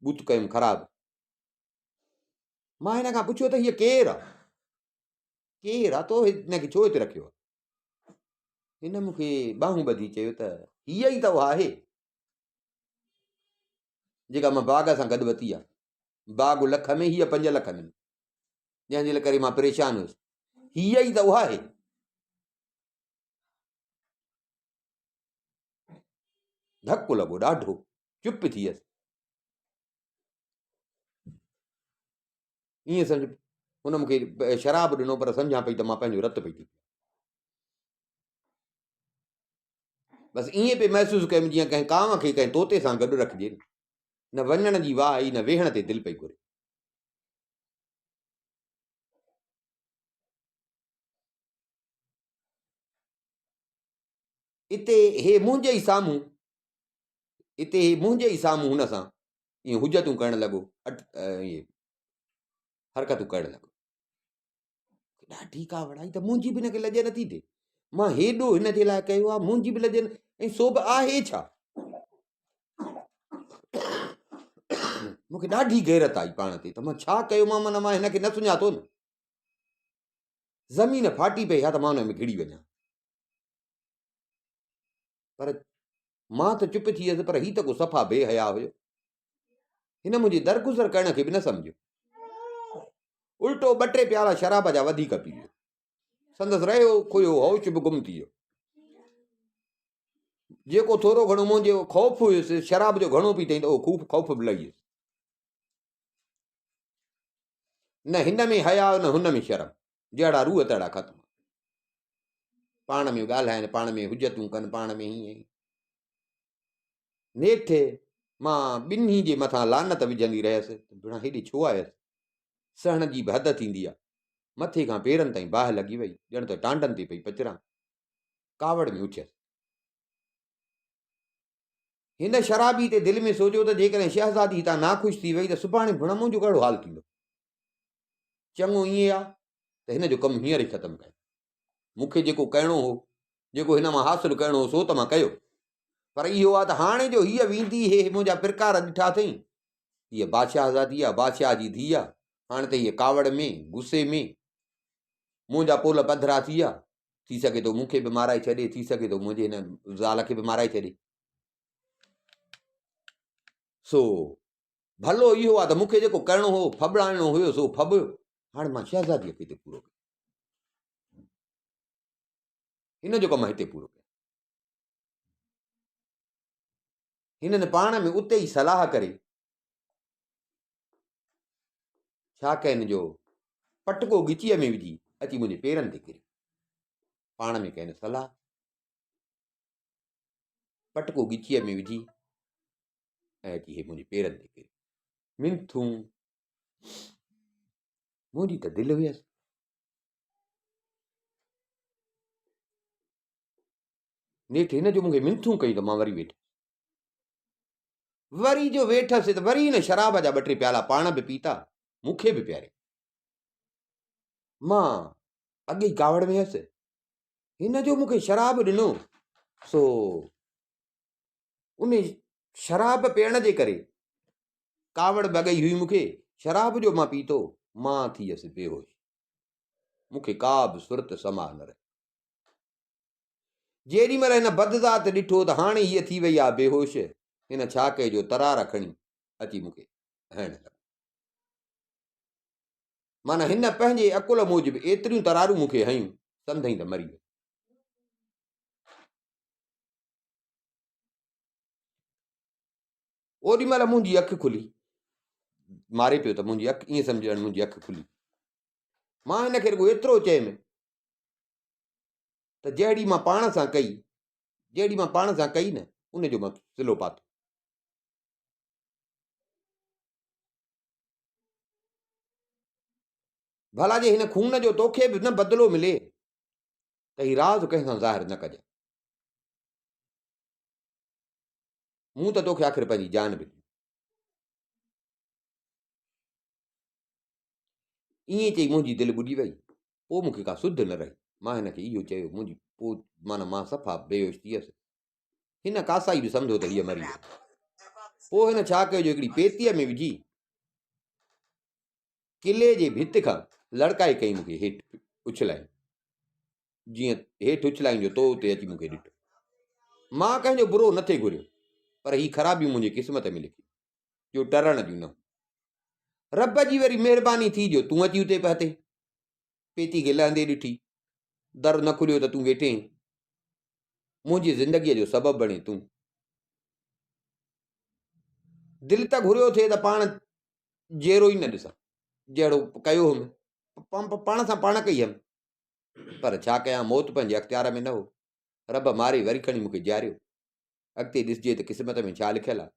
بوت ڪيم خراب. مان هن کان پڇيو ته هيء ڪير آ؟ ڪير آ؟ تو هن کي ڇو هتي رکيو آ؟ هن مون کي ٻانهون ٻڌي چيو ته هيء ئي ته اها آهي جيڪا مان باغ سان گڏ ورتي آ. باغ لک ۾ هيء 5 لک ۾، جنهن جي ڪري مان پريشان هيس. هيء ئي ته اها آهي. ڌڪ لڳو ڏاڍو، چپ ٿي ويس. ائين سمجھ هن مون کي شراب ڏنو پر سمجھان پئي ته مان پنهنجو رت پئي ٿي پيان. بس ائين پئي محسوس ڪيم جيئن ڪنهن ڪانء کي ڪنهن طوطي سان گڏ رکجي. نه وڃڻ جي واهه ئي نه ويهڻ تي دل پئي گهري. اتي هي منهنجي ئي سامهون اتي هي منهنجي ئي سامهون هن سان ائين حجتون ڪرڻ لڳو، اهي حرڪتون ڪرڻ لڳو. ڏاڍي ڪاوڙ آئي ته منهنجي به هن کي لڄ نٿي ٿئي، مان هيڏو هن جي لاء ڪيو آهي، منهنجي به لڄ نه، ۽ سو به آهي ڇا؟ مون کي ڏاڍي غيرت آئي پاڻ تي ته مان ڇا ڪيو، مان معنيٰ مان هن کي نه سڃاتو نه. زمين ڦاٽي پئي ها ته مان ان ۾ گهڙي وڃان، پر مان ته چپ ٿي ويس، پر هي ته ڪو صفا بي حيا هيو. هن منهنجي درگذر ڪرڻ کي به نه سمجهيو، الٽو ٻه ٽي پيالا شراب جا وڌيڪ پي ويو. سندس رهيو کويو هوش به گم ٿي ويو. جيڪو ٿورو گهڻو منهنجو خوف هيس، شراب جو گهڻو پيتائين ته اهو خوف خوف به لهي ويس. نه هن ۾ حياء نه هن ۾ شرم، جهڙا روح تهڙا ختم. پاڻ ۾ ڳالهائن، پاڻ ۾ حجتون ڪن، پاڻ ۾ هيئن. نيٺ مان ٻنهي جي مٿان لعنت وجهندي رهيس ته ڀيڻا هيڏي ڇو آيس؟ سهڻ جي به حد ٿيندي آ. مٿي کان پيرن تائين باهه لڳي وئي، ڄڻ ته ٽانڊن تي پئي پچران. ڪاوڙ ۾ اٿيس. هن شرابي تي دل ۾ سوچيو ته جيڪڏهن شهزادي هتان ناخوش ٿي وئي ته سڀاڻي ڀڻ منهنجو ڪهڙو حال ٿيندو. چڱو ائين آ ته هن جو ڪم هينئر ئي ختم ڪيان. مون کي جيڪو ڪرڻو هو، جيڪو هن مان حاصل ڪرڻو هو سو ته مان ڪيو. پر اهو آ ته هاڻي جو هيء ويندي هي منهنجا پرڪار ڏٺا اٿئي. هيء بادشاهزادي آ، بادشاهه جي ڌيء آ. هاڻي ته هيء ڪاوڙ ۾، غصي ۾، منهنجا پول پڌرا ٿي ويا. ٿي سگهي ٿو مون کي به مارائي ڇڏي، ٿي سگهي ٿو منهنجي هن زال کي به مارائي ڇڏي. سو ڀلو اهو آ ته مون کي جيڪو ڪرڻو هو، ڦٻڙائڻو هيو سو ڦٻيو. هاڻي مان شهزاديء کي هتي پورو ڪيان. هن جو ڪم هتي پورو ڪيان. هنن پاڻ ۾ اتي ئي صلاح ڪري ڇا ڪين جو پٽڪو ڳچيء ۾ وجهي اچي منهنجي پيرن تي ڪريو. پاڻ ۾ ڪين صلاح، پٽڪو ڳچيء ۾ وجهي ۽ اچي هي منهنجي پيرن تي ڪريو. منٿون منهنجي ته دل هيس. نيٺ هن جو مون کي منٿون ڪيون ته مان وري ويٺس. وري جو ويٺس ته وري هن شراب جا ٻه ٽي پيالا پاڻ به پيتا، مون کي به پياري. مان اڳي ئي ڪاوڙ ۾ هيس. هن جو مون کي شراب ڏنو سو ان شراب پيئڻ جي ڪري ڪاوڙ به اڳي ئي هئي مون کي. شراب جو مان پيتو، مان ٿي ويس بيهوش. مون کي ڪا به سرت سماء نه رهي. جيڏي مهل هن بدذات ڏٺو ته هاڻي هيء ٿي وئي آ بيهوش، هن ڇا ڪيو جو ترار کڻي اچي مون کي هڻڻ لڳو. معنيٰ هن پنهنجي عقل موجب ايتريون ترارون مون کي هنيون، سمجهئين ته مري ويس. اوڏي مهل منهنجي اک کلي. ماري پيو ته منهنجي اک ائين سمجهه ڄڻ منهنجي اک کلي. مان هن کي رڳو ايترو چيم ته جهڙي مان پاڻ سان ڪئي، جهڙي مان پاڻ سان ڪئي نه، ان جو مان صلو پاتو. ڀلا جي هن خون جو توکي به نه بدلو ملي ته هي راز ڪنهن سان ظاهر نه ڪجانء. مون ته توکي آخر پنهنجي جان به ڏني. ائين چئي منهنجي دل ٻڏي وئي. پوء مون کي ڪا سڌ نه رهي. مان هن کي اهو چيو، منهنجي پوء معنيٰ مان صفا بيهوش ٿي ويس. هن ڪاسائي به سمجهيو ته هيء مري وئي. پوء هن ڇا ڪيو جو هڪڙي پيتيء ۾ وجهي قلعي جي ڀت کان لڙڪائي ڪئي مون کي هيٺ اڇلائين. جيئن هيٺ اڇلائين جو تو اتي اچي مون کي ڏٺو. مان ڪنهن جو برو نه ٿي گهريو، پر هي خرابيون منهنجي قسمت ۾ لکيون، جو ٽرڻ جون نه هيون. رب جي وري مهرباني ٿي جو تون اچي اتي پهتين. پيتي کي لهندي ڏٺي، در نه کليو ته تون ويٺين. منهنجي زندگيء جو سبب بڻين تون. دل ته گهريو ٿي ته پاڻ جيئرو ئي نه ڏسان، جهڙو ڪيو هئم، پاڻ سان پاڻ ڪئي هيم. پر ڇا ڪيان موت پنهنجي اختيار ۾ نه هو. رب ماري وري کڻي مون کي جياريو. اڳتي ڏسجي ته قسمت ۾ ڇا لکيل آ.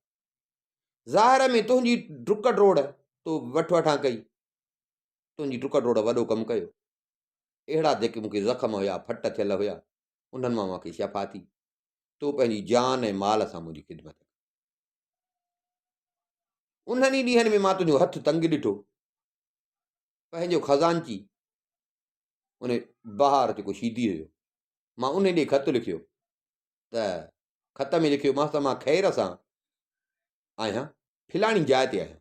ظاهر ۾ تنهنجي ڊڪ ڊوڙ تو وٺ وٺان ڪئي. تنهنجي ڊڪ ڊوڙ وڏو ڪم ڪيو. اهڙا جيڪي مون کي زخم هيا، ڦٽ ٿيل هيا، انهن مان مان کي شفا ٿي. تو پنهنجي جان ۽ مال سان منهنجي خدمت ڪئي. انهن ئي ڏينهن ۾ مان تنهنجو هٿ تنگ ڏٺو. پنهنجو خزانچي ان بهار جيڪو شيدي هيو، مان ان ڏي خط لکيو ته خط ۾ لکيومانس ته مان خير سان آهيان، فلاڻي جاء تي آهيان،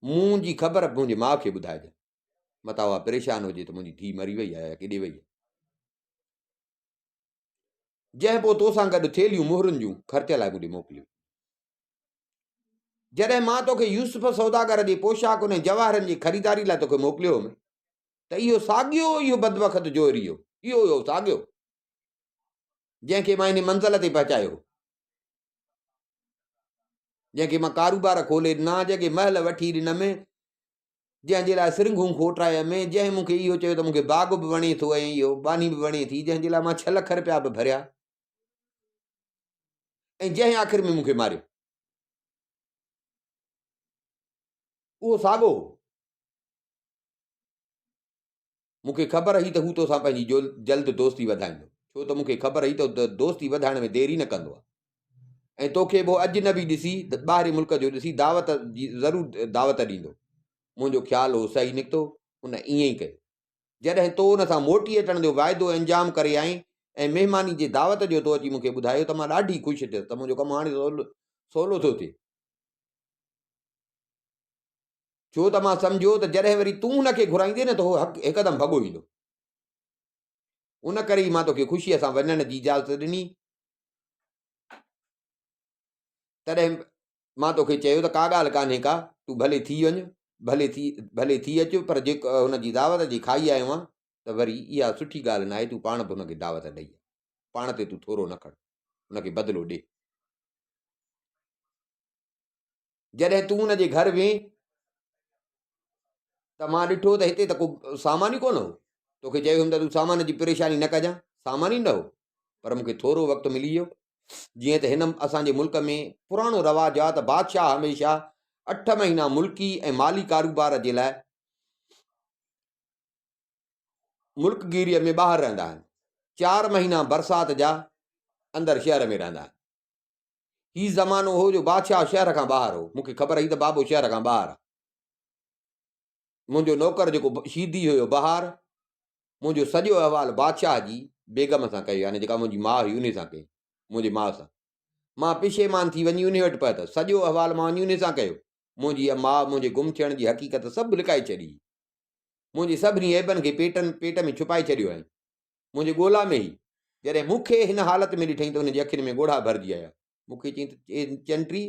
منهنجي خبر منهنجي ماء کي ٻڌائجان، متان اها پريشان هجي ته منهنجي ڌيء مري وئي آهي يا ڪيڏي وئي آهي. جنهن پوء تو سان گڏ ٿيلهيون مهرن جون خرچ لاء مون ڏي موڪليون. جڏهن مان توکي يوسف سوداگر جي پوشاڪن ۽ جواهرن جي خريداري لاء توکي موڪليو هوم ته اهو ساڳيو اهو بدبخت جوهري هو، اهو اهو ساڳيو جنهن کي مان ان منزل تي پهچايو هو، جنهن کي مان ڪاروبار کولي ڏنا، جنهن کي محل وٺي ڏنم، جنهن جي لاء سرنگهون کوٽرايم، جنهن مون کي اهو چيو ته مون کي باغ به وڻي ٿو ۽ اهو ٻانهي به وڻي ٿي، جنهن جي لاء مان ڇهه لک رپيا به ڀريا ۽ جنهن آخر ۾ مون کي ماريو، اهو ساڳو هو. مون کي خبر هئي ته هو توسان پنهنجي جلد دوستي وڌائيندو، ڇو ته مون کي خبر هئي ته دوستي وڌائڻ ۾ دير ئي نه ڪندو آهي ۽ توکي به اجنبي ڏسي، ٻاهرين ملڪ جو ڏسي دعوت جي ضرور دعوت ڏيندو. منهنجو خيال هو صحيح نڪتو، هن ائين ئي ڪيو. جڏهن تو ان سان موٽي اچڻ جو واعدو انجام ڪري آئين ۽ مهماني جي دعوت جو تو اچي مون کي ٻڌايو ته مان ڏاڍي خوش ٿيس ته منهنجو ڪم هاڻي سولو ٿو ٿئي. ڇو ته مان سمجهيو ته جڏهن وري تون هن کي گهرائيندين نه ته هو هڪدم ڀڳو ايندو. ان ڪري ئي مان توکي خوشيء سان وڃڻ جي اجازت ڏني. تڏهن مان توکي چيو ته ڪا ڳالهه ڪانهي ڪا، تون ڀلي ٿي وڃ، ڀلي ٿي ڀلي ٿي اچ، پر جي هن جي دعوت جي کائي آيو آن ته وري اها سٺي ڳالهه ناهي، تون پاڻ به هن کي دعوت ڏئي آ. پاڻ تي تون ٿورو نه کڻ، هن کي بدلو ڏي. جڏهن تون ان جي گهر وئين ته مان ڏٺو ته هتي ته ڪو سامان ئي ڪونه هو. توکي چيو هيم ته تون سامان جي پريشاني نه ڪجان، سامان ئي نه هو. پر مون کي ٿورو وقت ملي ويو. جيئن ته هن اسان جي ملڪ ۾ پراڻو رواج آهي ته بادشاهه هميشه اٺ مهينا ملڪي ۽ مالي ڪاروبار جي لاء ملڪ گيريء ۾ ٻاهر رهندا آهن. چار مهينا برسات جا اندر شهر ۾ رهندا آهن. هي زمانو هو جو بادشاهه شهر کان ٻاهر هو. مون کي خبر هئي ته بابو شهر کان ٻاهر آهي. منهنجو نوڪر جيڪو شيدي هيو بهار، منهنجو سڄو احوال بادشاهه جي بيگم سان ڪيو يعني جيڪا منهنجي ماء هئي انهي سان ڪيو، منهنجي ماء سان. مان پشيمان ٿي وڃي انهي وٽ پهتس. سڄو احوال مان وڃي انهي سان ڪيو. منهنجي ماء منهنجي گم ٿيڻ جي حقيقت سڀ لڪائي ڇڏي هئي. منهنجي سڀني عيبن کي پيٽن پيٽ ۾ ڇپائي ڇڏيو هئائين. منهنجي ڳولا ۾ هئي. جڏهن مون کي هن حالت ۾ ڏٺائين ته هن جي اکين ۾ ڳوڙها ڀرجي آيا. مون کي چيائين ته اي چنٽي!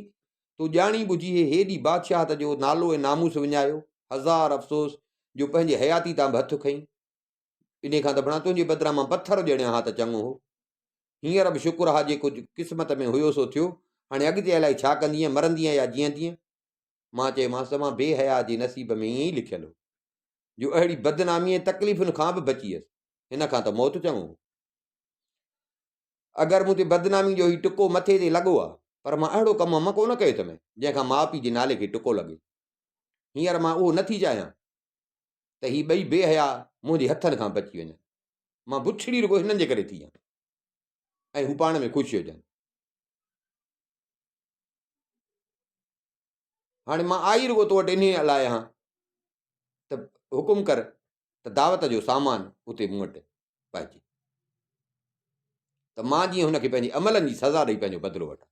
تو ڄاڻي ٻجهي هي هيڏي بادشاهت جو نالو ۽ ناموس وڃايو. هزار افسوس جو پنهنجي حياتي تان به هٿ کنئي. انهيء کان ته ڀڻا تنهنجي بدران مان پٿر ڄڻيان ها ته چڱو هو. هينئر به شڪر آ جيڪو قسمت ۾ هيو سو ٿيو. هاڻي اڳتي الائي ڇا ڪندينء، مرندينء يا جيئندينء؟ مان چيومانس ته مان بي حياء جي نصيب ۾ ائين ئي لکيل هو، جو اهڙي بدنامي ۽ تڪليفن کان به بچي ويس. هن کان ته موت چڱو هو. اگر مون تي بدنامي جو هي ٽڪو مٿي تي لڳو آ، پر مان اهڙو ڪم هم ڪونه ڪيو اٿم، جنهن کان ماء پيء جي نالي کي ٽڪو لڳي. هينئر مان اهو نه ٿي چاهيان ته هي ٻئي بي حياء منهنجي هٿن کان بچي وڃن. مان بڇڙي رڳو هنن جي ڪري ٿي آهيان ۽ هو پاڻ ۾ خوش هجن. هاڻي مان آئي رڳو تو وٽ انهيء لاء آهيان ته حڪم ڪر ته دعوت جو سامان اتي مون وٽ پهچي ته مان جيئن هن کي پنهنجي عملن جي سزا ڏئي پنهنجو بدلو وٺان.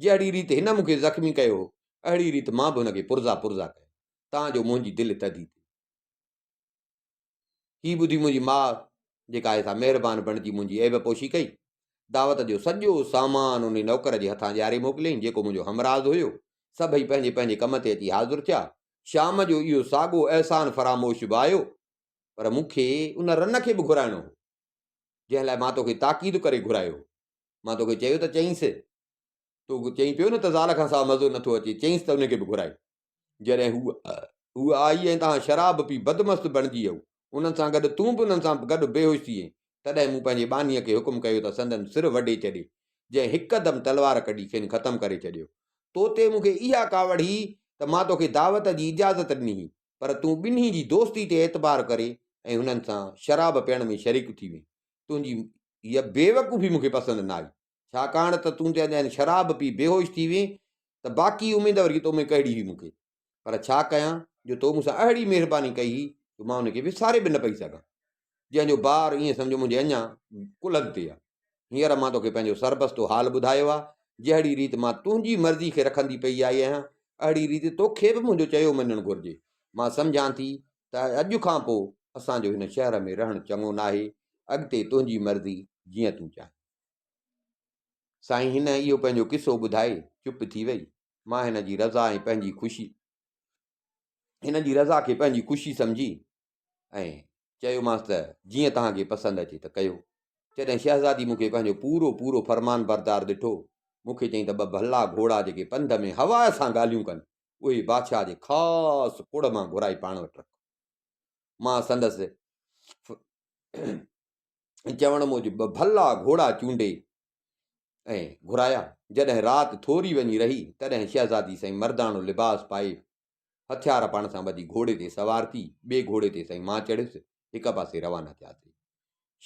جهڙي ريت هن مون کي زخمي ڪيو هو، اهڙي ريت مان به هن کي پرزا پرزا ڪيان، تان جو منهنجي دل ٿڌي ٿئي. هي ٻڌي منهنجي ماء جيڪا آهي سا مهربان بڻجي منهنجي عيب پوشي ڪئي. دعوت جو سڄو سامان انهي نوڪر جي هٿان ڏياري موڪليائين جيڪو منهنجو همراز هيو. سڀئي پنهنجي پنهنجي ڪم تي اچي حاضر ٿيا. شام جو اهو ساڳو احسان فراموش به آيو پر مون کي ان رن کي به گهرائڻو هو جنهن لاء مان توکي تاڪيد ڪري گهرايو هو. مان توکي چيو ته چئينس. تو چئين پيو نه ته زال کان سواء مزو نٿو اچي، چئينس ته ان کي به گهرائي. جڏهن هوء آئي ۽ توهان شراب پي بدمست بڻجي ويو، انهن سان گڏ تون به انهن سان گڏ بيهوش ٿي وئين، تڏهن مون پنهنجي ٻانهيء کي حڪم ڪيو ته سندن سر وڍي ڇڏي، جنهن هڪدم تلوار ڪڍي کين ختم ڪري ڇڏيو. تو تي مون کي اها ڪاوڙ هئي ته مان توکي دعوت جي اجازت ڏني هئي، پر تون ٻنهي جي دوستي تي اعتبار ڪري ۽ هنن سان شراب پيئڻ ۾ شريڪ ٿي وئين. تنهنجي هيء بيوقوفي مون کي پسند نه آئي. ڇاڪاڻ ته تون جڏهن شراب پي بيهوش ٿي وئين ته باقي اميد وري تو ۾ ڪهڙي هئي مون کي. پر ڇا ڪيان جو تو مون سان اهڙي مهرباني ڪئي هئي جو مان ان کي وساري به نه پئي سگهان. جنهن جو بار ائين سمجهه منهنجي اڃا ڪلهن تي آهي. هينئر مان توکي پنهنجو سربستو حال ٻڌايو آهي. جهڙي ريت مان تنهنجي مرضي کي رکندي پئي آئي آهيان، اهڙي ريت توکي به منهنجو چيو مڃڻ گهرجي. مان سمجهان ٿي ته اڄ کان پوء اسان جو هن شهر ۾ رهڻ چڱو ناهي. اڳتي تنهنجي مرضي، جيئن تون چاهين. سائين هن اهو پنهنجو قصو ٻڌائي چپ ٿي وئي. مان هن جي رضا ۽ پنهنجي خوشي هن جي رضا کي پنهنجي خوشي سمجهي ۽ چيومانس ته جيئن توهان کي پسند اچي ته ڪيو. جڏهن شهزادي مون کي پنهنجو پورو پورو فرمان بردار ڏٺو، مون کي چيائين ته ٻه ڀلا گهوڙا جيڪي پنڌ ۾ هوا سان ڳالهيون ڪن، اهي بادشاهه جي خاص پڙ مان گهرائي پاڻ وٽ رک. مان سندس چوڻ موجب ٻه ڀلا گهوڙا چونڊي ۽ گهرايا. جڏهن رات ٿوري وڃي رهي، تڏهن شهزادي سائين مرداڻو لباس پائي، هٿيار پاڻ سان ٻڌي گهوڙي تي سوار ٿي، ٻئي گهوڙي تي سائين مان چڙهيس، هڪ پاسي روانا ٿياسين.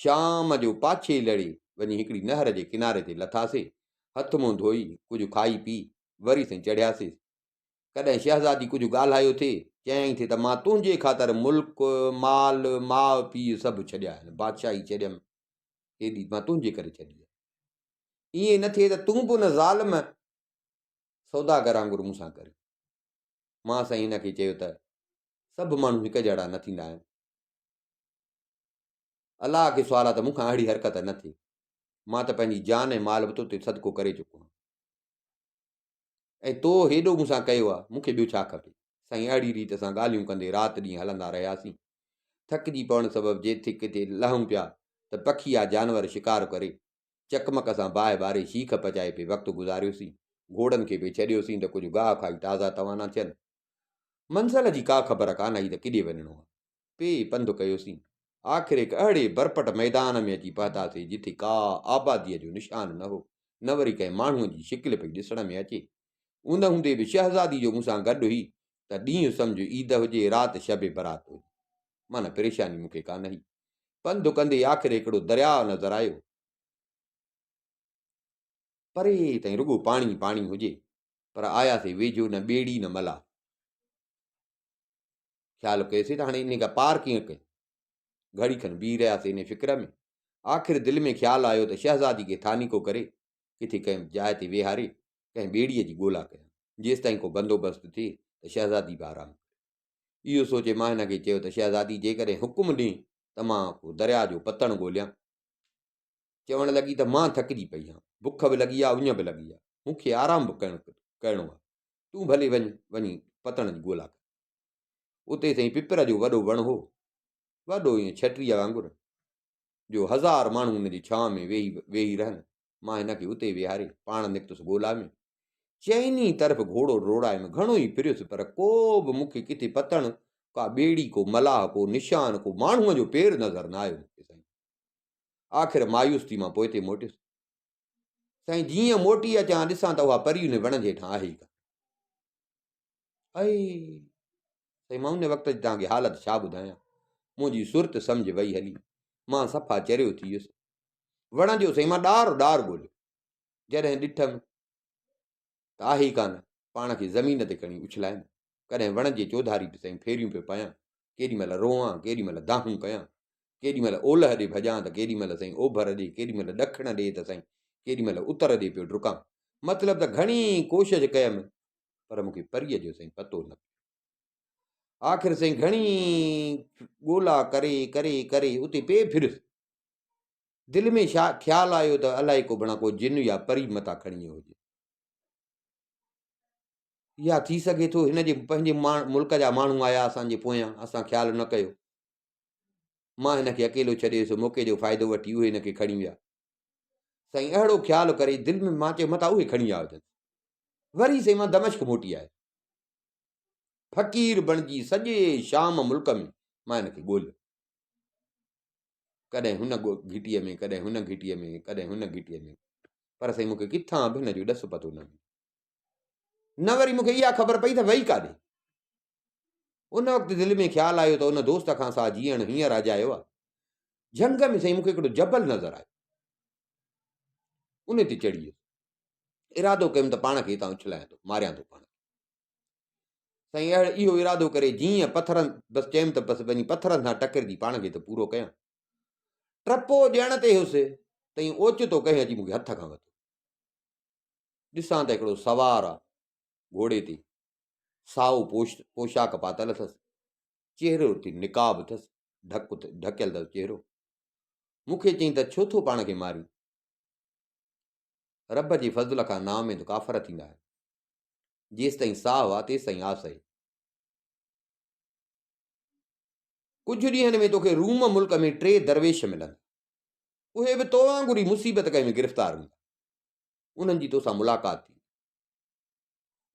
شام جو پاڇي لڙي وڃي هڪڙي نهر جي ڪناري تي لٿاسي. هٿ منهن ڌوئي، ڪجهه کائي پي، وري سائين چڙهياسين. ڪڏهن شهزادي ڪجهه ڳالهايو ٿي، چيائين ٿي ته مان تنهنجي خاطر ملڪ، مال، ماء پيء سڀ ڇڏيا آهن، بادشاهي ڇڏيم، هيڏي مان تنهنجي ڪري ڇڏي آهي. ائين نه ٿئي ته تون به ان ظالم سوداگر وانگر مون سان ڪرين. مان سائين هن کي چيو ته سڀ ماڻهو هڪ جهڙا نه ٿيندا آهن. الله کي سوال آهي ته مون کان اهڙي حرڪت نه ٿئي. مان ته پنهنجي جان ۽ مال به تو تي صدقو ڪري چڪو آهيان. ۽ تو هيڏو مون سان ڪيو آ، مون کي ٻيو ڇا کپي؟ سائين اهڙي ريت اسان ڳالهيون ڪندي رات ڏينهن هلندا رهياسين. ٿڪجي پوڻ سبب جيٿي ڪٿي لهون پيا ته پکي يا جانور شڪار ڪري، چقمق سان باهه ٻاري شيخ پچائي پئي وقت گذاريوسين. گهوڙن کي پئي ڇڏيوسين ته ڪجهه گاهه کائي تازا توانا ٿين. منزل جي ڪا خبر ڪانه هئي ته ڪيڏي وڃڻو آ. پئي پنڌ ڪيوسين. آخر هڪ اهڙي برپٽ ميدان ۾ اچي پهتاسين جٿي ڪا آباديء جو نشان نه هو، نه وري ڪنهن ماڻهوء جي شڪل پئي ڏسڻ ۾ اچي. ان هوندي به شهزادي جو مون سان گڏ هئي ته ڏينهن سمجهه عيد هجي، رات شب برات هجي. معنيٰ پريشاني مون کي ڪانه هئي. پنڌ ڪندي آخر هڪڙو درياء نظر آيو. پري تائين رڳو پاڻي پاڻي هجي، پر آياسين ويجهو نه ٻيڙي نه ملاح. خيال ڪيوسين ته هاڻي انهي کان پار ڪيئن ڪيون. گهڙي کن بيهي رهياسين انهي فڪر ۾. آخر دل ۾ خيال آيو ته شهزادي کي ٿانيڪو ڪري، ڪٿي ڪنهن جاء تي ويهاري، ڪنهن ٻيڙيء جي ڳولا ڪيان. جيستائين ڪو بندوبست ٿئي، ته شهزادي به آرام ڪري. اهو سوچي مان هن کي چيو ته شهزادي جيڪڏهن حڪم ڏين ته مان ڪو درياء جو پتڻ ڳوليان. چوڻ لڳي ته مان ٿڪجي پئي آهيان، بک به لڳي آهي، اڃ به لڳي آهي، مون کي آرام به ڪرڻو آهي، تون ڀلي وڃ، وڃي پتڻ جي ڳولا ڪر. اتي سائين پپر جو وڏو وڻ هو، وڏو ائين ڇٽريء وانگر، جو هزار ماڻهو ان جي ڇانو ۾ ويهي رهن. مان هن کي اتي ويهاري، پاڻ نڪتس ڳولا ۾. چئني طرف گهوڙو ڊوڙايم، گهڻو ئي ڦريس، پر ڪو به مون کي ڪٿي پتڻ، ڪا ٻيڙي، ڪو ملاح، ڪو نشان، ڪو ماڻهوء جو پير نظر نه آيو مون کي سائين. آخر مايوس ٿي مان پوئتي موٽيس. سائين جيئن موٽي اچان ڏسان ته اها پري ان وڻ جي هيٺان آهي ئي ڪانه. اي سائين مان ان وقت جي توهان کي حالت ڇا ٻڌايان. منهنجي سرت سمجهه وئي هلي. مان صفا چريو ٿي ويس. وڻ جو سائين مان ڏار ڏار ڳوليو. جڏهن ڏٺم ته آهي ئي ڪانه. پاڻ کي زمين تي کڻي اڇلايم. ڪڏهن وڻ جي چوڌاري به سائين ڦيريون پيو پايان. ڪيڏي مهل روئان، ڪيڏي مهل دانهون ڪيان. ڪيڏي مهل اولهه ڏي ڀڄان ته ڪيڏي مهل سائين اوڀر ڏي، ڪيڏي مهل ڏکڻ ڏي ته سائين ڪيڏي مهل اتر ڏي پيو ڊڪان. مطلب ته گهڻي ڪوشش ڪيم پر مون کي پريء جو سائين پتو نه پيو. آخر سائين گهڻي ڳولا ڪري ڪري ڪري اتي پئي ڦريس. دل ۾ خيال آيو ته الائي ڪو بڻا ڪو جن يا پري متان کڻي ويو هجي. يا ٿي سگهي ٿو هن جي پنهنجي ملڪ جا ماڻهو آيا اسان جي پويان، اسان خيال نه ڪيو. مان هن کي اڪيلو ڇڏي ويس، موقعي جو فائدو وٺي اهي هن کي کڻي ويا. سائين اهڙو خيال ڪري دل ۾ مان چيو متان اهي کڻي ويا هجن. وري سائين مان دمشق موٽي آيس. فقير بڻجي سڄي شام ملڪ ۾ مان هن کي ڳوليو. ڪڏهن هن گهٽيء ۾، ڪڏهن هن گهٽيء ۾، ڪڏهن هن گهٽيء ۾، پر سائين مون کي ڪٿان به هن جو ڏس پتو نه مليو. نه وري مون کي اها خبر پئي ته وئي ڪاڏي. ان وقت دل ۾ خيال آيو ته ان دوست کان سا جيئڻ هينئر اجايو آ. جهنگ ۾ سائين مون کي هڪڙو جبل نظر آيو. ان تي چڙهي ويس. ارادو ڪيم ته پاڻ کي هتان اڇلايان ٿو، ماريان ٿو پاڻ کي. سائين اهڙ اهو ارادو ڪري جيئن پٿرن بس چيم ته بس وڃي پٿرن سان ٽڪرجي پاڻ کي ته پورو ڪيان. ٽپو ڏيڻ تي هيس ته ائين اوچتو ڪنهن اچي مون کي هٿ کان ورتو. ڏسان ته هڪڙو سوار آ گهوڙي تي، سائو پوش پوشاڪ پاتل اٿس، چهرو تي نقاب اٿس، ڍڪ ڍڪيل اٿس چهرو. مون کي چيائين ته ڇو ٿو پاڻ کي مارين؟ رب جي فضل کان نااميد ڪافر ٿيندا آهن. جيستائين ساهه آ تيستائين آس آهي. ڪجهه ڏينهن ۾ توکي روم ملڪ ۾ ٽي درويش ملندا. اهي به تو وانگر ئي مصيبت ڪنهن ۾ گرفتار هوندا. انهن جي توسان ملاقات ٿيندي.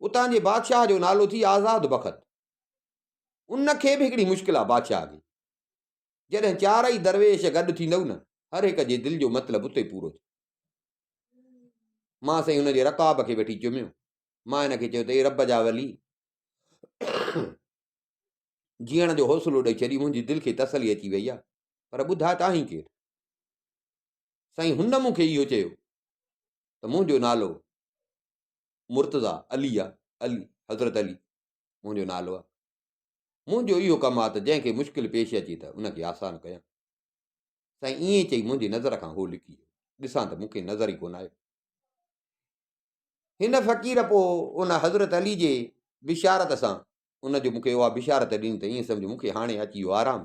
اتان جي بادشاهه جو نالو ٿي آزاد بخت. ان کي به هڪڙي مشڪل آ بادشاهه کي. جڏهن چارئي درويش گڏ ٿيندؤ نه، هر هڪ جي دل جو مطلب اتي پورو ٿيندو. مان سائين هن جي رڪاب کي وٺي چميو. مان هن کي چيو ته اي رب جا ولي! جيئڻ جو حوصلو ڏئي ڇڏي، منهنجي دل کي تسلي اچي وئي آهي، پر ٻڌاء ته آهين ڪير؟ سائين هن مون کي اهو چيو ته منهنجو نالو مرتضيٰ علي آهي، علي، حضرت علي منهنجو نالو آهي. منهنجو اهو ڪم آهي ته جنهن کي مشڪل پيش اچي ته ان کي آسان ڪيان. سائين ائين چئي منهنجي نظر کان هو لڪي ويو. ڏسان ته مون کي نظر ئي ڪونه آيو. هن فقير پوء ان حضرت علي جي بشارت سان ان جو مون کي اها بشارت ڏني ته ائين سمجهه مون کي هاڻي اچي ويو آرام.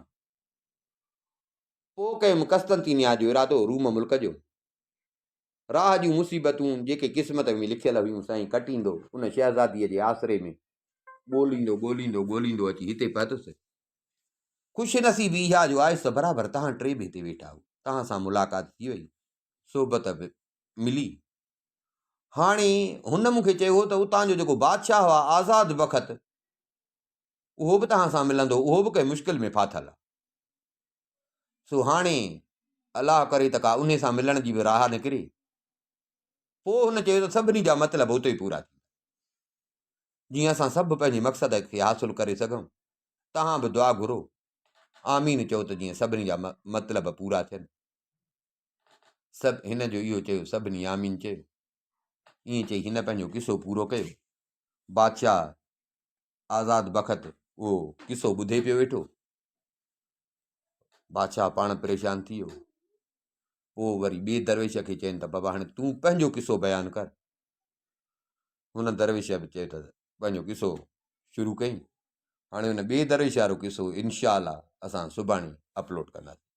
پوء ڪيم قسطنطينيا جو ارادو، روم ملڪ جو. راهه جون مصيبتون جيڪي قسمت ۾ لکيل هيون سائين ڪٽيندو ان شهزاديء جي آسري ۾ ڳوليندو ڳوليندو ڳوليندو اچي هتي پهتس. خوش نصيبي اها جو آيس ته برابر توهان ٽي به هتي ويٺا هئو. توهان سان ملاقات ٿي وئي. صحبت به ملي. هاڻي هن مون کي چيو هو ته اتان جو جيڪو بادشاهه آهي آزاد بخت اهو به توهان سان ملندو، اهو به ڪنهن مشڪل ۾ ڦاٿل آهي. سو هاڻي الله ڪري ته ڪا انهي سان ملڻ جي به راهه نڪري. پوء هن چيو ته سڀني جا مطلب اتي پورا ٿيندا. جيئن اسان سڀ پنهنجي مقصد کي حاصل ڪري سگهون. توهان به دعا گهرو. آمين چئو ته جيئن سڀني جا مطلب پورا ٿين. سڀ هن جو اهو چيو سڀني آمين چيو. ائين چئي هن پنهنجو قصو پورو ڪيو. بادشاهه آزاد بخت اهو قصو ٻڌي پيو ويٺو. بادشاهه پاڻ پريشان ٿي ويو. پوء وري ٻئي درويش کي چين ته بابا هاڻي تون پنهنجو قصو بيان ڪر. هن درويش به چيو ته پنهنجو قصو شروع ڪئي. هاڻي ان ٻئي درويش وارو قصو انشاء الله اسان سڀاڻي اپلوڊ ڪنداسين.